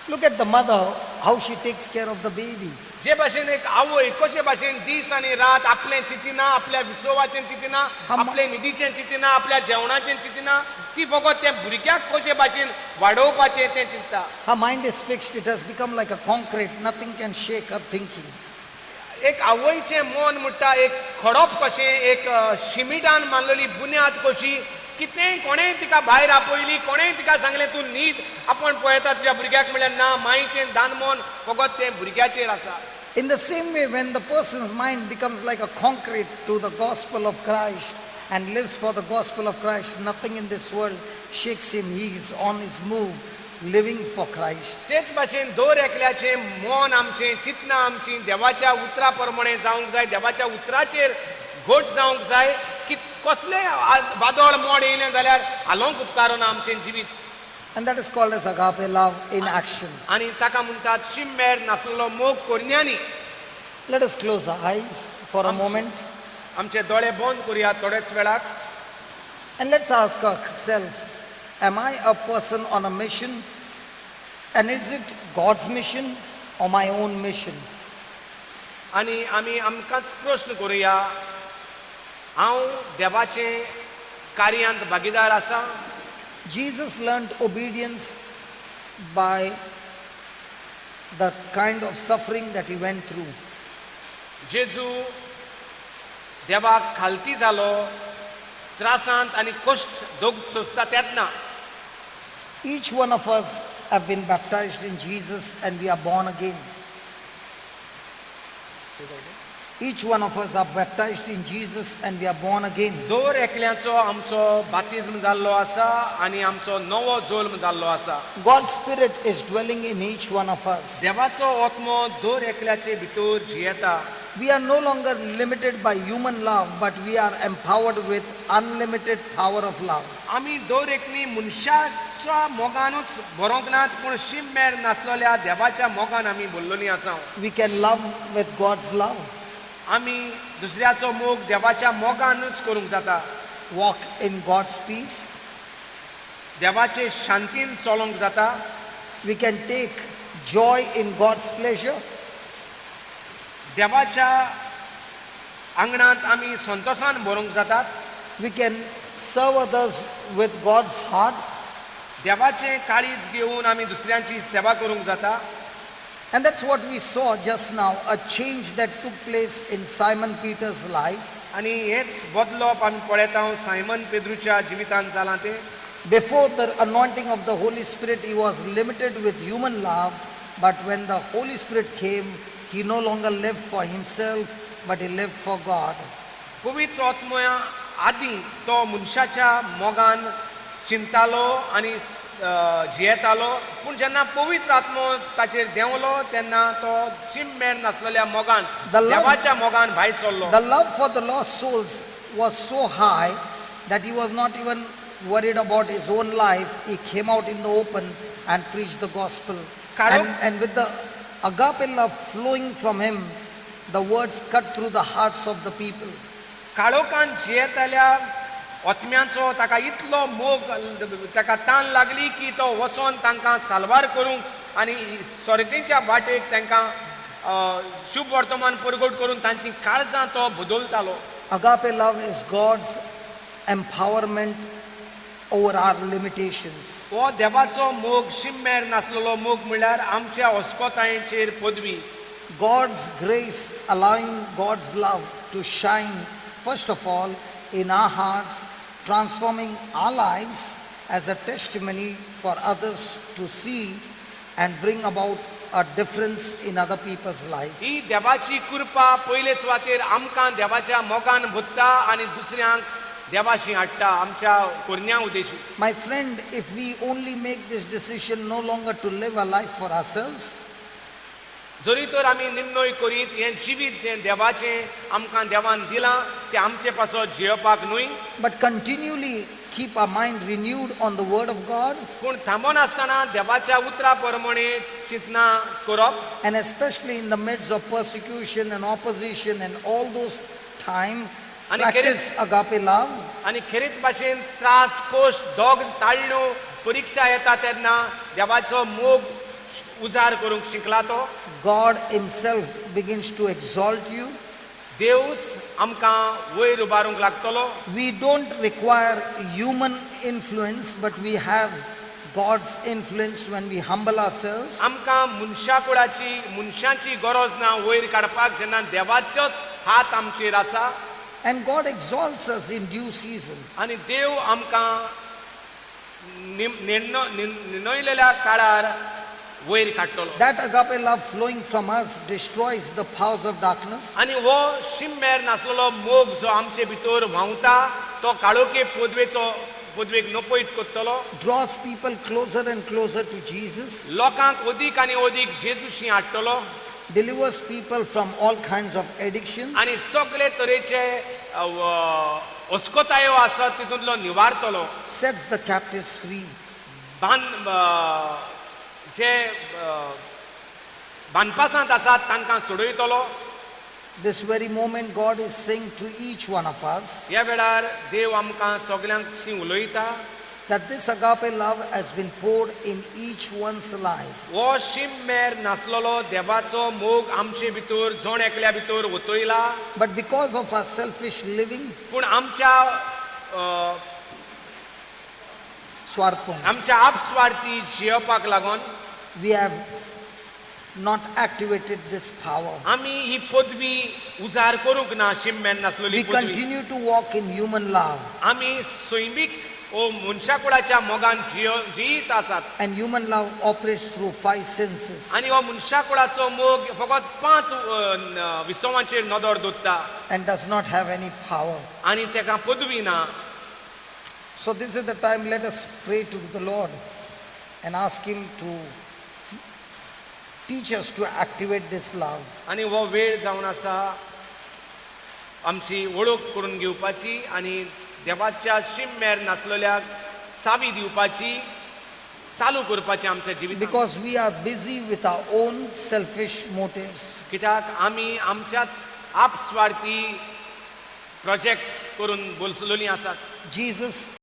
Speaker 4: Look at the mother, how she takes care of the baby.
Speaker 5: जे भाशेन एक आवय कशे भाशेन दीस आनी रात आपलें चिंतिना, आपल्या विसवाचें चिंतिना, आपले न्हिदीचें चिंतिना, आपल्या जेवणाचें चिंतिना, ती फकत त्या भुरग्याक कशे भाशेन वाडोवपाचें तें चिंतता.
Speaker 4: Her mind is fixed, it has become like a concrete, nothing can shake her thinking.
Speaker 5: एक आवयचें मन म्हणटा एक खडप कशें, एक शिमिटान मारलेली बुन्याद कशी. कितेंय कोणेंय तिका भायर आपयली, कोणेंय तिका सांगलें तूं न्हीद, आपूण पळयता तुज्या भुरग्याक, म्हणल्यार ना, मायचें दान मन फकत तें भुरग्याचेर आसा.
Speaker 4: In the same way, when the person's mind becomes like a concrete to the gospel of Christ and lives for the gospel of Christ, nothing in this world shakes him. He is on his move, living for Christ.
Speaker 5: तेच भाशेन दर एकल्याचें मन आमचें चिंतनां आमचीं देवाच्या उतरा प्रमाणे जावंक जाय, देवाच्या उतराचेर घट जावंक जाय की कसलें वादळ मोड येयलें जाल्यार हालोवंक उपकारना आमचें जिवीत.
Speaker 4: And that is called as agape love in action.
Speaker 5: आनी ताका म्हणटात शिम्मेर नासलेलो मोग करण्यांनी.
Speaker 4: Let us close our eyes for a moment
Speaker 5: आमचे दोळे बंद करुया थोडेच वेळाक.
Speaker 4: and let's ask ourselves, am I a person on a mission? And is it God's mission or my own mission?
Speaker 5: आनी आमी आमकांच प्रश्न करुया, हांव देवाचें कार्यांत भागीदार आसा?
Speaker 4: Jesus learned obedience by the kind of suffering that he went through.
Speaker 5: जेजू देवाक खालती जालो त्रासांत आनी कश्ट दोग सोंसता तेन्ना.
Speaker 4: Each one of us have been baptized in Jesus and we are born again. Each one of us are baptized in Jesus and we are born again.
Speaker 5: दर एकल्याचो आमचो बातिज्म जाल्लो आसा आनी आमचो नवो जल्म जाल्लो आसा.
Speaker 4: God's Spirit is dwelling in each one of us.
Speaker 5: देवाचो आत्मो दर एकल्याचे भितर जियेता.
Speaker 4: We are no longer limited by human love, but we are empowered with unlimited power of love.
Speaker 5: आमी दर एकली मनशाच्या मोगानूच बरोवंक नात, पूण शिम मेर नासलेल्या देवाच्या मोगान आमी भरलेलीं आसा.
Speaker 4: We can love with God's love,
Speaker 5: आमी दुसऱ्याचो मोग देवाच्या मोगानूच करूंक जाता.
Speaker 4: Walk in God's peace.
Speaker 5: देवाचे शांतीन चलोवंक जाता.
Speaker 4: We can take joy in God's pleasure.
Speaker 5: देवाच्या आंगणांत आमी संतोसान भरूंक जातात.
Speaker 4: We can serve others with God's heart.
Speaker 5: देवाचें काळीज घेवन आमी दुसऱ्यांची सेवा करूंक जाता.
Speaker 4: And that's what we saw just now, a change that took place in Simon Peter's life.
Speaker 5: आनी हेच बदलप आमी पळयता सायमन पेद्रूच्या जिवितांत जालां तें.
Speaker 4: Before the anointing of the Holy Spirit, he was limited with human love. But when the Holy Spirit came, he no longer lived for himself, but he lived for God.
Speaker 5: पवित्र आत्मया आदीं तो मनशाच्या मोगान चिंतालो आनी जियेतालो पूण जेन्ना पवित्र आत्मो ताचेर देंवलो तेन्ना तो शीम मेर नासलेल्या मोगान देवाच्या मोगान भायर सरलो.
Speaker 4: The love for the lost souls was so high that he was not even worried about his own life. He came out in the open and preached the gospel. And with the agape love flowing from him, the words cut through the hearts of the people.
Speaker 5: काळोखान जियेतल्या ओतम्यांचो ताका इतलो मोग, ताका तान लागली की तो वचोन तांकां साल्वार करूंक आनी सर्गीच्या वाटेक तांकां शुभ वर्तमान परगट करून तांची काळजां तो बदलतालो.
Speaker 4: Agape love is God's empowerment over our limitations.
Speaker 5: हो देवाचो मोग, शिम्मेर नासलेलो मोग म्हणल्यार आमच्या अस्कोतायेचेर पदवी.
Speaker 4: God's grace allowing God's love to shine first of all in our hearts, transforming our lives as a testimony for others to see and bring about a difference in other people's life.
Speaker 5: ही देवाची कृपा पयले सुवातेर आमकां देवाच्या मोगान भोत्ता आनी दुसऱ्यांक देवाशी हाडटा आमच्या कोरन्या उद्देशी.
Speaker 4: My friend, if we only make this decision no longer to live a life for ourselves,
Speaker 5: जरी तर आमी निर्णय करीत हें जिवीत जें देवाचें आमकां देवान दिलां तें आमचे पासत जियोवपाक न्हय,
Speaker 4: but continually keep our mind renewed on the Word of God,
Speaker 5: पूण थांबनासतना देवाच्या उतरा प्रमाणे चिंतना करप,
Speaker 4: and especially in the midst of persecution and opposition and all those time,
Speaker 5: आणि
Speaker 4: practice agape love,
Speaker 5: आनी खेरीत भाशेन त्रास कोश दोग ताळ्यो परिक्षा येता तेन्ना देवाचो मोग उजार करूंक शिकला तो,
Speaker 4: God Himself begins to exalt you.
Speaker 5: देवूच आमकां वयर उबारूंक लागतलो.
Speaker 4: We don't require human influence, but we have God's influence when we humble ourselves.
Speaker 5: आमकां मनशा कुळाची मनशांची गरज ना वयर काडपाक जेन्ना देवाचोच हात आमचेर आसा.
Speaker 4: And God exalts us in due season.
Speaker 5: आनी देव आमकां निर्णयलेल्या काळार वयर काडटलो.
Speaker 4: That agape love flowing from us destroys the powers of darkness.
Speaker 5: आनी हो शिम्मेर नासलेलो मोग जो आमचे भितर व्हांवता तो काळोखे पदवेचो पदवेक नपयत करतलो.
Speaker 4: Draws people closer and closer to Jesus,
Speaker 5: लोकांक अदीक आनी अदीक जेजूशी हाडटलो.
Speaker 4: Delivers people from all kinds of addictions,
Speaker 5: आनी सगळे तरेचे अस्कोतायो आसत तितूंतलो निवारतलो.
Speaker 4: Sets the captives free.
Speaker 5: बांद जे बांदपासांत आसात तांकां सोडयतलो.
Speaker 4: This very moment, God is saying to each one of us
Speaker 5: ह्या वेळार देव आमकां सगल्यांकशी उलयता
Speaker 4: that this agape love has been poured in each one's life.
Speaker 5: हो शीम मेर नासलेलो देवाचो मोग आमचे भितर जण एकल्या भितर ओतयला.
Speaker 4: But because of our selfish living,
Speaker 5: पूण आमच्या
Speaker 4: swartpun,
Speaker 5: आमच्या आपस्वार्थी जियोवपाक लागून
Speaker 4: we have not activated this power.
Speaker 5: आमी ही पदवी उजार करूंक ना, शीम मेर नासलेली
Speaker 4: We
Speaker 5: पदवी.
Speaker 4: Continue to walk in human love,
Speaker 5: आमी सैमीक ओ मनशा कुळाच्या मोगान जियो जियीत आसात.
Speaker 4: And human love operates through five senses
Speaker 5: आनी हो मनशा कुळाचो मोग फकत पांच विसवांचेर नदर दवरता
Speaker 4: and does not have any power.
Speaker 5: आनी ताका पदवी ना.
Speaker 4: So, this is the time, let us pray to the Lord and ask Him to teach us to activate this love.
Speaker 5: आनी हो वेळ जावन आसा आमची वळख करून घेवपाची आनी देवाच्या शीम मेर नासलेल्या चावी दिवपाची, चालू करपाची आमच्या जिवितांत.
Speaker 4: Because we are busy with our own selfish motives.
Speaker 5: कित्याक आमी आमच्याच आपस्वार्थी प्रोजेक्ट्स करून बसलेलीं आसात.
Speaker 4: Jesus